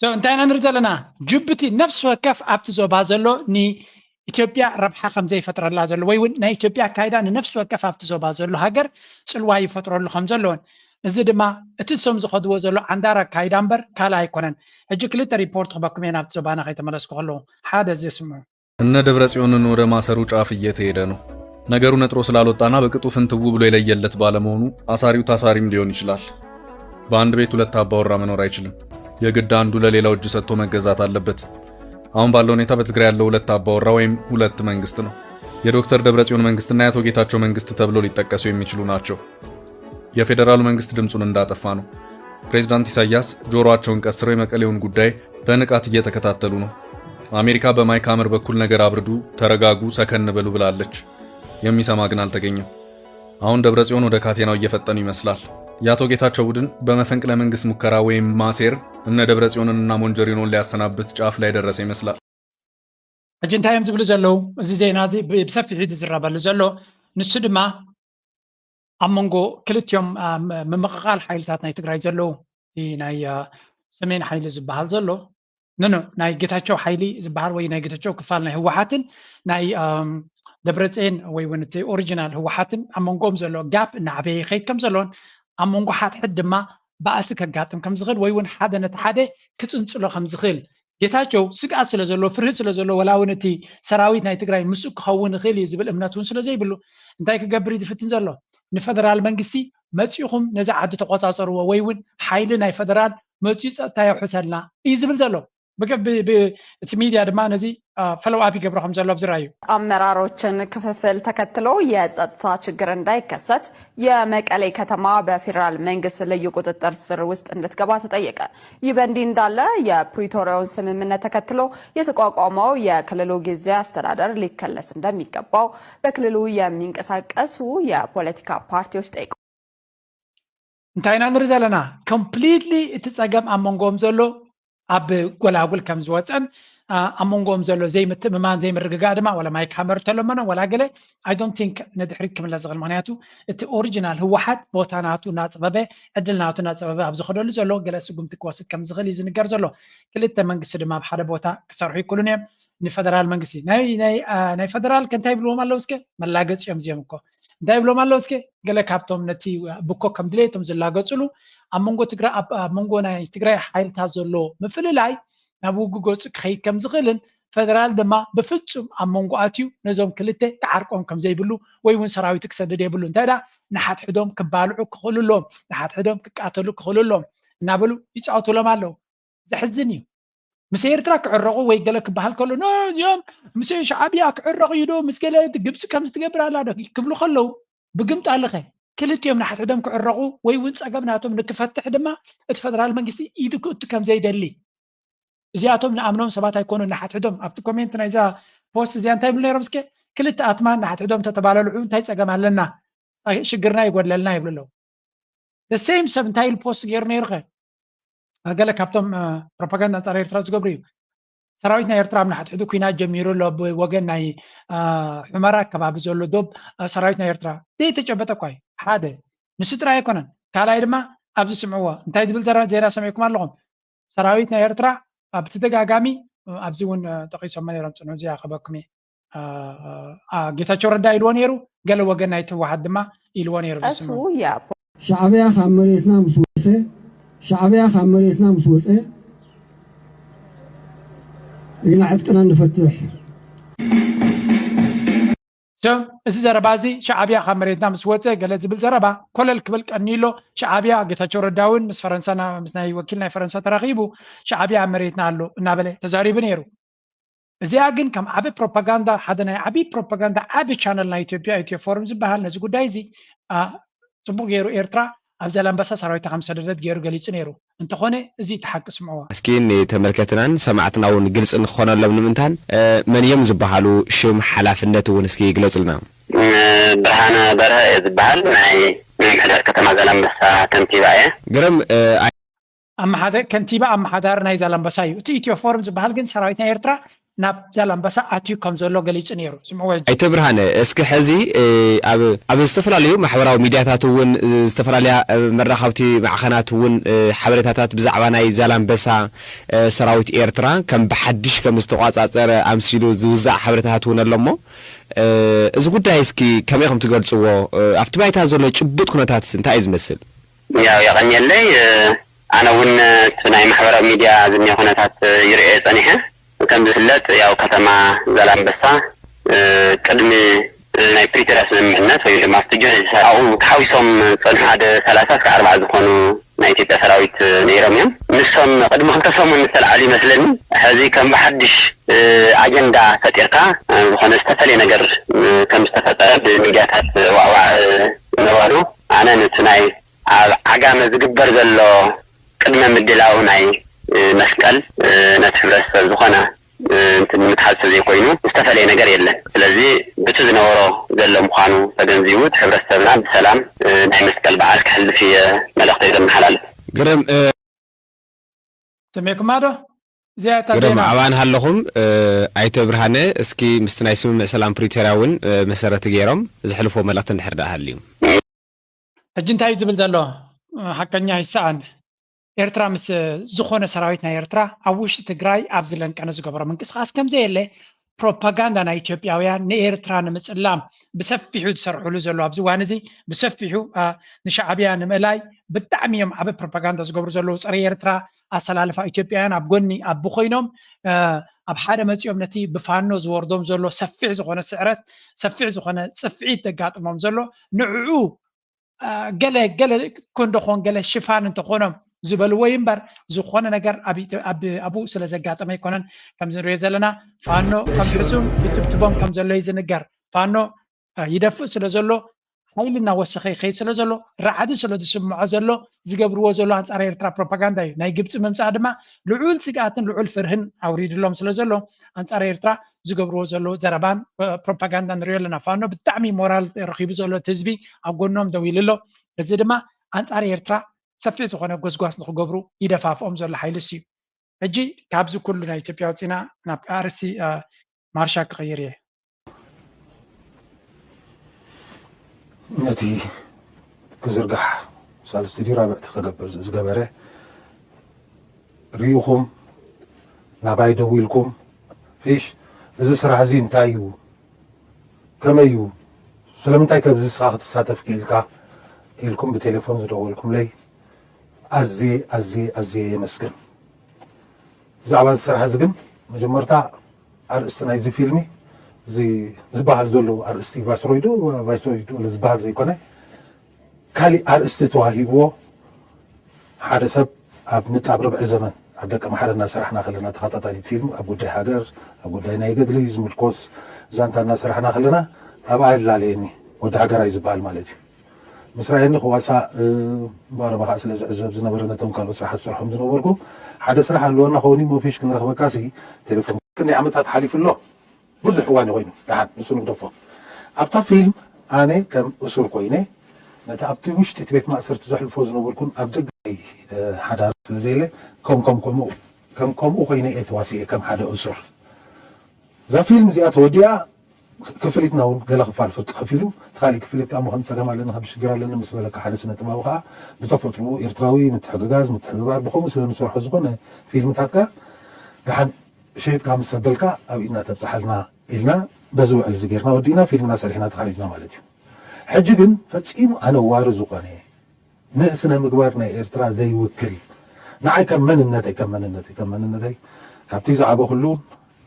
So እንታይ ኢና ንርኢ ዘለና? ጅቡቲ ነፍሲ ወከፍ ኣብቲ ዞባ ዘሎ ንኢትዮጵያ ረብሓ ከም ዘይፈጥረላ ዘሎ ወይ እውን ናይ ኢትዮጵያ ኣካይዳ ንነፍሲ ወከፍ ኣብቲ ዞባ ዘሎ ሃገር ፅልዋ ይፈጥረሉ ከም ዘለዎን እዚ ድማ እቲ ንሶም ዝኸድዎ ዘሎ ዓንዳር ኣካይዳ እምበር ካልእ ኣይኮነን። ሕጂ ክልተ ሪፖርት ክበኩም እየ ናብቲ ዞባና ከይተመለስኩ ከለዉ ሓደ እዚ ስምዑ። እነ ደብረጽዮንን ወደ ማሰሩ ጫፍ እየተሄደ ነው። ነገሩ ነጥሮ ስላልወጣና በቅጡ ፍንትው ብሎ የለየለት ባለመሆኑ አሳሪው ታሳሪም ሊሆን ይችላል። በአንድ ቤት ሁለት አባወራ መኖር አይችልም። የግድ አንዱ ለሌላው እጅ ሰጥቶ መገዛት አለበት። አሁን ባለው ሁኔታ በትግራይ ያለው ሁለት አባወራ ወይም ሁለት መንግስት ነው። የዶክተር ደብረጽዮን መንግስትና የአቶ ጌታቸው መንግስት ተብሎ ሊጠቀሱ የሚችሉ ናቸው። የፌዴራሉ መንግስት ድምፁን እንዳጠፋ ነው። ፕሬዝዳንት ኢሳያስ ጆሮአቸውን ቀስረው የመቀሌውን ጉዳይ በንቃት እየተከታተሉ ነው። አሜሪካ በማይክ ሀመር በኩል ነገር አብርዱ፣ ተረጋጉ፣ ሰከን በሉ ብላለች። የሚሰማ ግን አልተገኘም። አሁን ደብረ ጽዮን ወደ ካቴናው እየፈጠኑ ይመስላል። የአቶ ጌታቸው ቡድን በመፈንቅለ መንግስት ሙከራ ወይም ማሴር እነ ደብረ ጽዮንንና ሞንጀሪኖን ሊያሰናብት ጫፍ ላይ ደረሰ ይመስላል። ሕጂ እንታይ እዮም ዝብሉ ዘለዉ? እዚ ዜና እዚ ብ- ብሰፊሑ ዝዝረበሉ ዘሎ ንሱ ድማ ኣብ መንጎ ክልቲኦም አ፣ ም- ምምቕቓል ሓይልታት ናይ ትግራይ ዘለዉ እቲ ናይ አ፣ ሰሜን ሓይሊ ዝበሃል ዘሎ ኖ ኖ ናይ ጌታቸው ሓይሊ ዝበሃል ወይ ናይ ጌታቸው ክፋል ናይ ህወሓትን ናይ ኣም፣ ደብረፅየን ወይ እውን እቲ ኦሪጂናል ህወሓትን ኣብ መንጎኦም ዘሎ ጋፕ እናዓበየ ይኸይድ ከም ዘሎን ኣብ መንጎ ሓድሕድ ድማ ባእሲ ከጋጥም ከም ዝኽእል ወይ እውን ሓደ ነቲ ሓደ ክፅንፅሎ ከም ዝኽእል ጌታቸው ስግኣት ስለ ዘሎ ፍርህት ስለ ዘሎ ወላ እውን እቲ ሰራዊት ናይ ትግራይ ምስኡ ክኸውን ይኽእል እዩ ዝብል እምነት እውን ስለ ዘይብሉ እንታይ ክገብር እዩ ዝፍትን ዘሎ ንፈደራል መንግስቲ መፂኹም ነዚ ዓዲ ተቆፃፀርዎ ወይ እውን ሓይሊ ናይ ፈደራል መፂኡ ፀጥታ የውሕሰልና እዩ ዝብል ዘሎ እቲ ሚድያ ድማ ነዚ ፈለው ኣፕ ይገብሮ ከም ዘሎ ብዝራዩ ኣመራሮችን ክፍፍል ተከትሎ የጸጥታ ችግር እንዳይከሰት የመቀሌ ከተማ በፌዴራል መንግስት ልዩ ቁጥጥር ስር ውስጥ እንድትገባ ተጠየቀ። ይህ በእንዲህ እንዳለ የፕሪቶሪያውን ስምምነት ተከትሎ የተቋቋመው የክልሉ ጊዜያዊ አስተዳደር ሊከለስ እንደሚገባው በክልሉ የሚንቀሳቀሱ የፖለቲካ ፓርቲዎች ጠይቀዋል። እንታይ ኢና ንርኢ ዘለና? ኮምፕሊትሊ እቲ ጸገም ኣብ መንጎኦም ዘሎ ኣብ ጎላጉል ከም ዝወፀን ኣብ መንጎኦም ዘሎ ዘይምትእምማን ዘይምርግጋእ ድማ ወላ ማይክ ሃመር ተለመኖ ወላ ገለ I don't think ንድሕሪት ክምለስ ዝኽእል ምክንያቱ እቲ ኦሪጂናል ህወሓት ቦታ ናቱ እናፅበበ ዕድል ናቱ እናፅበበ ኣብ ዝኸደሉ ዘሎ ገለ ስጉምቲ ክወስድ ከም ዝኽእል እዩ ዝንገር ዘሎ ክልተ መንግስቲ ድማ ኣብ ሓደ ቦታ ክሰርሑ ይክእሉን እዮም ንፈደራል መንግስቲ ናይ ፈደራል ከ እንታይ ይብልዎም ኣለዉ እስከ መላገፂ እዮም እዚኦም እኮ እንታይ ይብሎም ኣለዉ እስከ ገለ ካብቶም ነቲ ብኮ ከም ድሌቶም ዝላገፅሉ ኣብ መንጎ ትግራይ ኣብ መንጎ ናይ ትግራይ ሓይልታት ዘሎ ምፍልላይ ናብ ውጉ ገፁ ክኸይድ ከም ዝኽእልን ፈደራል ድማ ብፍፁም ኣብ መንጎ ኣትዩ ነዞም ክልተ ክዓርቆም ከም ዘይብሉ ወይ እውን ሰራዊቱ ክሰድድ የብሉ እንታይ ዳ ንሓድሕዶም ክባልዑ ክኽእሉ ኣለዎም ንሓድሕዶም ክቃተሉ ክኽእሉ ኣለዎም እናበሉ ይፃወቱሎም ኣለዉ ዘሕዝን እዩ ምስ ኤርትራ ክዕረቑ ወይ ገለ ክበሃል ከሎ ኖ እዚኦም ምስ ሻዕብያ ክዕረቑ እዩ ዶ ምስ ገለ ግብፂ ከምዚ ትገብር ኣላ ዶ ክብሉ ከለዉ ብግምጣልኸ ክልቲኦም ንሓድሕዶም ክዕረቑ ወይ እውን ፀገም ናቶም ንክፈትሕ ድማ እቲ ፈደራል መንግስቲ ኢዱ ክእቱ ከም ዘይደሊ እዚኣቶም ንኣምኖም ሰባት ኣይኮኑ ንሓድሕዶም ኣብቲ ኮሜንት ናይዛ ፖስት እዚኣ እንታይ ይብሉ ነይሮም እስከ ክልተ ኣትማን ንሓድሕዶም ተተባለልዑ እንታይ ፀገም ኣለና ሽግርና ይጎድለልና ይብሉ ኣለዉ ሴም ሰብ እንታይ ኢሉ ፖስት ገይሩ ነይሩ ኸ ገለ ካብቶም ፕሮፓጋንዳ ኣንፃር ኤርትራ ዝገብሩ እዩ ሰራዊት ናይ ኤርትራ ኣብ ንሓትሕዱ ኩናት ጀሚሩ ኣሎ ብወገን ናይ ሑመራ ከባቢ ዘሎ ዶብ ሰራዊት ናይ ኤርትራ ዘይተጨበጠ እኳ እዩ ሓደ ንሱ ጥራይ ኣይኮነን ካልኣይ ድማ ኣብዚ ስምዕዎ እንታይ ዝብል ዜና ሰሚዕኩም ኣለኹም ሰራዊት ናይ ኤርትራ ኣብ ተደጋጋሚ ኣብዚ እውን ጠቂሶም ነይሮም ፅንሑ እዚኣ ከበኩም ጌታቸው ረዳ ኢልዎ ነይሩ፣ ገለ ወገን ናይቲ ህወሓት ድማ ኢልዎ ነይሩ። እሱ ዝስምዑ። ያ ሻዕብያ ካብ መሬትና ምስ ወፀ ሻዕብያ ካብ መሬትና ምስ ወፀ ኢና ዕጥቅና ንፈትሕ። So፣ እዚ ዘረባ እዚ ሻዕብያ ካብ መሬትና ምስ ወፀ ገለ ዝብል ዘረባ ኮለል ክብል ቀኒሎ። ሻዕብያ ጌታቸው ረዳ እውን ምስ ፈረንሳ ና- ምስ ናይ ወኪል ናይ ፈረንሳ ተራኺቡ ሻዕብያ ኣብ መሬትና ኣሎ እናበለ ተዛሪቡ ነይሩ። እዚኣ ግን ከም ዓቢ ፕሮፓጋንዳ ሓደ ናይ ዓቢ ፕሮፓጋንዳ ዓቢ ቻነል ናይ ኢትዮጵያ ኢትዮ ፎርም ዝበሃል ነዚ ጉዳይ እዚ አ፣ ጽቡቕ ገይሩ ኤርትራ ኣብ ዛላምበሳ ሰራዊታ ከም ሰደደት ገይሩ ገሊጹ ነይሩ። እንተኾነ እዚ እቲ ሓቂ ስምዕዋ። እስኪ ንተመልከትናን ሰማዕትና እውን ግልፂ ንክኾነሎም ንምንታን እ፣ መን እዮም ዝበሃሉ ሽም ሓላፍነት እውን እስኪ ይግለፁልና። እ፣ ብርሃነ በርሀ እየ ዝበሃል ናይ ምምሕዳር ከተማ ዛላምበሳ ከንቲባ እየ። ግርም እ፣ ኣመሓደ- ከንቲባ ኣመሓዳሪ ናይ ዛላምበሳ እዩ። እቲ ኢትዮ ፎርም ዝበሃል ግን ሰራዊት ናይ ኤርትራ ናብ ዛላምበሳ ኣትዩ ከም ዘሎ ገሊጹ ነይሩ። ስምዕዎ ሕጂ። ኣይተ ብርሃነ፣ እስኪ ሕዚ እ፣ ኣብ ኣብ ዝተፈላለዩ ማሕበራዊ ሚድያታት እውን እ፣ ዝተፈላለያ እ፣ መራኸብቲ ማዕኸናት እውን እ፣ ሓበሬታታት ብዛዕባ ናይ ዛላምበሳ እ፣ ሰራዊት ኤርትራ ከም ብሓድሽ ከም ዝተቋጻጸረ ኣምሲሉ ዝውዛዕ ሓበሬታታት እውን ኣሎ እሞ እ፣ እዚ ጉዳይ እስኪ ከመይ ከም ትገልጽዎ እ፣ ኣብቲ ባይታ ዘሎ ጭቡጥ ኩነታት እንታይ እዩ ዝመስል? ያው የቐንየለይ እ፣ ኣነ እውን እቲ ናይ ማሕበራዊ ሚድያ ዝኒኦ ኩነታት እ፣ ይርእዮ ጸኒሐ። ከም ዝፍለጥ ያው ከተማ ዛላምበሳ እ፣ ቅድሚ እ፣ ናይ ፕሪቶርያ ስምምዕነት ወይ ድማ ኣብቲ ጅሆ ዝተሰራቑ ተሓዊሶም ዝጸንሑ ሓደ ሰላሳ እስከ ኣርባዓ ዝኾኑ ናይ ኢትዮጵያ ሰራዊት እ፣ ነይሮም እዮም። ንሶም ቅድሚ ክልተ ሰሙን ዝተልዓሉ ይመስለኒ። ሕዚ ከም ብሓድሽ እ፣ ኣጀንዳ ፈጢርካ እ፣ ዝኾነ ዝተፈለየ ነገር እ፣ ከም ዝተፈጠረ ብሚድያታት እ፣ ዋዕዋዕ እ፣ ምባሉ ኣነ ነቲ ናይ ኣብ ዓጋመ ዝግበር ዘሎ ቅድመ ምድላው ናይ መስቀል ነቲ ሕብረተሰብ ዝኾነ እ፣ እንትን ንምትሓዝ ተዘይኮይኑ ዝተፈለየ ነገር የለን። ስለዚ ብቲ ዝነበሮ ዘሎ ምዃኑ ተገንዚቡ፣ እቲ ሕብረተሰብና ብሰላም፣ እ፣ ናይ መስቀል በዓል ከሕልፍ እየ መልእኽተይ ዘመሓላልፍ። ግርም፣ እ፣ ሰሚዕኩማ ዶ? እዚኣ እታ ግርም፣ ዜና። ኣባን ሃለኹም፣ እ፣ ኣይተ ብርሃነ፣ እስኪ ምስቲ ናይ ስምምዕ ሰላም ፕሪቶርያ እውን፣ እ፣ መሰረት ገይሮም ዘሕልፍዎ መልእኽቲ እንድሕር ደኣ ሃልዩ። ሕጂ እንታይ እዩ ዝብል ዘሎ? ሓቀኛ ይሰኣን። ኤርትራ ምስ ዝኾነ ሰራዊት ናይ ኤርትራ ኣብ ውሽጢ ትግራይ ኣብዚ ለንቀነ ዝገበሮ ምንቅስቃስ ከምዘየለ ፕሮፓጋንዳ ናይ ኢትዮጵያውያን ንኤርትራ ንምጽላም ብሰፊሑ ዝሰርሕሉ ዘሎ ኣብዚ እዋን እዚ ብሰፊሑ፣ አ፣ ንሻዕብያ ንምእላይ ብጣዕሚ እዮም ዓቢ ፕሮፓጋንዳ ዝገብሩ ዘለዉ። ጸረ ኤርትራ ኣሰላልፋ ኢትዮጵያውያን ኣብ ጎኒ ኣብ ኮይኖም፣ አ፣ ኣብ ሓደ መጺኦም ነቲ ብፋኖ ዝወርዶም ዘሎ ሰፊሕ ዝኾነ ስዕረት፣ ሰፊሕ ዝኾነ ጽፍዒት ዘጋጥሞም ዘሎ ንዕኡ፣ አ፣ ገለ ገለ ኮንዶ ኾን ገለ ሽፋን እንተኾኖም ዝበልዎ እዩ እምበር ዝኾነ ነገር ኣብ ኢትዮ-፣ ኣብ-፣ ኣብኡ ስለ ዘጋጠመ ኣይኮነን። ከምዚ ንሪኦ ዘለና ፋኖ ከም ሕሱም ይትብትቦም ከም ዘሎ እዩ ዝንገር። ፋኖ፣ አ፣ ይደፍእ ስለ ዘሎ፣ ሓይሊ እናወሰኸ ይኸይድ ስለ ዘሎ፣ ራዕዲ ስለ ዝስምዖ ዘሎ፣ ዝገብርዎ ዘሎ ኣንጻር ኤርትራ ፕሮፓጋንዳ እዩ። ናይ ግብጺ ምምጻእ ድማ ልዑል ስግኣትን ልዑል ፍርህን ኣውሪድሎም ስለ ዘሎ፣ ኣንጻር ኤርትራ ዝገብርዎ ዘሎ ዘረባን፣ እ፣ ፕሮፓጋንዳ ንሪኦ ኣለና። ፋኖ ብጣዕሚ ሞራል ረኺቡ ዘሎ እቲ ህዝቢ ኣብ ጎኖም ደው ኢሉ ኣሎ። እዚ ድማ ኣንጻር ኤርትራ ሰፊሕ ዝኾነ ጎስጓስ ንኽገብሩ ይደፋፍኦም ዘሎ ሓይሊ እሱ እዩ። ሕጂ ካብዚ ኩሉ ናይ ኢትዮጵያ ወፂና ናብ ኣርእስቲ፣ እ፣ ማርሻ ክቕይር እየ። ነቲ ክዝርጋሕ ሳልስቲ ድዩ ራብዕቲ ክገብር ዝገበረ ርኢኹም ናባይ ደዊልኩም፣ ፊሽ፣ እዚ ስራሕ እዚ እንታይ እዩ? ከመይ እዩ? ስለምንታይ ከብዚ ንስኻ ክትሳተፍ ክኢልካ? ኢልኩም ብቴሌፎን ዝደወልኩምለይ ኣዝየ ኣዝየ ኣዝየ የመስግን። ብዛዕባ እዚ ስራሕ እዚ ግን መጀመርታ ኣርእስቲ ናይዚ ፊልሚ፣ እዚ ዝበሃል ዘሎ ኣርእስቲ ቫይስሮይ ዶ ቫይስሮይ ዶ ዝበሃል ዘይኮነ፣ ካሊእ ኣርእስቲ ተዋሂብዎ፣ ሓደ ሰብ ኣብ ንጣብ ርብዒ ዘመን ኣብ ደቀምሓረ እናሰራሕና ከለና፣ ተኸታታሊት ፊልም ኣብ ጉዳይ ሃገር፣ ኣብ ጉዳይ ናይ ገድሊ ዝምርኮስ ዛንታ እናሰራሕና ከለና፣ ኣብኣ የላለየኒ፣ ወዲ ሃገራይ ዝበሃል ማለት እዩ። ምስ ረኣየኒ ክዋሳእ፣ እ፣ ባረባ ከዓ ስለ ዝዕዘብ ዝነበረ ነቶም ካልኦት ስራሓት ዝሰርሖም ዝነበርኩ፣ ሓደ ስራሕ ኣለወና ኸውን እሞ ፊሽ ክንረኽበካ ሲ ቴሌፎን ክንደይ ዓመታት ሓሊፉ ኣሎ። ብዙሕ እዋን እዩ ኮይኑ። ደሓን ንሱ ንግደፎ። ኣብታ ፊልም ኣነ ከም እሱር ኮይነ ነቲ ኣብቲ ውሽጢ እቲ ቤት ማእሰርቲ ዘሕልፎ ዝነበርኩን ኣብ ደገ ናይ፣ እ፣ ሓዳር ስለ ዘየለ ከም ከም ከምኡ ከም ከምኡ ኮይነ እየ ተዋሲኤ ከም ሓደ እሱር። እዛ ፊልም እዚኣ ተወዲኣ ክፍሊትና እውን ገለ ክፋል ፍርቂ ከፊሉ፣ እቲ ካሊእ ክፍሊት ከዓ ከም ፀገም ኣለኒ ከም ሽግር ኣለኒ ምስ በለካ ሓደ ስነ ጥበባዊ ከዓ ብተፈጥሮኡ ኤርትራዊ ምትሕግጋዝ ምትሕብባር ብከምኡ ስለ ንሰርሖ ዝኾነ ፊልምታትካ ደሓን ሸይጥካ ምስ ሰበልካ ኣብ ኢድና ተብፅሓልና ኢልና በዚ ውዕል እዚ ጌርና ወዲእና ፊልምና ሰሪሕና ተኻሊፍና ማለት እዩ። ሕጂ ግን ፈፂሙ ኣነዋሪ ዝኾነ ንስነ ምግባር ናይ ኤርትራ ዘይውክል ንዓይ ከም መንነተይ ከም መንነተይ ከም መንነተይ ካብቲ ዝዓበኹሉ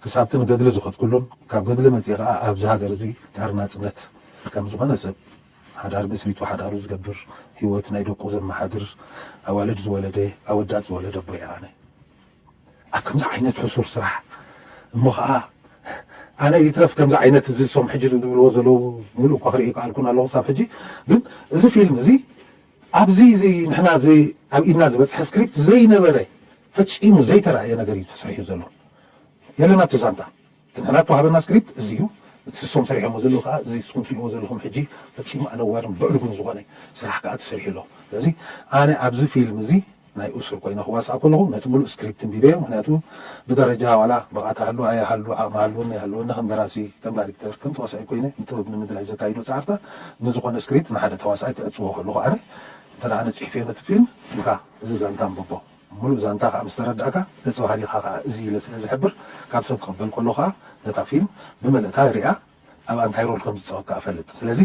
ክሳብቲ ንገድሊ ዝኸድኩሉን ካብ ገድሊ መፅእ ከዓ ኣብዚ ሃገር እዚ ድሕሪ ናፅነት ከም ዝኾነ ሰብ ሓዳር መስሪቱ ሓዳሩ ዝገብር ህይወት ናይ ደቁ ዘመሓድር ኣዋልድ ዝወለደ ኣወዳት ዝወለደ ኣቦ እየ ኣነ። ኣብ ከምዚ ዓይነት ሕሱር ስራሕ እሞ ከዓ ኣነ ይትረፍ ከምዚ ዓይነት እዚ ሶም ሕጂ ዝብልዎ ዘለዉ ሙሉእ እኳ ክርኢ ይከኣልኩን ኣለኹ ክሳብ ሕጂ። ግን እዚ ፊልም እዚ ኣብዚ እዚ ንሕና እዚ ኣብ ኢድና ዝበፅሐ ስክሪፕት ዘይነበረ ፈፂሙ ዘይተረኣየ ነገር እዩ ተሰሪሑ ዘሎ። የለን ኣብቲ ዛንታ እቲ ንሕና እተዋህበና ስክሪፕት እዚ እዩ። እቲ ንሶም ሰሪሖሞ ዘለዉ ከዓ እዚ ንስኹም ትሪእዎ ዘለኹም ሕጂ ፈፂሙ ኣነዋርን ብዕሉግን ዝኾነ ስራሕ ከዓ ተሰሪሑ ኣሎ። ስለዚ ኣነ ኣብዚ ፊልም እዚ ናይ እሱር ኮይነ ክዋሳእ ከለኹ ነቲ ሙሉእ ስክሪፕት እንቢበዮ። ምክንያቱ ብደረጃ ዋላ ብቕዓት ሃሉ ኣይሃሉ ዓቕሚ ሃልወኒ ኣይሃልወኒ ከም ደራሲ ከም ዳይሬክተር ከም ተዋሳኢ ኮይነ ንጥበብ ንምድላይ ዘካይዶ ፃዕርታት ንዝኾነ ስክሪፕት ንሓደ ተዋሳኣይ ክዕፅዎ ከለኹ ኣነ እንተ ደኣ ኣነ ፅሒፈዮ ነቲ ፊልም እንካ እዚ ዛንታ ኣንብቦ ሙሉእ ዛንታ ከዓ ምስ ተረዳእካ ገፀ ባህሪኻ ከዓ እዚ ኢለ ስለ ዝሕብር ካብ ሰብ ክቕበል ከሎ ከዓ ነታ ፊልም ብመልእታ ሪኣ ኣብ ኣንታይ ሮል ከም ዝፃወት ከዓ እፈልጥ። ስለዚ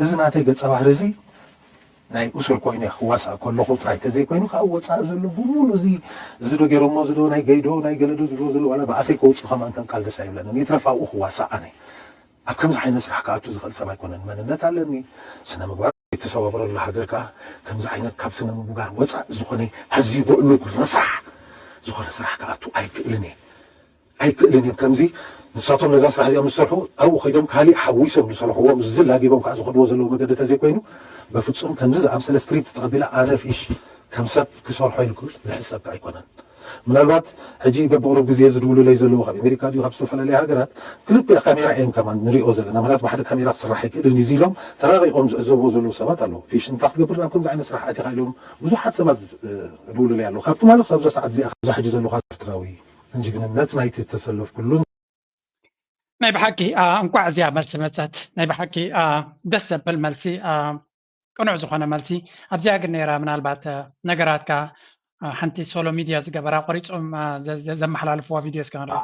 እዚ ናተይ ገፀ ባህሪ እዚ ናይ እሱር ኮይነ ክዋሳእ ከለኹ ጥራይ ተዘይኮይኑ ካብ ወፃኢ ዘሎ ብሙሉ እዚ እዚ ዶ ገይሮሞ እዚ ዶ ናይ ገይዶ ናይ ገለዶ ዝብሎ ዘሎ ዋላ ብኣፈይ ከውፅእ ከማን ከም ቃል ደስ ኣይብለንን። ይትረፍ ኣብኡ ክዋሳእ ኣነ ኣብ ከምዚ ዓይነት ስራሕ ክኣቱ ዝኽእል ሰብ ኣይኮነን። መንነት ኣለኒ፣ ስነ ምግባር የተሰባብረሉ ሃገር ከዓ ከምዚ ዓይነት ካብ ስነ ምግባር ወፃእ ዝኾነ ኣዝዩ ብዕሉግ ረሳሕ ዝኾነ ስራሕ ክኣቱ ኣይክእልን እየ። ኣይክእልን እዮም። ከምዚ ንሳቶም ነዛ ስራሕ እዚኣ ምስ ሰርሑ ኣብኡ ከይዶም ካሊእ ሓዊሶም ዝሰርሕዎም ዝዝል ኣጊቦም ከዓ ዝኸድዎ ዘለዉ መገዲ ተዘይኮይኑ በፍፁም ከምዚ ዝኣምሰለ ስክሪፕት ተቐቢለ ኣነ ፊሽ ከም ሰብ ክሰርሖ ኢሉ ዝሕሰብ ከዓ ኣይኮነን። ምናልባት ሕጂ በብቕሩብ ግዜ ዝድውሉለይ ዘለዉ ካብ ኣሜሪካ ድዩ ካብ ዝተፈላለያ ሃገራት ክልተ ካሜራ እየን ከማን ንሪኦ ዘለና። ምክንያቱ ብሓደ ካሜራ ክስራሕ ኣይክእልን እዩ ኢሎም ተራቂቆም ዝዕዘብዎ ዘለዉ ሰባት ኣለዉ። ፊሽን እንታይ ክትገብር ናብ ከምዚ ዓይነት ስራሕ ኣቲኻ ኢሎም ብዙሓት ሰባት ዝድውሉለይ ኣለዉ። ካብ ትማሊ ክሳብ እዛ ሰዓት እዚኣ ካብዛ ሕጂ ዘለኹ ኤርትራዊ ንጅግንነት ናይቲ ዝተሰለፍኩሉን ናይ ብሓቂ ኣ፣ እንኳዕ እዚኣ መልሲ መፀት። ናይ ብሓቂ ኣ፣ ደስ ዘብል መልሲ ኣ፣ ቅኑዕ ዝኾነ መልሲ ኣብዚኣ ግን ነይራ ምናልባት ኣ፣ ነገራትካ ኣ፣ ሓንቲ ሶሎ ሚድያ ዝገበራ ቆሪፆም ኣ፣ ዘ- ዘ- ዘመሓላልፍዋ ቪድዮ እስከ ንርኢ።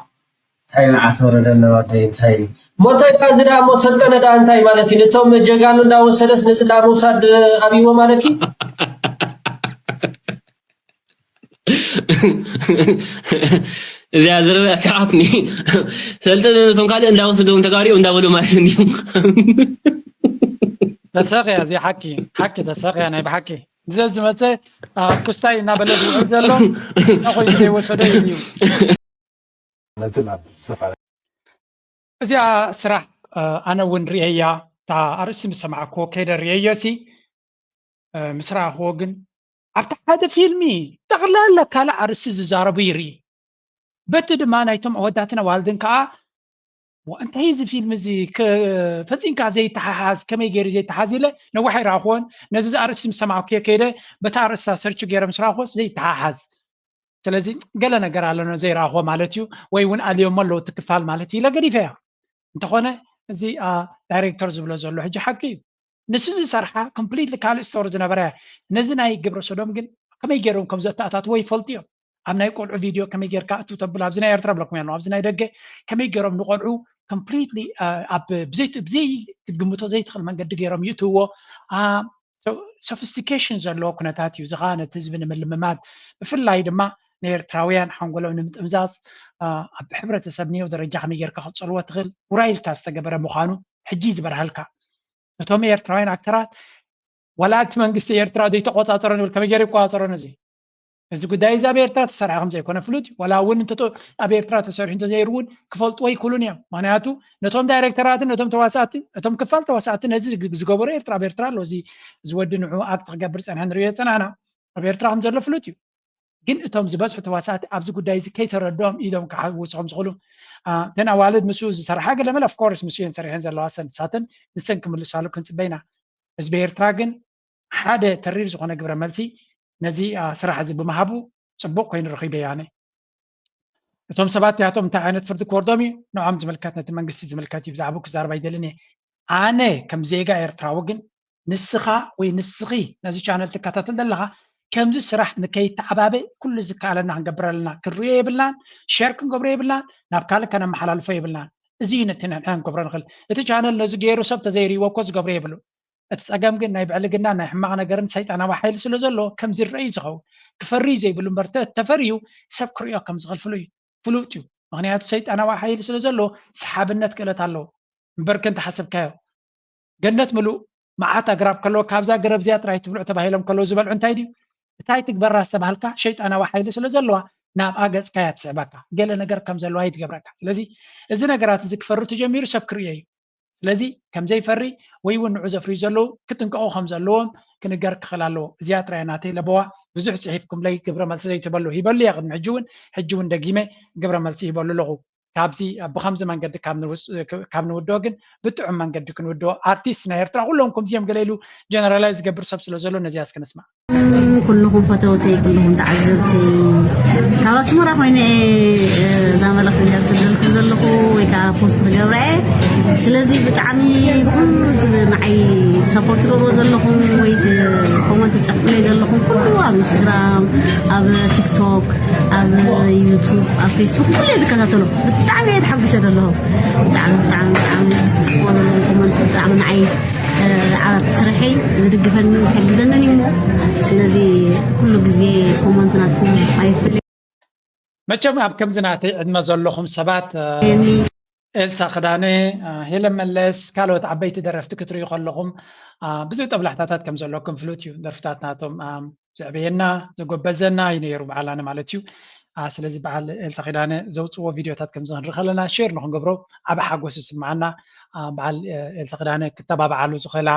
እንታይ መዓት ወረደና ወደይ እንታይ እዩ? እሞ እንታይ ደኣ እዚ ደኣ እሞ ሰልጠነ ደኣ እንታይ ማለት እዩ? ነቶም ጀጋኑ እንዳወሰደስ ነዚ ደኣ ምውሳድ ኣብይዎ ማለት እዩ? እዚኣ ዝረበ ስሓትኒ ሰልጠነ ነቶም ካልእ እንዳወሰደዎም ተጋሪኦም እንዳበሉ ማለት እንዲዩ። ተሰቅያ እዚ ሓቂ ሓቂ ተሰቅያ ናይ ብሓቂ ብዘ ዝመፀ ኣ፣ ኩስታይ እናበለ ዝውዕል ዘሎ እናኾይኑ ዘይወሰዶ እዩ። ነቲ ናብ ዝተፈላለየ እዚኣ ስራሕ እ፣ ኣነ እውን ርእየያ እታ ኣርእስቲ ምስ ሰማዕክዎ ከይደ ርእየዮ ሲ እ፣ ምስ ረኣኽዎ ግን ኣብቲ ሓደ ፊልሚ ጠቕላላ ካልእ ኣርእስቲ ዝዛረቡ ይርኢ። በቲ ድማ ናይቶም ኣወዳትን ኣዋልድን ከዓ "ዋ፣ እንታይ እዚ ፊልም እዚ ከ- ፈጺምካ ዘይተሓሓዝ ከመይ ገይሩ ዘይተሓዝ?" ኢለ ነዊሕ ኣይረኣኽዎን። ነዚ ኣርእስቲ ምስ ሰማዕኩዮ ከይደ በታ ኣርእስታ ሰርች ገይረ ምስ ረኣኽዎስ ዘይተሓሓዝ። ስለዚ ገለ ነገር ኣሎ ዘይረኣኽዎ ማለት እዩ ወይ እውን ኣልዮሞ ኣለዉ እቲ ክፋል ማለት እዩ ኢለ ገዲፈያ። እንተኾነ እዚ ዳይሬክተር ዝብሎ ዘሎ ሕጂ ሓቂ እዩ። ንሱ ዝሰርሓ ኮምፕሊትሊ ካልእ ስቶሪ ዝነበረ እያ። ነዚ ናይ ግብረ ሰዶም ግን ከመይ ገይሮም ከም ዘተኣታትዎ ይፈልጡ እዮም። ኣብ ናይ ቆልዑ ቪድዮ ከመይ ጌርካ እቱ ተብሎ ኣብዚ ናይ ኤርትራ ብለኩም ያለው ኣብዚ ናይ ደገ ከመይ ገይሮም ንቆልዑ ኮምፕሊትሊ ኣብ ብዘይ ብዘይ ክትግምቶ ዘይትኽእል መንገዲ ገይሮም ይእትውዎ። ሶፊስቲኬሽን ዘለዎ ኩነታት እዩ። እዚ ከዓ ነቲ ህዝቢ ንምልምማድ ብፍላይ ድማ ንኤርትራውያን ሓንጎሎም ንምጥምዛዝ ኣብ ሕብረተሰብ ንየው ደረጃ ከመይ ጌርካ ክትፀልዎ ትኽእል ውራይ ኢልካ ዝተገበረ ምዃኑ ሕጂ ዝበርሃልካ። እቶም ኤርትራውያን ኣክተራት ዋላ እቲ መንግስቲ ኤርትራ ዘይተቆፃፀሮ ንብል ከመይ ገይሩ ይቆፃፀሮ ነዚ እዚ ጉዳይ እዚ ኣብ ኤርትራ ተሰርሐ ከም ዘይኮነ ፍሉጥ እዩ። ዋላ እውን እንተ ኣብ ኤርትራ ተሰሪሑ እንተዘይሩ እውን ክፈልጥዎ ይክእሉን እዮም። ምክንያቱ ነቶም ዳይሬክተራትን ነቶም ተዋሳእቲ እቶም ክፋል ተዋሳእቲ ነዚ ዝገበሩ ኤርትራ ኣብ ኤርትራ ኣሎ። እዚ ዝወዲ ንዑ ኣክት ክገብር ፀንሐ ንሪኦ ፀናና ኣብ ኤርትራ ከም ዘሎ ፍሉጥ እዩ። ግን እቶም ዝበዝሑ ተዋሳእቲ ኣብዚ ጉዳይ እዚ ከይተረድኦም ኢዶም ክሓውሱ ከም ዝኽእሉ እተን ኣዋልድ ምስኡ ዝሰርሓ ገለመለ ኦፍኮርስ ምስ እየን ሰሪሐን ዘለዋ ሰን ንሳተን ንሰን ክምልሳሉ ክንፅበ ኢና። ህዝቢ ኤርትራ ግን ሓደ ተሪር ዝኾነ ግብረ መልሲ ነዚ ስራሕ እዚ ብምሃቡ ፅቡቕ ኮይኑ ረኺበዮ ኣነ። እቶም ሰባት እቲኣቶም እንታይ ዓይነት ፍርዲ ክወርዶም እዩ ንዖም ዝምልከት ነቲ መንግስቲ ዝምልከት እዩ ብዛዕባኡ ክዛረብ ኣይደልን እየ። ኣነ ከም ዜጋ ኤርትራዊ ግን ንስኻ ወይ ንስኺ ነዚ ቻነል ትከታተል ዘለኻ ከምዚ ስራሕ ንከይተዓባበ ኩሉ ዝከኣለና ክንገብር ኣለና። ክንሪኦ የብልናን፣ ሸር ክንገብሮ የብልናን፣ ናብ ካልእ ከነመሓላልፎ የብልናን። እዚ እዩ ነቲ ንሕና ክንገብሮ ንኽእል። እቲ ቻነል ነዚ ገይሩ ሰብ ተዘይርእይዎ እኮ ዝገብሮ የብሉን። እቲ ጸገም ግን ናይ ብዕልግናን ናይ ሕማቕ ነገርን ሰይጣናዊ ሓይሊ ስለ ዘሎ ከምዚ ይረአ እዩ ዝኸውን። ክፈሪ እዩ ዘይብሉ እምበር ተ- ተፈርዩ ሰብ ክርእዮ ከም ዝኽእል ፍሉይ እዩ፣ ፍሉጥ እዩ። ምኽንያቱ ሰይጣናዊ ሓይሊ ስለ ዘሎ ሰሓብነት ክእለት ኣለዎ። እምበር ከምቲ ሓሰብካዮ ገነት ምሉእ መዓት ኣግራብ ከለዎ ካብዛ ገረብ እዚኣ ጥራይ ትብልዑ ተባሂሎም ከለዉ ዝበልዑ እንታይ ድዩ? እታይ ትግበራ ዝተባሃልካ ሸይጣናዊ ሓይሊ ስለ ዘለዋ ናብኣ ገጽካ እያ ትስዕበካ። ገለ ነገር ከም ዘለዋ እዩ ትገብረካ። ስለዚ እዚ ነገራት እዚ ክፈሪ ተጀሚሩ ሰብ ክርእዮ እዩ። ስለዚ ከም ዘይፈሪ ወይ እውን ንዑ ዘፍርዩ ዘለዉ ክጥንቀቑ ከም ዘለዎም ክንገር ክኽእል ኣለዎ። እዚኣ ጥራይ ናተይ ለበዋ። ብዙሕ ጽሒፍኩምለይ ግብረ መልሲ ዘይትበሉ ሂበሉ እየ ቅድሚ ሕጂ እውን ሕጂ እውን ደጊመ ግብረ መልሲ ሂበሉ ኣለኹ። ካብዚ ብኸምዚ መንገዲ ካብ ንውስ- ካብ ንውድኦ ግን ብጥዑም መንገዲ ክንውድኦ ኣርቲስት ናይ ኤርትራ ኩሎም ከምዚ እዮም ገለ ኢሉ ጀነራላይዝ ዝገብር ሰብ ስለ ዘሎ ነዚኣ እስከ ንስማዕ። ኩልኹም ፈተውተይ ኩልኹም ተዓዘብቲ ካብ ኣስመራ ኮይነ እየ እዛ መልእኽቲ እዚኣ ዝሰደልኩም ዘለኹ ወይ ከዓ ፖስት ክገብራ እየ። ስለዚ ብጣዕሚ ኩሉ እቲ ንዓይ ሰፖርት ትገብርዎ ዘለኹም ወይ እቲ ኮመንት ትፅሕፉለይ ዘለኹም ኩሉ ኣብ ኢንስትግራም ኣብ ቲክቶክ ኣብ ዩቱብ ኣብ ፌስቡክ ኩሉ እየ ዝከታተሎ። ብጣዕሚ እየ ተሓጒሰ ዘለኹ። ብጣዕሚ ብጣዕሚ ብጣዕሚ ትፅሕፍዎ ዘለኹም ኮመንት ብጣዕሚ ንዓይ ኣብ ስርሐይ ዝድግፈንን ዝሕግዘንን እዩ እሞ ስለዚ ኩሉ ግዜ ኮመንት ናትኩም ኣይፍለይ። መቸም ኣብ ከምዚ ናተይ ዕድመ ዘለኹም ሰባት ኤልሳ ክዳነ፣ ሄለን መለስ፣ ካልኦት ዓበይቲ ደረፍቲ ክትርእዩ ከለኹም ብዙሕ ጠብላሕታታት ከም ዘለኩም ፍሉጥ እዩ። ደርፍታት ናቶም ዘዕበየና ዘጎበዘና እዩ ነይሩ በዓል ኣነ ማለት እዩ። ስለዚ በዓል ኤልሳ ኪዳነ ዘውፅዎ ቪድዮታት ከምዚ ክንርኢ ከለና ሼር ንክንገብሮ ዓብ ሓጎስ ይስምዓና። በዓል ኤልሳ ኪዳነ ክተባብዓሉ ዝኽእላ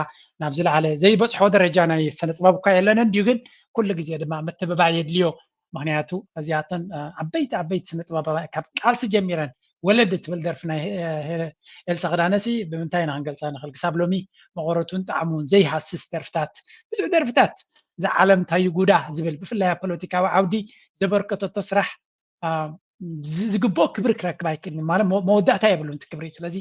ናብ ዝለዓለ ዘይበፅሖ ደረጃ ናይ ስነ ጥበብ እኳ የለንን ድዩ ግን ኩሉ ግዜ ድማ ምትብባዕ የድልዮ። ምክንያቱ እዚኣተን ዓበይቲ ዓበይቲ ስነ ጥበባውያን ካብ ቃልሲ ጀሚረን ወለድ እትብል ደርፊ ናይ ኤልሳ ክዳነሲ ብምንታይ ኢና ክንገልፃ ንኽእል? ክሳብ ሎሚ መቐረቱን ጣዕሙን ዘይሃስስ ደርፍታት፣ ብዙሕ ደርፍታት፣ እዛ ዓለም እንታይ ጉዳ ዝብል፣ ብፍላይ ኣብ ፖለቲካዊ ዓውዲ ዘበርከተቶ ስራሕ ዝግብኦ ክብሪ ክረክብ ኣይክእልን። ማለት መወዳእታ የብሉን እቲ ክብሪ። ስለዚ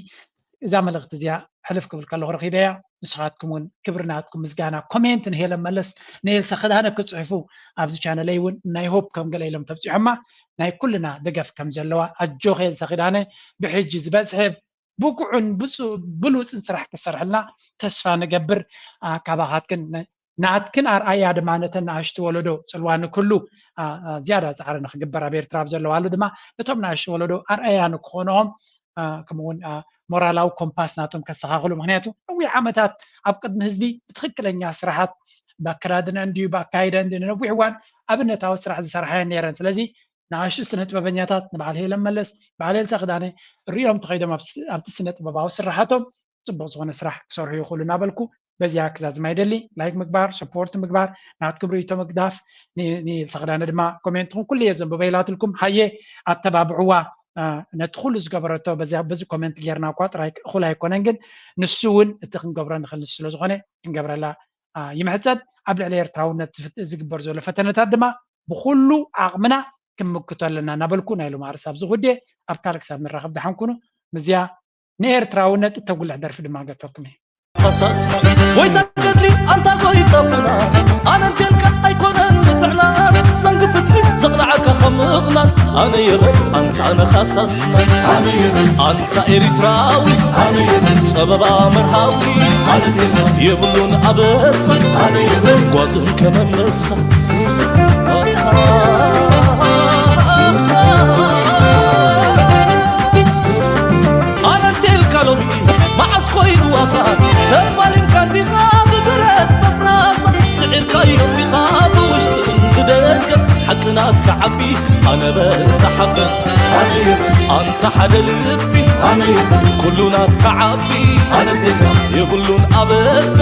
እዛ መልእክቲ እዚኣ ሕልፍ ክብል ከለኹ ረኺበያ። ንስኻትኩም እውን ክብሪ ናትኩም ምስጋና ኮሜንት ንሄለን መለስ ንኤልሳ ክዳነ ክፅሕፉ ኣብዚ ቻነለይ እውን ናይ ሆፕ ከም ገለ ኢሎም ተብፂሖማ ናይ ኩልና ደገፍ ከም ዘለዋ ኣጆኺ ኤልሳ ክዳነ ብሕጂ ዝበፅሐ ብቁዕን ብሉፅን ስራሕ ክሰርሕልና ተስፋ ንገብር። ካባኻትክን ናትክን ኣርኣያ ድማ ነተን ንኣሽቱ ወለዶ ፅልዋ ንክሉ ዝያዳ ፃዕሪ ንክግበር ኣብ ኤርትራ ኣብ ዘለዋሉ ድማ ነቶም ንኣሽቱ ወለዶ ኣርኣያ ንክኾንኦም ከምኡውን ሞራላዊ ኮምፓስ ናቶም ከስተኻኽሉ። ምክንያቱ ነዊሕ ዓመታት ኣብ ቅድሚ ህዝቢ ብትክክለኛ ስራሓት ብኣከዳድና እንድዩ ብኣካይዳ እንድዩ ንነዊሕ እዋን ኣብነታዊ ስራሕ ዝሰርሓ እየን ነይረን። ስለዚ ንኣሽቱ ስነ ጥበበኛታት ንበዓል ሄለን መለስ፣ በዓል ኤልሳ ክዳነ ሪኦም ተኸይዶም ኣብቲ ስነ ጥበባዊ ስራሓቶም ፅቡቅ ዝኾነ ስራሕ ክሰርሑ ይኽእሉ እናበልኩ በዚኣ ክዛዝማ ይደሊ። ላይክ ምግባር፣ ሰፖርት ምግባር፣ ናትኩም ርእይቶ ምግዳፍ፣ ንኤልሳ ክዳነ ድማ ኮሜንትኩም ኩሉ እየ ዘንብበ ኢላትልኩም። ሃየ ኣተባብዕዋ ነቲ ኩሉ ዝገበረቶ በዚ ኮሜንት ጌርና እኳ ጥራይ እኹል ኣይኮነን፣ ግን ንሱ እውን እቲ ክንገብሮ ንኽእል ንሱ ስለ ዝኾነ ክንገብረላ ይምሕፀን። ኣብ ልዕሊ ኤርትራውነት ዝግበር ዘሎ ፈተነታት ድማ ብኩሉ ዓቕምና ክንምክቶ ኣለና እናበልኩ ናይ ሎማርስ ኣብዚ ጉዴ ኣብ ካልእ ክሳብ ንራኸብ ደሓን ኩኑ። ምዝያ ንኤርትራውነት እተጉልሕ ደርፊ ድማ ገድፈኩም እየ። ፈሳስና ጎይታ ገድሊ ኣንታ ጎይታ ፍና ኣነ እንቴልካ ኣይኮነን ንጥዕና ዘንግ ፍትሒ ዘቕናዓካ ከም ምቕናን ኣነ የበል ኣንታ ንኸሳስና ኣነ የበል ኣንታ ኤሪትራዊ ኣነ የበል ጸበባ መርሃዊ ኣነ እንቴልካ የብሉን ኣበሳ ኣነ የበል ጓዝን ከመመሳ ኣነቴልካ ሎሚ መዓስ ኮይኑ ዋሳ ተፋሊምካ እንዲኻ ብብረት መፍራሳ ስዒርካዮ እንዲኻ ብውሽጥን ብደገ ሓቂ ናትካ ዓቢ ኣነበል ተሓበን ኣንታ ሓደ ልቢ ኩሉ ናትካ ዓቢ የብሉን ኣበሳ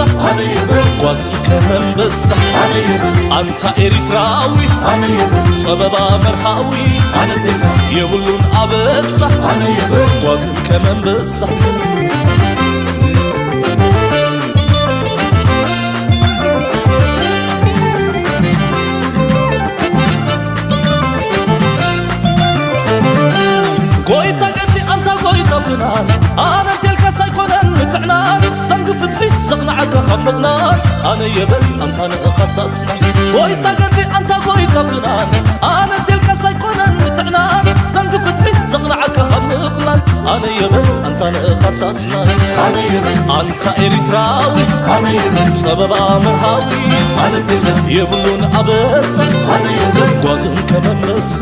ጓዝን ከመንበሳ ኣንታ ኤሪትራዊ ጸበባ መርሃዊ የብሉን ኣበሳ ጓዝን ከመንበሳ ጎይታ ገዲ ኣንታ ጎይታ ፍናን ኣነ እንቴልካስ ኣይኮነን ንጥዕናን ዘንግ ፍትሒ ዘቕናዓካ ካብ ምቕናን ኣነ የበል ኣንታ ንእኸሳስና ጎይታ ገዲ ኣንታ ጎይታ ፍናን ኣነ እንቴልካስ ኣይኮነን ንጥዕናን ዘንግ ፍትሒ ዘቕናዓካ ካብ ምቕናን ኣነ የበል ኣንታ ንእኸሳስና ኣነ የበል ኣንታ ኤሪትራዊ ኣነ የበል ጸበባ መርሃዊ ኣነ እንቴልካ የብሉን ኣበሳ ኣነ የበል ጓዝን ከመመሳ